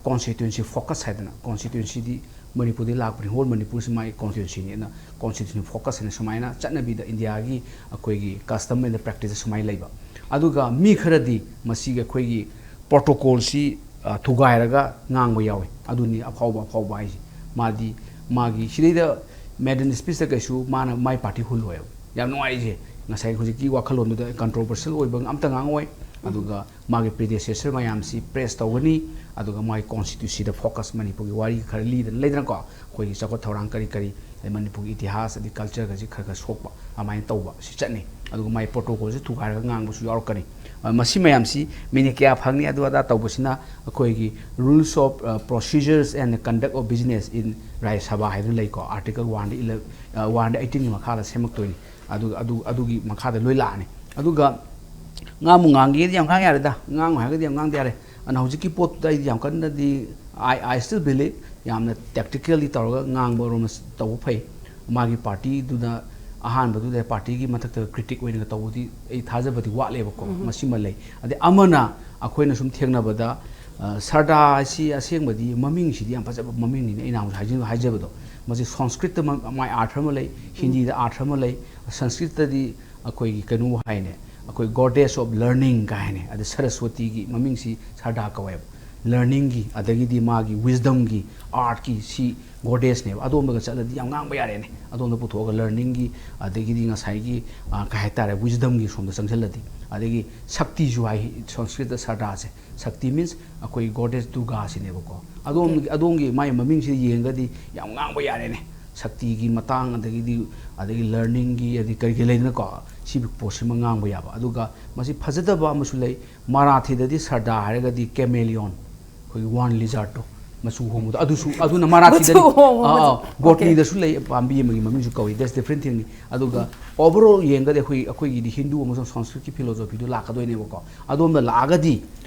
ꯀꯣꯟꯁꯇꯤꯇ꯭ꯋꯦꯟꯁꯤ ꯐꯣꯀꯁ ꯍꯥꯏꯗꯅ, ꯀꯣꯟꯁꯇꯤꯇ꯭ꯋꯦꯟꯁꯤꯗꯤ ꯃꯅꯤꯄꯨꯔꯗꯒꯤ ꯂꯥꯛꯄꯅꯤ, ꯍꯣꯜ ꯃꯅꯤꯄꯨꯔꯁꯤ ꯃꯥꯒꯤ ꯀꯣꯟꯁꯇꯤꯇ꯭ꯋꯦꯟꯁꯤꯅꯤ꯫ ꯑꯗꯨꯅ ꯀꯣꯟꯁꯇꯤꯇ꯭ꯋꯦꯟꯁꯤ ꯐꯣꯀꯁ ꯍꯥꯏꯅ ꯁꯨꯃꯥꯏꯅ ꯆꯠꯅꯕꯤꯗ ꯏꯟꯗꯤꯌꯥꯒꯤ ꯑꯩꯈꯣꯏꯒꯤ ꯀꯁꯇꯝ ꯑꯦꯟ ꯄ꯭ꯔꯦꯛꯇꯤꯁꯇ ꯁꯨꯃꯥꯏꯅ ꯂꯩꯕ꯫ ꯑꯗꯨꯒ ꯃꯤ ꯈꯔꯗꯤ ꯃꯁꯤꯒꯤ ꯑꯩꯈꯣꯏꯒꯤ ꯄ꯭ꯔꯣꯇꯣꯀꯣꯜꯁꯤ, ꯑ, ꯊꯨꯒꯥꯏꯔꯒ ꯉꯥꯡꯕ ꯌꯥꯎꯏ꯫ ꯑꯗꯨꯅꯤ ꯑꯐꯥꯎꯕ, ꯑꯐꯥꯎꯕ ꯍꯥꯏꯁꯦ꯫ ꯃꯥꯗꯤ ꯃꯥꯒꯤ ꯁꯤꯗꯩꯗ ꯃꯦꯗꯟ ꯁ꯭ꯄꯤꯁꯇ ꯀꯩꯁꯨ ꯃꯥꯅ ꯃꯥꯏ ꯄꯥꯔꯇꯤ ꯍꯨꯜꯂꯣꯏꯕ꯫ ꯌꯥꯝ ꯅꯨꯡꯉꯥꯏꯔꯤꯁꯦ꯫ ꯉꯁꯥꯏ ꯍꯧꯖꯤꯛꯀꯤ ꯋꯥꯈꯜꯂꯣꯟꯗꯨꯗ ꯀꯟꯇ꯭ꯔꯣꯚꯔꯁꯤꯌꯦꯜ ꯑꯣꯏꯕ ꯑꯝꯇ ꯉꯥꯡꯉꯣꯏ꯫ ꯑꯗꯨꯒ ꯃꯥꯒꯤ ꯄ꯭ꯔꯤꯗꯦꯁꯦꯁꯔ ꯃꯌꯥꯝꯁꯤ ꯄ꯭ꯔꯦꯁ ꯇꯧꯒꯅꯤ, ꯑꯗꯨꯒ ꯃꯥꯒꯤ ꯀꯣꯟꯁꯇꯤꯇ꯭ꯌꯨꯁꯤꯗ ꯐꯣꯀꯁ, ꯃꯅꯤꯄꯨꯔꯒꯤ ꯋꯥꯔꯤ ꯈꯔ ꯂꯤꯗꯅ ꯂꯩꯗꯅꯀꯣ, ꯑꯩꯈꯣꯏꯒꯤ ꯆꯥꯎꯈꯠ ꯊꯧꯔꯥꯡ ꯀꯔꯤ ꯀꯔꯤ, ꯑꯗꯩ ꯃꯅꯤꯄꯨꯔꯒꯤ ꯏꯇꯤꯍꯥꯁ, ꯑꯗꯩ ꯀꯜꯆꯔꯒꯁꯤ ꯈꯔ ꯈꯔ ꯁꯣꯛꯄ, ꯑꯗꯨꯃꯥꯏꯅ ꯇꯧꯕ ꯁꯤ ꯆꯠꯅꯩ꯫ ꯑꯗꯨꯒ ꯃꯥꯒꯤ ꯄ꯭ꯔꯣꯇꯣꯀꯣꯜꯁꯤ ꯊꯨꯒꯥꯏꯔꯒ ꯉꯥꯡꯕꯁꯨ ꯌꯥꯎꯔꯛꯀꯅꯤ꯫ ꯑ, ꯃꯁꯤ ꯃꯌꯥꯝꯁꯤ ꯃꯤꯅꯤꯠ ꯀꯌꯥ ꯐꯪꯅꯤ, ꯑꯗꯨ ꯑꯗꯥ ꯇꯧꯕꯁꯤꯅ ꯑꯩꯈꯣꯏꯒꯤ Rules of, ꯑ, Procedures and Conduct of Business in Rajya Sabha ꯍꯥꯏꯗꯅ ꯂꯩꯀꯣ, ꯑꯥꯔꯇꯤꯀꯜ ꯋꯥꯟꯗ ꯏꯂ-, ꯑ, ꯋꯥꯟꯗ ꯑꯩꯠꯇꯤꯟꯒꯤ ꯃꯈꯥꯗ ꯁꯦꯝꯃꯛꯇꯣꯏꯅꯤ꯫ ꯑꯗꯨ, ꯑꯗꯨ, ꯑꯗꯨꯒꯤ ꯃꯈꯥꯗ ꯂꯣꯏ ꯂꯥꯛꯑꯅꯤ꯫ ꯑꯗꯨꯒ ꯉꯥꯡꯕꯨ ꯉꯥꯡꯒꯦꯗꯤ ꯌꯥꯝ ꯉꯥꯡ ꯌꯥꯔꯦꯗ, ꯉꯥꯡꯉꯣ ꯍꯥꯏꯔꯒꯗꯤ ꯌꯥꯝ ꯉꯥꯡꯗ ꯌꯥꯔꯦ꯫ ꯑꯗꯨꯅ ꯍꯧꯖꯤꯛꯀꯤ ꯄꯣꯠꯇꯨꯗ ꯑꯩꯗꯤ ꯌꯥꯝ ꯀꯟꯅꯗꯤ, I, I still believe ꯌꯥꯝꯅ ꯇꯦꯛꯇꯤꯀꯦꯜꯂꯤ ꯇꯧꯔꯒ ꯉꯥꯡꯕ ꯔꯣꯝꯅ ꯇꯧꯕ ꯐꯩ꯫ ꯃꯥꯒꯤ ꯄꯥꯔꯇꯤꯗꯨꯅ ꯑꯍꯥꯟꯕꯗꯨꯗ ꯄꯥꯔꯇꯤꯒꯤ ꯃꯊꯛꯇ ꯀ꯭ꯔꯤꯇꯤꯛ ꯑꯣꯏꯅꯒ ꯇꯧꯕꯗꯤ ꯑꯩ ꯊꯥꯖꯕꯗꯤ ꯋꯥꯠꯂꯦꯕꯀꯣ꯫ ꯃꯁꯤꯃ ꯂꯩ꯫ ꯑꯗꯩ ꯑꯃꯅ ꯑꯩꯈꯣꯏꯅ ꯁꯨꯝ ꯊꯦꯡꯅꯕꯗ, ꯑ, ꯁꯔꯗꯥ ꯑꯁꯤ ꯑꯁꯦꯡꯕꯗꯤ ꯃꯃꯤꯡꯁꯤꯗꯤ ꯌꯥꯝ ꯐꯖꯕ ꯃꯃꯤꯡꯅꯤꯅ ꯑꯩꯅ ꯍꯧꯖꯤꯛ ꯍꯥꯏꯖ-, ꯍꯥꯏꯖꯕꯗꯣ, ꯃꯁꯤ ꯁꯪꯁꯀ꯭ꯔꯤꯠꯇ ꯃ-, ꯃꯥꯏ ꯑꯥꯔꯊ ꯑꯃ ꯂꯩ, ꯍꯤꯟꯗꯤꯗ ꯑꯥꯔꯊ ꯑꯃ ꯂꯩ, ꯁꯪꯁꯀ꯭ꯔꯤꯠꯇꯗꯤ ꯑꯩꯈꯣꯏꯒꯤ ꯀꯩꯅꯣ ꯍꯥꯏꯅꯦ, ꯑꯩꯈꯣꯏ goddess of learning ꯀꯥꯏ ꯍꯥꯏꯅꯦ꯫ ꯑꯗ ꯁꯔꯁꯋꯇꯤꯒꯤ ꯃꯃꯤꯡꯁꯤ ꯁꯔꯗꯥ ꯀꯧꯋꯦꯕ꯫ Learningꯒꯤ, ꯑꯗꯒꯤꯗꯤ ꯃꯥꯒꯤ wisdomꯒꯤ, artꯀꯤ ꯁꯤ goddessꯅꯦꯕ꯫ ꯑꯗꯣꯝꯗꯒ ꯆꯠꯂꯗꯤ ꯌꯥꯝ ꯉꯥꯡꯕ ꯌꯥꯔꯦꯅꯦ꯫ ꯑꯗꯣꯝꯗ ꯄꯨꯊꯣꯛꯑꯒ learningꯒꯤ, ꯑꯗꯒꯤꯗꯤ ꯉꯁꯥꯏꯒꯤ, ꯑ, ꯀꯩ ꯍꯥꯏꯇꯥꯔꯦ, wisdomꯒꯤ ꯁꯣꯝꯗ ꯆꯪꯁꯤꯜꯂꯗꯤ꯫ ꯑꯗꯒꯤ ꯁꯛꯇꯤꯁꯨ ꯍꯥꯏ ꯁꯪꯁꯀ꯭ꯔꯤꯠꯇ ꯁꯔꯗꯥꯁꯦ꯫ ꯁꯛꯇꯤ means ꯑꯩꯈꯣꯏ goddess ꯗꯨꯔꯒꯥꯁꯤꯅꯦꯕꯀꯣ꯫ ꯑꯗꯣꯝꯒꯤ ꯑꯗꯣꯝꯒꯤ ꯃꯥꯒꯤ ꯃꯃꯤꯡꯁꯤꯗ ꯌꯦꯡꯉꯒꯗꯤ ꯌꯥꯝ ꯉꯥꯡꯕ ꯌꯥꯔꯦꯅꯦ꯫ ꯁꯛꯇꯤꯒꯤ ꯃꯇꯥꯡ, ꯑꯗꯒꯤꯗꯤ ꯑꯗꯒꯤ learning ꯒꯤ, ꯑꯗꯒꯤ ꯀꯔꯤ ꯀꯔꯤ ꯂꯩꯗꯅꯀꯣ, ꯁꯤꯒꯤ ꯄꯣꯠꯁꯤꯃ ꯉꯥꯡꯕ ꯌꯥꯕ꯫ ꯑꯗꯨꯒ ꯃꯁꯤ ꯐꯖꯗꯕ ꯑꯃꯁꯨ ꯂꯩ꯫ ꯃꯔꯥꯊꯤꯗꯗꯤ ꯁꯔꯗꯥ ꯍꯥꯏꯔꯒꯗꯤ chameleon, ꯑꯩꯈꯣꯏꯒꯤ one lizard ꯇꯣ, ꯃꯆꯨ ꯍꯣꯡꯕꯗꯣ, ꯑꯗꯨꯁꯨ, ꯑꯗꯨꯅ ꯃꯔꯥꯊꯤꯗꯅꯤ꯫ ꯃꯆꯨ ꯍꯣꯡꯕ, ꯑꯥ, ꯃꯆꯨ꯫ ꯑꯥ, botany ꯗꯁꯨ ꯂꯩ, ꯄꯥꯝꯕꯤ ꯑꯃꯒꯤ ꯃꯃꯤꯡꯁꯨ ꯀꯧꯏ, that's different thing ꯅꯤ꯫ ꯑꯗꯨꯒ overall ꯌꯦꯡꯒꯗꯤ ꯑꯩꯈꯣꯏ, ꯑꯩꯈꯣꯏꯒꯤꯗꯤ ꯍꯤꯟꯗꯨ ꯑꯃꯁꯨꯡ ꯁꯪꯁꯀ꯭ꯔꯤꯠꯀꯤ philosophy ꯗꯨ ꯂꯥꯛꯀꯗꯣꯏꯅꯦꯕꯀꯣ꯫ ꯑꯗꯣꯝꯗ ꯂꯥꯛꯑꯒꯗꯤ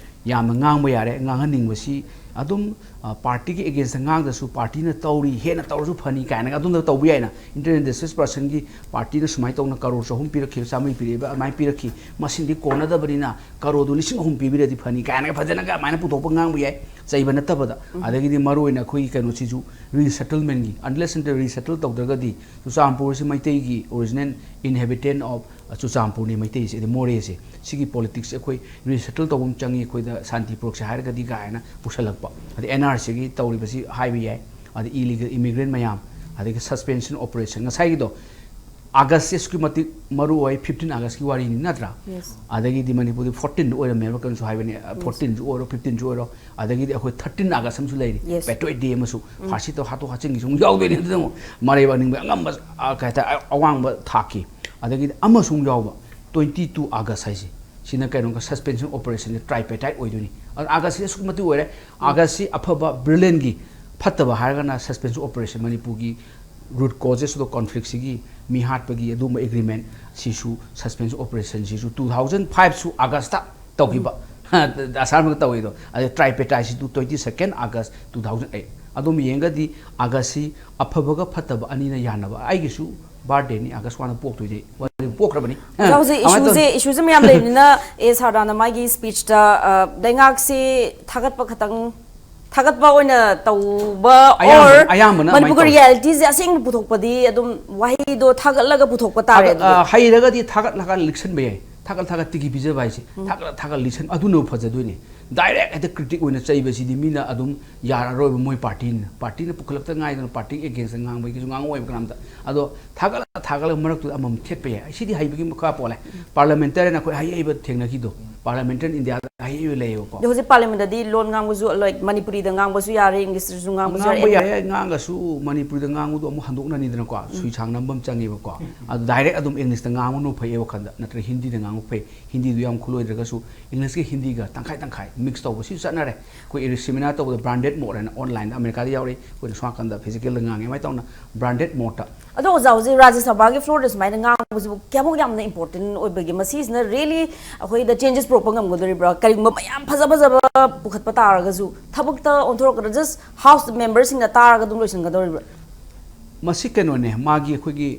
ꯌꯥꯝꯅ ꯉꯥꯡꯕ ꯌꯥꯔꯦ꯫ ꯉꯥꯡꯍꯟꯅꯤꯡꯕꯁꯤ ꯑꯗꯨꯝ, ꯑ, party ꯒꯤ against ꯇ ꯉꯥꯡꯗ꯭ꯔꯁꯨ, party ꯅ ꯇꯧꯔꯤ, ꯍꯦꯟꯅ ꯇꯧꯔꯁꯨ ꯐꯅꯤ ꯀꯥꯏꯅꯒ ꯑꯗꯨꯝꯅ ꯇꯧꯕ ꯌꯥꯏꯅ꯫ Intelligent distressed person ꯒꯤ party ꯅ ꯁꯨꯃꯥꯏꯅ ꯇꯧꯅ ꯀꯔꯣꯔ ꯆꯍꯨꯝ ꯄꯤꯔꯛꯈꯤ, ꯆꯥꯝꯃꯔꯤ ꯄꯤꯔꯛꯏꯕ, ꯑꯗꯨꯃꯥꯏꯅ ꯄꯤꯔꯛꯈꯤ, ꯃꯁꯤꯅꯗꯤ ꯀꯣꯟꯅꯗꯕꯅꯤꯅ ꯀꯔꯣꯔꯗꯨ ꯂꯤꯁꯤꯡ ꯑꯍꯨꯝ ꯄꯤꯕꯤꯔꯗꯤ ꯐꯅꯤ ꯀꯥꯏꯅꯒ ꯐꯖꯅꯒ ꯑꯗꯨꯃꯥꯏꯅ ꯄꯨꯊꯣꯛꯄ ꯉꯥꯡꯕ ꯌꯥꯏ, ꯆꯩꯕ ꯅꯠꯇꯕꯗ꯫ ꯑꯗꯒꯤꯗꯤ ꯃꯔꯨꯑꯣꯏꯅ ꯑꯩꯈꯣꯏꯒꯤ ꯀꯩꯅꯣꯁꯤꯁꯨ resettlement ꯒꯤ, unless until resettle ꯇꯧꯗ꯭ꯔꯒꯗꯤ ꯆꯨꯔꯆꯥꯟꯄꯨꯔꯁꯤ ꯃꯩꯇꯩꯒꯤ original inhabitant of ꯆꯨꯔꯆꯥꯟꯄꯨꯔꯅꯤ, ꯃꯩꯇꯩꯁꯦ, ꯑꯗꯩ ꯃꯣꯔꯦꯁꯦ꯫ ꯁꯤꯒꯤ politics ꯁꯦ ꯑꯩꯈꯣꯏ resettle ꯇꯧꯕ ꯑꯃ ꯆꯪꯉꯤ, ꯑꯩꯈꯣꯏꯗ ꯁꯥꯟꯇꯤ ꯄꯨꯔꯛꯁꯦ ꯍꯥꯏꯔꯒꯗꯤ ꯀꯥꯏꯅ ꯄꯨꯁꯜꯂꯛꯄ꯫ ꯑꯗꯩ N R C ꯒꯤ ꯇꯧꯔꯤꯕꯁꯤ ꯍꯥꯏꯕ ꯌꯥꯏ꯫ ꯑꯗꯩ illegal immigrant ꯃꯌꯥꯝ, ꯑꯗꯒꯤ suspension operation, ꯉꯁꯥꯏꯒꯤꯗꯣ August ꯁꯦ ꯑꯁꯨꯛꯀꯤ ꯃꯇꯤꯛ ꯃꯔꯨ ꯑꯣꯏ, fifteen August ꯀꯤ ꯋꯥꯔꯤꯅꯤ ꯅꯠꯇ꯭ꯔꯥ? Yes. ꯑꯗꯒꯤꯗꯤ ꯃꯅꯤꯄꯨꯔꯗꯤ fourteen ꯑꯣꯏꯔꯝꯃꯦꯕ, ꯀꯩꯅꯣꯁꯨ ꯍꯥꯏꯕꯅꯦ, fourteen ꯁꯨ ꯑꯣꯏꯔꯣ, fifteen ꯁꯨ ꯑꯣꯏꯔꯣ, ꯑꯗꯒꯤꯗꯤ ꯑꯩꯈꯣꯏ thirteen August ꯑꯃꯁꯨ ꯂꯩꯔꯤ, Yes. Patriot Day ꯑꯃꯁꯨ꯫ ꯐꯥꯔꯁꯤ ꯇꯧ ꯍꯥꯠꯇꯣꯛ ꯍꯥꯠꯆꯤꯟꯒꯤꯁꯨ ꯑꯃꯨꯛ ꯌꯥꯎꯗꯣꯏꯅꯤ꯫ ꯑꯗꯨꯅ ꯑꯃꯨꯛ ꯃꯔꯩꯕꯥꯛ ꯅꯤꯡꯕ ꯑꯉꯝꯕ, ꯑ, ꯀꯩ ꯍꯥꯏꯇꯥꯔꯦ, ꯑ-, ꯑꯋꯥꯡꯕ ꯊꯥꯛꯀꯤ꯫ ꯑꯗꯒꯤꯗꯤ ꯑꯃꯁꯨ ꯑꯃꯨꯛ ꯌꯥꯎꯕ, twenty two August ꯍꯥꯏꯁꯦ꯫ ꯁꯤꯅ ꯀꯩꯅꯣꯒ suspension operation ꯁꯦ tripartite ꯑꯣꯏꯗꯣꯏꯅꯤ꯫ ꯑꯗꯨꯅ August ꯁꯤ ꯑꯁꯨꯛꯀꯤ ꯃꯇꯤꯛ ꯑꯣꯏꯔꯦ꯫ August ꯁꯤ ꯑꯐꯕ, brilliant ꯒꯤ, ꯐꯠꯇꯕ ꯍꯥꯏꯔꯒꯅ suspension operation, ꯃꯅꯤꯄꯨꯔꯒꯤ root causes of the conflict ꯁꯤꯒꯤ ꯃꯤ ꯍꯥꯠꯄꯒꯤ ꯑꯗꯨꯒꯨꯝꯕ agreement ꯁꯤꯁꯨ, suspension operation ꯁꯤꯁꯨ two thousand five ꯁꯨ August ꯇ ꯇꯧꯈꯤꯕ꯫ ꯑꯁꯥꯝꯗ ꯇꯧꯋꯤꯗꯣ꯫ ꯑꯗꯩ tripartite ꯁꯤꯁꯨ twenty second August two thousand eight꯫ ꯑꯗꯨꯝ ꯌꯦꯡꯒꯗꯤ August ꯁꯤ ꯑꯐꯕꯒ ꯐꯠꯇꯕ ꯑꯅꯤꯅ ꯌꯥꯅꯕ꯫ ꯑꯩꯒꯤꯁꯨ birthday ꯅꯤ, August one ꯗ ꯄꯣꯛꯇꯣꯏꯅꯦ꯫ ꯄꯣꯛꯈ꯭ꯔꯕꯅꯤ꯫ ꯑꯣꯖꯥ, ꯍꯧꯖꯤꯛ ꯑꯗꯨꯃꯥꯏꯅ issue ꯁꯦ, ꯇꯧꯗꯅ issue ꯁꯦ ꯃꯌꯥꯝ ꯂꯩꯕꯅꯤꯅ, ꯑꯦ, ꯁꯔꯗꯥꯅ ꯃꯥꯒꯤ speech ꯇ, ꯑ, ꯂꯩꯉꯥꯛꯁꯤ ꯊꯥꯒꯠꯄ ꯈꯛꯇꯪ, ꯊꯥꯒꯠꯄ ꯑꯣꯏꯅ ꯇꯧꯕ, ꯑꯌꯥꯝꯕꯅ, or ꯑꯌꯥꯝꯕꯅ ꯑꯗꯨꯃꯥꯏꯅ ꯃꯅꯤꯄꯨꯔꯒꯤ ꯇꯧꯋꯤ꯫ reality ꯁꯦ ꯑꯁꯦꯡꯕ ꯄꯨꯊꯣꯛꯄꯗꯤ ꯑꯗꯨꯝ ꯋꯥꯍꯩꯗꯣ ꯊꯥꯒꯠꯂꯒ ꯄꯨꯊꯣꯛꯄ ꯇꯥꯔꯦ ꯊꯥꯒꯠ-, ꯑ, ꯑꯗꯨꯗꯤ꯫ ꯍꯩꯔꯒꯗꯤ ꯊꯥꯒꯠ ꯊꯥꯒꯠ ꯂꯤꯛꯁꯟꯕ ꯌꯥꯏ꯫ ꯊꯥꯒꯠ ꯊꯥꯒꯠ ꯇꯤꯀꯤ ꯄꯤꯖꯕ ꯍꯥꯏꯁꯦ꯫ ꯊꯥꯒꯠ ꯊꯥꯒꯠ ꯂꯤꯛꯁꯟ, ꯑꯗꯨꯅꯕꯨ ꯐꯖꯗꯣꯏꯅꯦ꯫ Direct ꯍꯦꯛꯇ critic ꯑꯣꯏꯅ ꯆꯩꯕꯁꯤꯗꯤ ꯃꯤꯅ ꯑꯗꯨꯝ ꯌꯥꯔꯔꯣꯏꯕ, ꯃꯣꯏ party ꯅ꯫ Party ꯅ ꯄꯨꯈꯠꯂꯛꯇ ꯉꯥꯏꯗꯅ party against ꯇ ꯉꯥꯡꯕꯒꯤꯁꯨ ꯉꯥꯡꯉꯛꯑꯣꯏꯕ ꯀꯅꯥꯝꯇ꯫ ꯑꯗꯣ ꯊꯥꯒꯠ ꯊꯥꯒꯠꯂꯒ ꯃꯔꯛꯇꯨꯗ ꯑꯃꯃꯝ ꯊꯦꯠꯄ ꯌꯥꯏ꯫ ꯁꯤꯗꯤ ꯍꯩꯕꯒꯤ ꯃꯈꯥ ꯄꯣꯜꯂꯦ꯫ ꯄꯥꯔꯂꯥꯃꯦꯟꯇꯔꯤꯌꯟ ꯑꯩꯈꯣꯏ ꯍꯩ ꯍꯩꯕ ꯊꯦꯡꯅꯈꯤꯗꯣ, ꯄꯥꯔꯂꯥꯃꯦꯟꯇꯔꯤꯌꯟ ꯏꯟꯗꯤꯌꯥꯗ ꯍꯩ ꯍꯩꯕ ꯂꯩꯌꯦꯕꯀꯣ꯫ ꯑꯗꯣ ꯍꯧꯖꯤꯛ ꯄꯥꯔꯂꯤꯌꯥꯃꯦꯟꯗꯗꯤ ꯂꯣꯟ ꯉꯥꯡꯕꯁꯨ, ꯂꯥꯏꯛ, ꯃꯅꯤꯄꯨꯔꯤꯗ ꯉꯥꯡꯕꯁꯨ ꯌꯥꯔꯦ, ꯏꯪꯂꯤꯁꯇꯁꯨ ꯉꯥꯡꯕꯁꯨ ꯉꯥꯡꯕ ꯌꯥꯔꯦ꯫ ꯌꯥꯏ, ꯉꯥꯡꯉꯁꯨ ꯃꯅꯤꯄꯨꯔꯤꯗ ꯉꯥꯡꯕꯗꯣ ꯑꯃꯨꯛ ꯍꯟꯗꯣꯛꯅꯅꯤꯗꯅꯀꯣ, ꯁꯨꯏꯁꯥꯡ ꯅꯝꯕ ꯑꯃ ꯆꯪꯉꯦꯕꯀꯣ꯫ ꯑꯗꯨ ꯗꯥꯏꯔꯦꯛ ꯑꯗꯨꯝ ꯏꯪꯂꯤꯁꯇ ꯉꯥꯡꯕꯅ ꯐꯩ ꯋꯥꯈꯜꯗ, ꯅꯠꯇ꯭ꯔꯒ ꯍꯤꯟꯗꯤꯗ ꯉꯥꯡꯕ ꯐꯩ꯫ ꯍꯤꯟꯗꯤꯗꯨ ꯌꯥꯝ ꯈꯨꯂꯣꯏꯗ꯭ꯔꯒꯁꯨ ꯏꯪꯂꯤꯁꯀ ꯍꯤꯟꯗꯤꯒ ꯇꯪꯈꯥꯏ ꯇꯪꯈꯥꯏ ꯃꯤꯛꯁ ꯇꯧꯕ ꯁꯤꯁꯨ ꯆꯠꯅꯔꯦ꯫ ꯑꯩꯈꯣꯏ ꯁꯦꯃꯤꯅꯥꯔ ꯇꯧꯕꯗ ꯕ꯭ꯔꯥꯟꯗꯦꯗ ꯃꯣꯗ ꯍꯥꯏꯅ ꯑꯣꯟꯂꯥꯏꯟꯗ ꯑꯃꯦꯔꯤꯀꯥꯗ ꯌꯥꯎꯔꯤ, ꯑꯩꯈꯣꯏꯅ ꯁꯣꯝ ꯅꯥꯀꯟꯗ ꯐꯤꯖꯤꯀꯦꯜꯗ ꯉꯥꯡꯉꯤ꯫ ꯑꯗꯨꯃꯥꯏꯅ ꯇꯧꯅ ꯕ꯭ꯔꯥꯟꯗꯦꯗ ꯃꯣꯗꯇ꯫ ꯑꯗꯣ ꯑꯣꯖꯥ, ꯍꯧꯖꯤꯛ ꯔꯥꯖ꯭ꯌ ꯁꯚꯥꯒꯤ ꯐ꯭ꯂꯣꯔꯗ ꯁꯨꯃꯥꯏꯅ ꯉꯥꯡꯕꯁꯤꯕꯨ ꯀꯌꯥꯃꯨꯛ ꯌꯥꯝꯅ ꯏꯝꯄꯣꯔꯇꯦꯟ ꯑꯣꯏꯕꯒꯦ? ꯃꯁꯤꯁꯤꯅ ꯔꯤꯌꯦꯂꯤ ꯑꯩꯈꯣꯏꯗ ꯆꯦꯟꯖꯦꯁ ꯄꯨꯔꯛꯄ ꯉꯝꯒꯗꯣꯔꯤꯕ꯭ꯔꯥ? ꯀꯔꯤꯒꯨꯝꯕ ꯃꯌꯥꯝ ꯐꯖ ꯐꯖꯕ ꯄꯨꯈꯠꯄ ꯇꯥꯔꯒꯁꯨ, ꯊꯕꯛꯇ ꯑꯣꯟꯊꯣꯔꯛꯀꯗ꯭ꯔꯥ? ꯖꯁ ꯍꯥꯎꯁ ꯃꯦꯝꯕꯔꯁꯤꯡꯅ ꯇꯥꯔꯒ ꯑꯗꯨꯝ ꯂꯣꯏꯁꯤꯟꯒꯗꯧꯔꯤꯕ꯭ꯔꯥ? ꯃꯁꯤ ꯀꯩꯅꯣꯅꯦ, ꯃꯥꯒꯤ ꯑꯩꯈꯣꯏꯒꯤ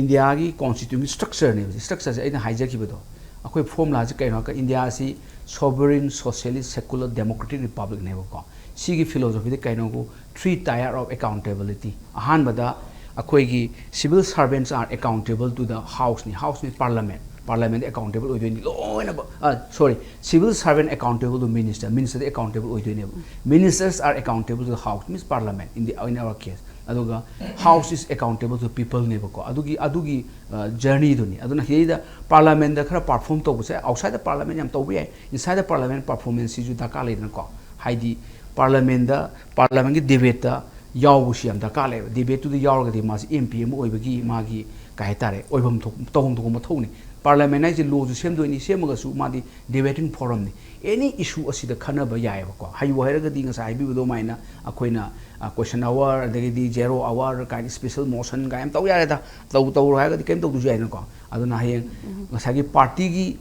ꯏꯟꯗꯤꯌꯥꯒꯤ ꯀꯣꯟꯁꯇꯤꯇ꯭ꯌꯨꯁꯟ ꯁ꯭ꯇ꯭ꯔꯛꯆꯔꯅꯦꯕ꯫ ꯁ꯭ꯇ꯭ꯔꯛꯆꯔꯁꯦ ꯑꯩꯅ ꯍꯥꯏꯖꯈꯤꯕꯗꯣ, ꯑꯩꯈꯣꯏ ꯐꯣꯔꯃꯨꯂꯥꯁꯦ ꯀꯩꯅꯣ ꯍꯥꯏꯔꯒ, ꯏꯟꯗꯤꯌꯥ ꯑꯁꯤ sovereign, socialist, secular, democratic republicꯅꯦꯕꯀꯣ꯫ ꯁꯤꯒꯤ ꯐꯤꯂꯣꯁꯣꯐꯤꯗ ꯀꯩꯅꯣꯕꯨ three tier of accountability꯫ ꯑꯍꯥꯟꯕꯗ ꯑꯩꯈꯣꯏꯒꯤ civil servants are accountable to the houseꯅꯤ, houseꯅꯤ parliament, parliamentꯗ accountable ꯑꯣꯏꯗꯣꯏꯅꯤ ꯂꯣꯏꯅꯃꯛ꯫ Sorry, civil servant accountable to minister, ministerꯗ accountable ꯑꯣꯏꯗꯣꯏꯅꯦꯕ꯫ Ministers are accountable to the house, means parliament in the, in our case꯫ ꯑꯗꯨꯒ house is accountable to peopleꯅꯦꯕꯀꯣ꯫ ꯑꯗꯨꯒꯤ, ꯑꯗꯨꯒꯤ ꯖꯔꯅꯤꯗꯨꯅꯤ꯫ ꯑꯗꯨꯅ ꯁꯤꯗꯩꯗ ꯄꯥꯔꯂꯥꯃꯦꯟꯗ ꯈꯔ perform ꯇꯧꯕꯁꯦ, ꯑꯥꯎꯠꯁꯥꯏꯗ ꯄꯥꯔꯂꯥꯃꯦꯟ ꯌꯥꯝ ꯇꯧꯕ ꯌꯥꯏ, ꯏꯟꯁꯥꯏꯗ ꯄꯥꯔꯂꯥꯃꯦꯟ ꯄꯔꯐꯣꯔꯃꯦꯟꯁꯁꯤꯁꯨ ꯗꯔꯀꯥꯔ ꯂꯩꯗꯅꯀꯣ꯫ ꯍꯥꯏꯗꯤ ꯄꯥꯔꯂꯥꯃꯦꯟꯗ, ꯄꯥꯔꯂꯥꯃꯦꯟꯒꯤ ꯗꯤꯕꯦꯠꯇ ꯌꯥꯎꯕꯁꯤ ꯌꯥꯝ ꯗꯔꯀꯥꯔ ꯂꯩꯌꯦꯕ꯫ ꯗꯤꯕꯦꯠꯇꯨꯗ ꯌꯥꯎꯔꯒꯗꯤ ꯃꯥꯁꯤ ꯑꯦꯝ ꯄꯤ ꯑꯃ ꯑꯣꯏꯕꯒꯤ ꯃꯥꯒꯤ, ꯀꯩ ꯍꯥꯏꯇꯥꯔꯦ, ꯑꯣꯏꯐꯝ ꯊꯣꯛ-, ꯇꯧꯐꯝ ꯊꯣꯛꯄ ꯃꯊꯧꯅꯤ꯫ ꯄꯥꯔꯂꯥꯃꯦꯟ ꯍꯥꯏꯁꯦ ꯂꯣꯁꯨ ꯁꯦꯝꯗꯣꯏꯅꯤ, ꯁꯦꯝꯃꯒꯁꯨ ꯃꯥꯗꯤ ꯗꯤꯕꯦꯇꯤꯡ ꯐꯣꯔꯝꯅꯤ꯫ ꯑꯦꯅꯤ ꯏꯁꯨ ꯑꯁꯤꯗ ꯈꯟꯅꯕ ꯌꯥꯏꯑꯕꯀꯣ꯫ ꯍꯥꯏꯌꯨ ꯍꯥꯏꯔꯒꯗꯤ ꯉꯁꯥꯏ ꯍꯥꯏꯕꯤꯕ ꯑꯗꯨꯃꯥꯏꯅ ꯑꯩꯈꯣꯏꯅ, ꯑ, question hour, ꯑꯗꯒꯤꯗꯤ zero hour ꯀꯥꯏꯅ special motion ꯀꯥꯏꯅ ꯌꯥꯝ ꯇꯧ ꯌꯥꯔꯦꯗ꯫ ꯇꯧ-, ꯇꯧꯔꯣ ꯍꯥꯏꯔꯒꯗꯤ ꯀꯩꯝ ꯇꯧꯗ꯭ꯔꯁꯨ ꯌꯥꯏꯗꯅꯀꯣ꯫ ꯑꯗꯨꯅ ꯍꯌꯦꯡ ꯉꯁꯥꯏꯒꯤ ꯄꯥꯔꯇꯤꯒꯤ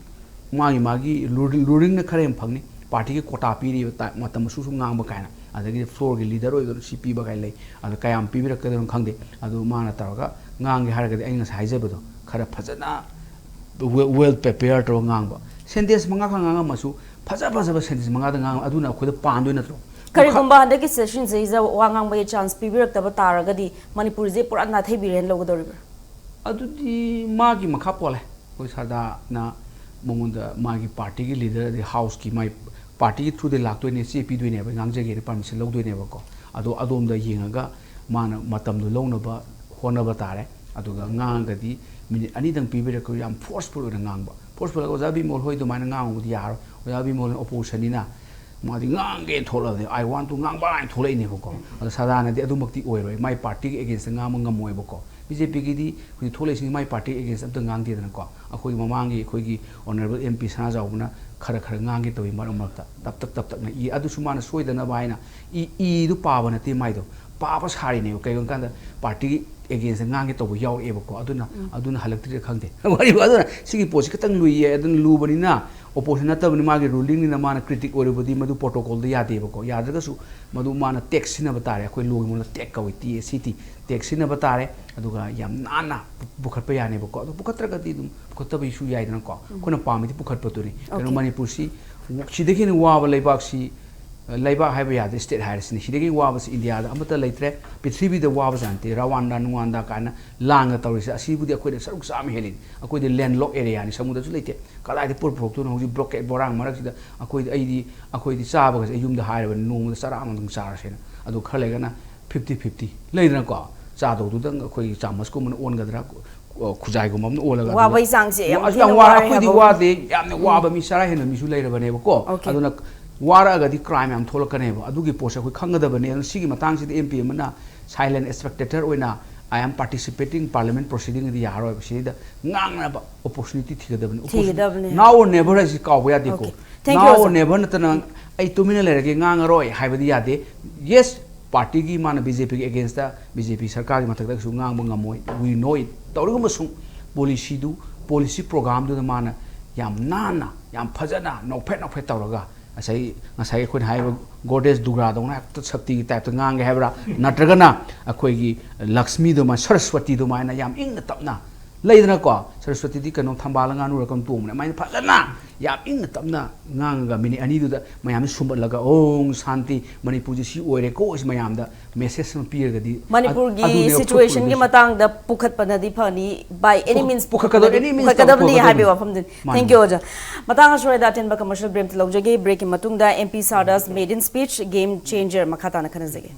ꯃꯥꯒꯤ, ꯃꯥꯒꯤ ꯔꯨꯂꯤꯡꯅ ꯈꯔ ꯍꯦꯟꯅ ꯐꯪꯅꯤ꯫ ꯄꯥꯔꯇꯤꯒꯤ ꯀꯣꯇꯥ ꯄꯤꯔꯤꯕ ꯇꯥꯏ-, ꯃꯇꯝ ꯑꯁꯨꯛ ꯁꯨꯝ ꯉꯥꯡꯕ ꯀꯥꯏꯅ, ꯑꯗꯒꯤꯗꯤ ꯐ꯭ꯂꯣꯔꯒꯤ ꯂꯤꯗꯔ ꯑꯣꯏꯕꯗꯨꯅ ꯁꯤ ꯄꯤꯕ ꯀꯥꯏꯅ ꯂꯩ꯫ ꯑꯗꯣ ꯀꯌꯥꯝ ꯄꯤꯕꯤꯔꯛꯀꯗꯣꯏꯅꯣ ꯈꯪꯗꯦ꯫ ꯑꯗꯨ ꯃꯥꯅ ꯇꯧꯔꯒ ꯉꯥꯡꯒꯦ ꯍꯥꯏꯔꯒꯗꯤ ꯑꯩꯅ ꯉꯁꯥꯏ ꯍꯥꯏꯖꯕꯗꯣ ꯈꯔ ꯐꯖꯅ well, well prepare ꯇꯧꯔꯒ ꯉꯥꯡꯕ꯫ ꯁꯦꯟꯇꯦꯟꯁ ꯃꯉꯥ ꯈꯛ ꯉꯥꯡꯉꯝꯃꯁꯨ ꯐꯖ ꯐꯖꯕ ꯁꯦꯟꯇꯦꯟꯁ ꯃꯉꯥꯗ ꯉꯥꯡꯉ-, ꯑꯗꯨꯅ ꯑꯩꯈꯣꯏꯗ ꯄꯥꯟꯗꯣꯏ ꯅꯠꯇ꯭ꯔꯣ? ꯀꯔꯤꯒꯨꯝꯕ ꯍꯟꯗꯛꯀꯤ ꯁꯦꯁꯟꯁꯤꯗ ꯋꯥ ꯉꯥꯡꯕꯒꯤ ꯆꯥꯟꯁ ꯄꯤꯕꯤꯔꯛꯇꯕ ꯇꯥꯔꯒꯗꯤ ꯃꯅꯤꯄꯨꯔꯁꯦ ꯄꯨꯔꯥ ꯅꯥꯊꯩꯕꯤꯔꯦꯅ ꯂꯧꯒꯗꯧꯔꯤꯕ꯭ꯔꯥ? ꯑꯗꯨꯗꯤ ꯃꯥꯒꯤ ꯃꯈꯥ ꯄꯣꯜꯂꯦ꯫ ꯑꯩꯈꯣꯏ ꯁꯔꯗꯥꯅ ꯃꯉꯣꯟꯗ ꯃꯥꯒꯤ ꯄꯥꯔꯇꯤꯒꯤ ꯂꯤꯗꯔ ꯑꯗꯩ ꯍꯥꯎꯁꯀꯤ ꯃꯥꯏ ꯄꯥꯔꯇꯤꯒꯤ ꯊ꯭ꯔꯨꯗꯩ ꯂꯥꯛꯇꯣꯏꯅꯦ, ꯆꯦ ꯄꯤꯗꯣꯏꯅꯦꯕ, ꯉꯥꯡꯖꯒꯦꯅ ꯄꯥꯔꯃꯤꯁꯟ ꯂꯧꯗꯣꯏꯅꯦꯕꯀꯣ꯫ ꯑꯗꯣ ꯑꯗꯣꯝꯗ ꯌꯦꯡꯉꯒ ꯃꯥꯅ ꯃꯇꯝꯗꯣ ꯂꯧꯅꯕ ꯍꯣꯠꯅꯕ ꯇꯥꯔꯦ꯫ ꯑꯗꯨꯒ ꯉꯥꯡꯉꯒꯗꯤ ꯃꯤꯅꯤꯠ ꯑꯅꯤꯗꯪ ꯄꯤꯕꯤꯔꯛꯈꯣ, ꯌꯥꯝ ꯐꯣꯔꯁꯐꯨꯜ ꯑꯣꯏꯅ ꯉꯥꯡꯕ꯫ ꯐꯣꯔꯁꯐꯨꯜ ꯑꯣꯖꯥ ꯕꯤꯃꯣꯜ ꯍꯣꯏ ꯑꯗꯨꯃꯥꯏꯅ ꯉꯥꯡꯉꯨꯕꯗꯤ ꯌꯥꯔꯣꯏ꯫ ꯑꯣꯖꯥ ꯕꯤꯃꯣꯜꯅ ꯑꯣꯄꯣꯖꯤꯁꯟꯅꯤꯅ ꯃꯥꯗꯤ ꯉꯥꯡꯒꯦ ꯊꯣꯛꯂꯛꯑꯕꯅꯤ꯫ "I want to ꯉꯥꯡꯕ" ꯍꯥꯏꯅ ꯊꯣꯛꯂꯛꯏꯅꯦꯕꯀꯣ꯫ ꯑꯗꯣ ꯁꯗꯥꯅꯟꯗꯤ ꯑꯗꯨꯃꯛꯇꯤ ꯑꯣꯏꯔꯣꯏ, ꯃꯥꯏ ꯄꯥꯔꯇꯤꯒꯤ ꯑꯦꯒꯦꯟꯁꯇ ꯉꯥꯡꯕ ꯉꯝꯃꯣꯏꯕꯀꯣ꯫ ꯕꯤ ꯖꯦ ꯄꯤꯒꯤꯗꯤ ꯍꯧꯖꯤꯛ ꯊꯣꯛꯂꯛꯏꯁꯤꯡ ꯃꯥꯏ ꯄꯥꯔꯇꯤꯒꯤ ꯑꯦꯒꯦꯟꯁꯇ ꯑꯝꯇ ꯉꯥꯡꯗꯦꯗꯅꯀꯣ꯫ ꯑꯩꯈꯣꯏꯒꯤ ꯃꯃꯥꯡꯒꯤ ꯑꯩꯈꯣꯏꯒꯤ ꯑꯣꯅꯔꯦꯕꯜ ꯑꯦꯝ ꯄꯤ ꯁꯅꯥꯖꯥꯎꯕꯅ ꯈꯔ ꯈꯔ ꯉꯥꯡꯒꯦ ꯇꯧꯏ ꯃꯔꯛ ꯃꯔꯛꯇ, ꯇꯞ ꯇꯞ ꯇꯞ ꯇꯞꯅ ꯏ꯫ ꯑꯗꯨꯁꯨ ꯃꯥꯅ ꯁꯣꯏꯗꯅꯕ ꯍꯥꯏꯅ ꯏ, ꯏꯗꯨ ꯄꯥꯕ ꯅꯠꯇꯦ ꯃꯥꯏꯗꯣ, ꯄꯥꯕ ꯁꯥꯔꯤꯅꯦꯕ꯫ ꯀꯩꯒꯤꯅꯣ ꯍꯥꯏ ꯀꯥꯟꯗ ꯄꯥꯔꯇꯤꯒꯤ ꯑꯦꯒꯦꯟꯁꯇ ꯉꯥꯡꯒꯦ ꯇꯧꯕ ꯌꯥꯎꯔꯛꯑꯦꯕꯀꯣ꯫ ꯑꯗꯨꯅ, ꯎꯝ꯫ ꯑꯗꯨꯅ ꯍꯜꯂꯛꯇ꯭ꯔꯤꯔ ꯈꯪꯗꯦ꯫ ꯋꯥꯔꯤꯕꯨ ꯑꯗꯨꯅ ꯁꯤꯒꯤ ꯄꯣꯠꯁꯤ ꯈꯤꯇꯪ ꯂꯨꯏꯌꯦ꯫ ꯑꯗꯨꯅ ꯂꯨꯕꯅꯤꯅ ꯑꯣꯄꯣꯖꯤꯁꯟ ꯅꯠꯇꯕꯅꯤ, ꯃꯥꯒꯤ ꯔꯨꯂꯤꯡꯅꯤꯅ ꯃꯥꯅ ꯀ꯭ꯔꯤꯇꯤꯛ ꯑꯣꯏꯔꯨꯕꯗꯤ ꯃꯗꯨ ꯄ꯭ꯔꯣꯇꯣꯀꯣꯜꯗ ꯌꯥꯗꯦꯕꯀꯣ꯫ ꯌꯥꯗ꯭ꯔꯒꯁꯨ ꯃꯗꯨ ꯃꯥꯅ ꯇꯦꯛ ꯁꯤꯖꯤꯟꯅꯕ ꯇꯥꯔꯦ꯫ ꯑꯩꯈꯣꯏ ꯂꯣꯒꯤ ꯃꯑꯣꯡꯗ ꯇꯦꯛ ꯀꯧꯏ, ꯇꯤ ꯑꯦ ꯁꯤ ꯇꯤ, ꯇꯦꯛ ꯁꯤꯖꯤꯟꯅꯕ ꯇꯥꯔꯦ꯫ ꯑꯗꯨꯒ ꯌꯥꯝ ꯅꯥꯟꯅ ꯄꯨ-, ꯄꯨꯈꯠꯄ ꯌꯥꯅꯦꯕꯀꯣ꯫ ꯑꯗꯨ ꯄꯨꯈꯠꯇ꯭ꯔꯒꯗꯤ ꯑꯗꯨꯝ ꯄꯨꯈꯠꯇꯕ ꯏꯁꯨ ꯌꯥꯏꯗꯅꯀꯣ꯫ ꯎꯝ꯫ ꯑꯩꯈꯣꯏꯅ ꯄꯥꯝꯃꯤꯗꯤ ꯄꯨꯈꯠꯄꯗꯨꯅꯤ꯫ ꯀꯩꯅꯣ, ꯑꯣꯀꯦ꯫ ꯃꯅꯤꯄꯨꯔꯁꯤ ꯁꯤꯗꯒꯤ ꯍꯦꯟꯅ ꯋꯥꯕ ꯂꯩꯕꯥꯛꯁꯤ, ꯂꯩꯕꯥꯛ ꯍꯥꯏꯕ ꯌꯥꯗꯦ, ꯁ꯭ꯇꯦꯠ ꯍꯥꯏꯔꯁꯤꯅꯦ, ꯁꯤꯗꯒꯤ ꯋꯥꯕꯁꯤ ꯏꯟꯗꯤꯌꯥꯗ ꯑꯃꯠꯇ ꯂꯩꯇ꯭ꯔꯦ, ꯄ꯭ꯔꯤꯊꯤꯕꯤꯗ ꯋꯥꯕ ꯖꯥꯠ ꯅꯠꯇꯦ꯫ ꯔꯋꯥꯟꯗꯥ ꯅꯨꯡꯋꯥꯟꯗꯥ ꯀꯥꯏꯅ ꯂꯥꯟꯒ ꯇꯧꯔꯤꯁꯦ, ꯑꯁꯤꯕꯨꯗꯤ ꯑꯩꯈꯣꯏꯅ ꯁꯔꯨꯛ ꯆꯥꯝꯃ ꯍꯦꯜꯂꯤꯅꯤ꯫ ꯑꯩꯈꯣꯏꯗꯤ ꯂꯦꯟꯂꯣꯛ ꯑꯦꯔꯤꯌꯥꯅꯤ, ꯁꯃꯨꯗ꯭ꯔꯁꯨ ꯂꯩꯇꯦ꯫ ꯀꯗꯥꯏꯗ ꯄꯨꯔ ꯄꯨꯔꯛꯇꯣꯏꯅꯣ? ꯍꯧꯖꯤꯛ ꯕ꯭ꯂꯣꯀꯦꯠ ꯕꯣꯔꯥꯡ ꯃꯔꯛꯁꯤꯗ ꯑꯩꯈꯣꯏꯗꯤ, ꯑꯩꯗꯤ, ꯑꯩꯈꯣꯏꯗꯤ ꯆꯥꯕꯒꯁꯦ ꯑꯩ ꯌꯨꯝꯗ ꯍꯥꯏꯔꯕꯅꯤ, ꯅꯣꯡꯃꯗ ꯆꯔꯥ ꯑꯃꯗꯪ ꯆꯥꯔꯁꯦꯅ꯫ ꯑꯗꯨ ꯈꯔ ꯂꯩꯔꯒꯅ ꯐꯤꯐꯇꯤ ꯐꯤꯐꯇꯤ ꯂꯩꯗꯅꯀꯣ꯫ ꯆꯥꯗꯧꯗꯨꯗꯪ ꯑꯩꯈꯣꯏꯒꯤ ꯆꯥꯃꯁꯀꯨꯝꯕꯅ ꯑꯣꯟꯒꯗ꯭ꯔꯥ, ꯈꯨꯖꯥꯏꯒꯨꯝꯕ ꯑꯃꯅ ꯑꯣꯜꯂꯒ ꯑꯗꯨꯒ ꯋꯥꯕꯩ ꯆꯥꯡꯁꯦ ꯌꯥꯝ ꯋꯥꯁꯨ ꯊꯤꯅ ꯌꯥꯝ ꯋꯥꯔꯦ ꯑꯩꯈꯣꯏꯗꯤ ꯍꯥꯏꯕ꯫ ꯋꯥꯗꯦ, ꯌꯥꯝꯅ ꯎꯝ꯫ ꯋꯥꯕ ꯃꯤ, ꯆꯔꯥ ꯍꯦꯟꯕ ꯃꯤꯁꯨ ꯂꯩꯔꯕꯅꯦꯕꯀꯣ꯫ ꯑꯣꯀꯦ꯫ ꯑꯗꯨꯅ ꯋꯥꯔꯛꯑꯒꯗꯤ ꯀ꯭ꯔꯥꯏꯝ ꯌꯥꯝ ꯊꯣꯛꯂꯛꯀꯅꯦꯕ꯫ ꯑꯗꯨꯒꯤ ꯄꯣꯠꯁꯦ ꯑꯩꯈꯣꯏ ꯈꯪꯒꯗꯕꯅꯦ꯫ ꯑꯗꯨꯅ ꯁꯤꯒꯤ ꯃꯇꯥꯡꯁꯤꯗ ꯑꯦꯝ ꯄꯤ ꯑꯃꯅ silent spectator ꯑꯣꯏꯅ "I am participating parliament proceeding" ꯑꯗꯤ ꯌꯥꯔꯣꯏꯕ꯫ ꯁꯤꯗ ꯉꯥꯡꯅꯕ ꯑꯣꯄꯣꯔꯆꯨꯅꯤꯇꯤ ꯊꯤꯒꯗꯕꯅꯤ꯫ ꯊꯤꯒꯗꯕꯅꯤ꯫ Now or never ꯍꯥꯏꯁꯤ ꯀꯥꯎꯕ ꯌꯥꯗꯦꯀꯣ꯫ Okay. Thank you, Now or ꯑꯣꯖꯥ꯫ Never ꯅꯠꯇꯅ "ꯑꯩ ꯇꯨꯃꯤꯟꯅ ꯂꯩꯔꯒꯦ, ꯉꯥꯡꯉꯔꯣꯏ" ꯍꯥꯏꯕꯗꯤ ꯌꯥꯗꯦ꯫ Yes, ꯄꯥꯔꯇꯤꯒꯤ ꯃꯥꯅ ꯕꯤ ꯖꯦ ꯄꯤꯒꯤ ꯑꯦꯒꯦꯟꯁꯇ, ꯕꯤ ꯖꯦ ꯄꯤ ꯁꯔꯀꯥꯔꯒꯤ ꯃꯊꯛꯇ ꯀꯩꯁꯨ ꯉꯥꯡꯕ ꯉꯝꯃꯣꯏ, we know it꯫ ꯇꯧꯔꯒꯨꯝꯕꯁꯨ ꯄꯣꯂꯤꯁꯤꯗꯨ, ꯄꯣꯂꯤꯁꯤ ꯄ꯭ꯔꯣꯒ꯭ꯔꯥꯝꯗꯨꯗ ꯃꯥꯅ ꯌꯥꯝ ꯅꯥꯟꯅ, ꯌꯥꯝ ꯐꯖꯅ ꯅꯣꯛꯐꯦꯠ ꯅꯣꯛꯐꯦꯠ ꯇꯧꯔꯒ, ꯉꯁꯥꯏ, ꯉꯁꯥꯏ ꯑꯩꯈꯣꯏꯅ ꯍꯥꯏꯔꯤꯕ ꯒꯣꯗꯦꯁ ꯗꯨꯔꯒꯥꯗꯧꯅ ꯍꯦꯛꯇ ꯁꯛꯇꯤꯒꯤ ꯇꯥꯏꯞꯇ ꯉꯥꯡꯒꯦ ꯍꯥꯏꯕ꯭ꯔꯥ? ꯅꯠꯇ꯭ꯔꯒꯅ ꯑꯩꯈꯣꯏꯒꯤ ꯂꯛꯁꯃꯤꯗꯨꯃꯥꯏꯅ, ꯁꯔꯁꯋꯇꯤꯗꯨꯃꯥꯏꯅ ꯌꯥꯝ ꯏꯪꯅ ꯇꯞꯅ ꯂꯩꯗꯅꯀꯣ? ꯁꯔꯁꯋꯇꯤꯗꯤ ꯀꯩꯅꯣ, ꯊꯝꯕꯥꯜ ꯉꯥꯅꯨꯔ ꯀꯩꯅꯣ ꯇꯣꯡꯕꯅꯦ꯫ ꯑꯗꯨꯃꯥꯏꯅ ꯐꯖꯅ ꯌꯥꯝ ꯏꯪꯅ ꯇꯞꯅ ꯉꯥꯡꯉꯒ ꯃꯤꯅꯤꯠ ꯑꯅꯤꯗꯨꯗ ꯃꯌꯥꯝꯁꯦ ꯁꯨꯝꯕꯠꯂꯒ "ꯑꯣꯡ ꯁꯥꯟꯇꯤ, ꯃꯅꯤꯄꯨꯔꯁꯦ ꯁꯤ ꯑꯣꯏꯔꯦꯀꯣ" ꯁꯤ ꯃꯌꯥꯝꯗ ꯃꯦꯁꯦꯖ ꯑꯃ ꯄꯤꯔꯒꯗꯤ, ꯃꯅꯤꯄꯨꯔꯒꯤ ꯑꯗꯨꯅꯦꯕ ꯁꯤꯆꯨꯋꯦꯁꯟꯒꯤ ꯐꯨꯠꯕꯣꯜꯒꯤ ꯃꯇꯥꯡꯗ ꯄꯨꯈꯠꯄꯅꯗꯤ ꯐꯅꯤ, by any means ꯄꯨꯈꯠꯀꯗꯕꯅꯤ, ꯄꯨꯈꯠꯀꯗꯕꯅꯤ, any means ꯄꯨꯈꯠꯀꯗꯕꯅꯤ ꯇꯧꯊꯣꯛꯀꯗꯕꯅꯤ꯫ ꯍꯥꯏꯕꯒꯤ ꯋꯥꯐꯝꯗꯨꯅꯤ꯫ ꯃꯥꯅꯤ, Thank you, ꯃꯥꯅꯤ꯫ ꯑꯣꯖꯥ꯫ ꯃꯇꯥꯡ ꯑꯁꯤꯗ ꯑꯇꯦꯟꯕ commercial break ꯑꯃ ꯂꯧꯖꯒꯦ꯫ Break ꯀꯤ ꯃꯇꯨꯡꯗ ꯑꯦꯝ ꯄꯤ ꯁꯥꯔꯗꯥꯁ maiden speech, game changer ꯃꯈꯥ ꯇꯥꯅ ꯈꯟꯅꯖꯒꯦ꯫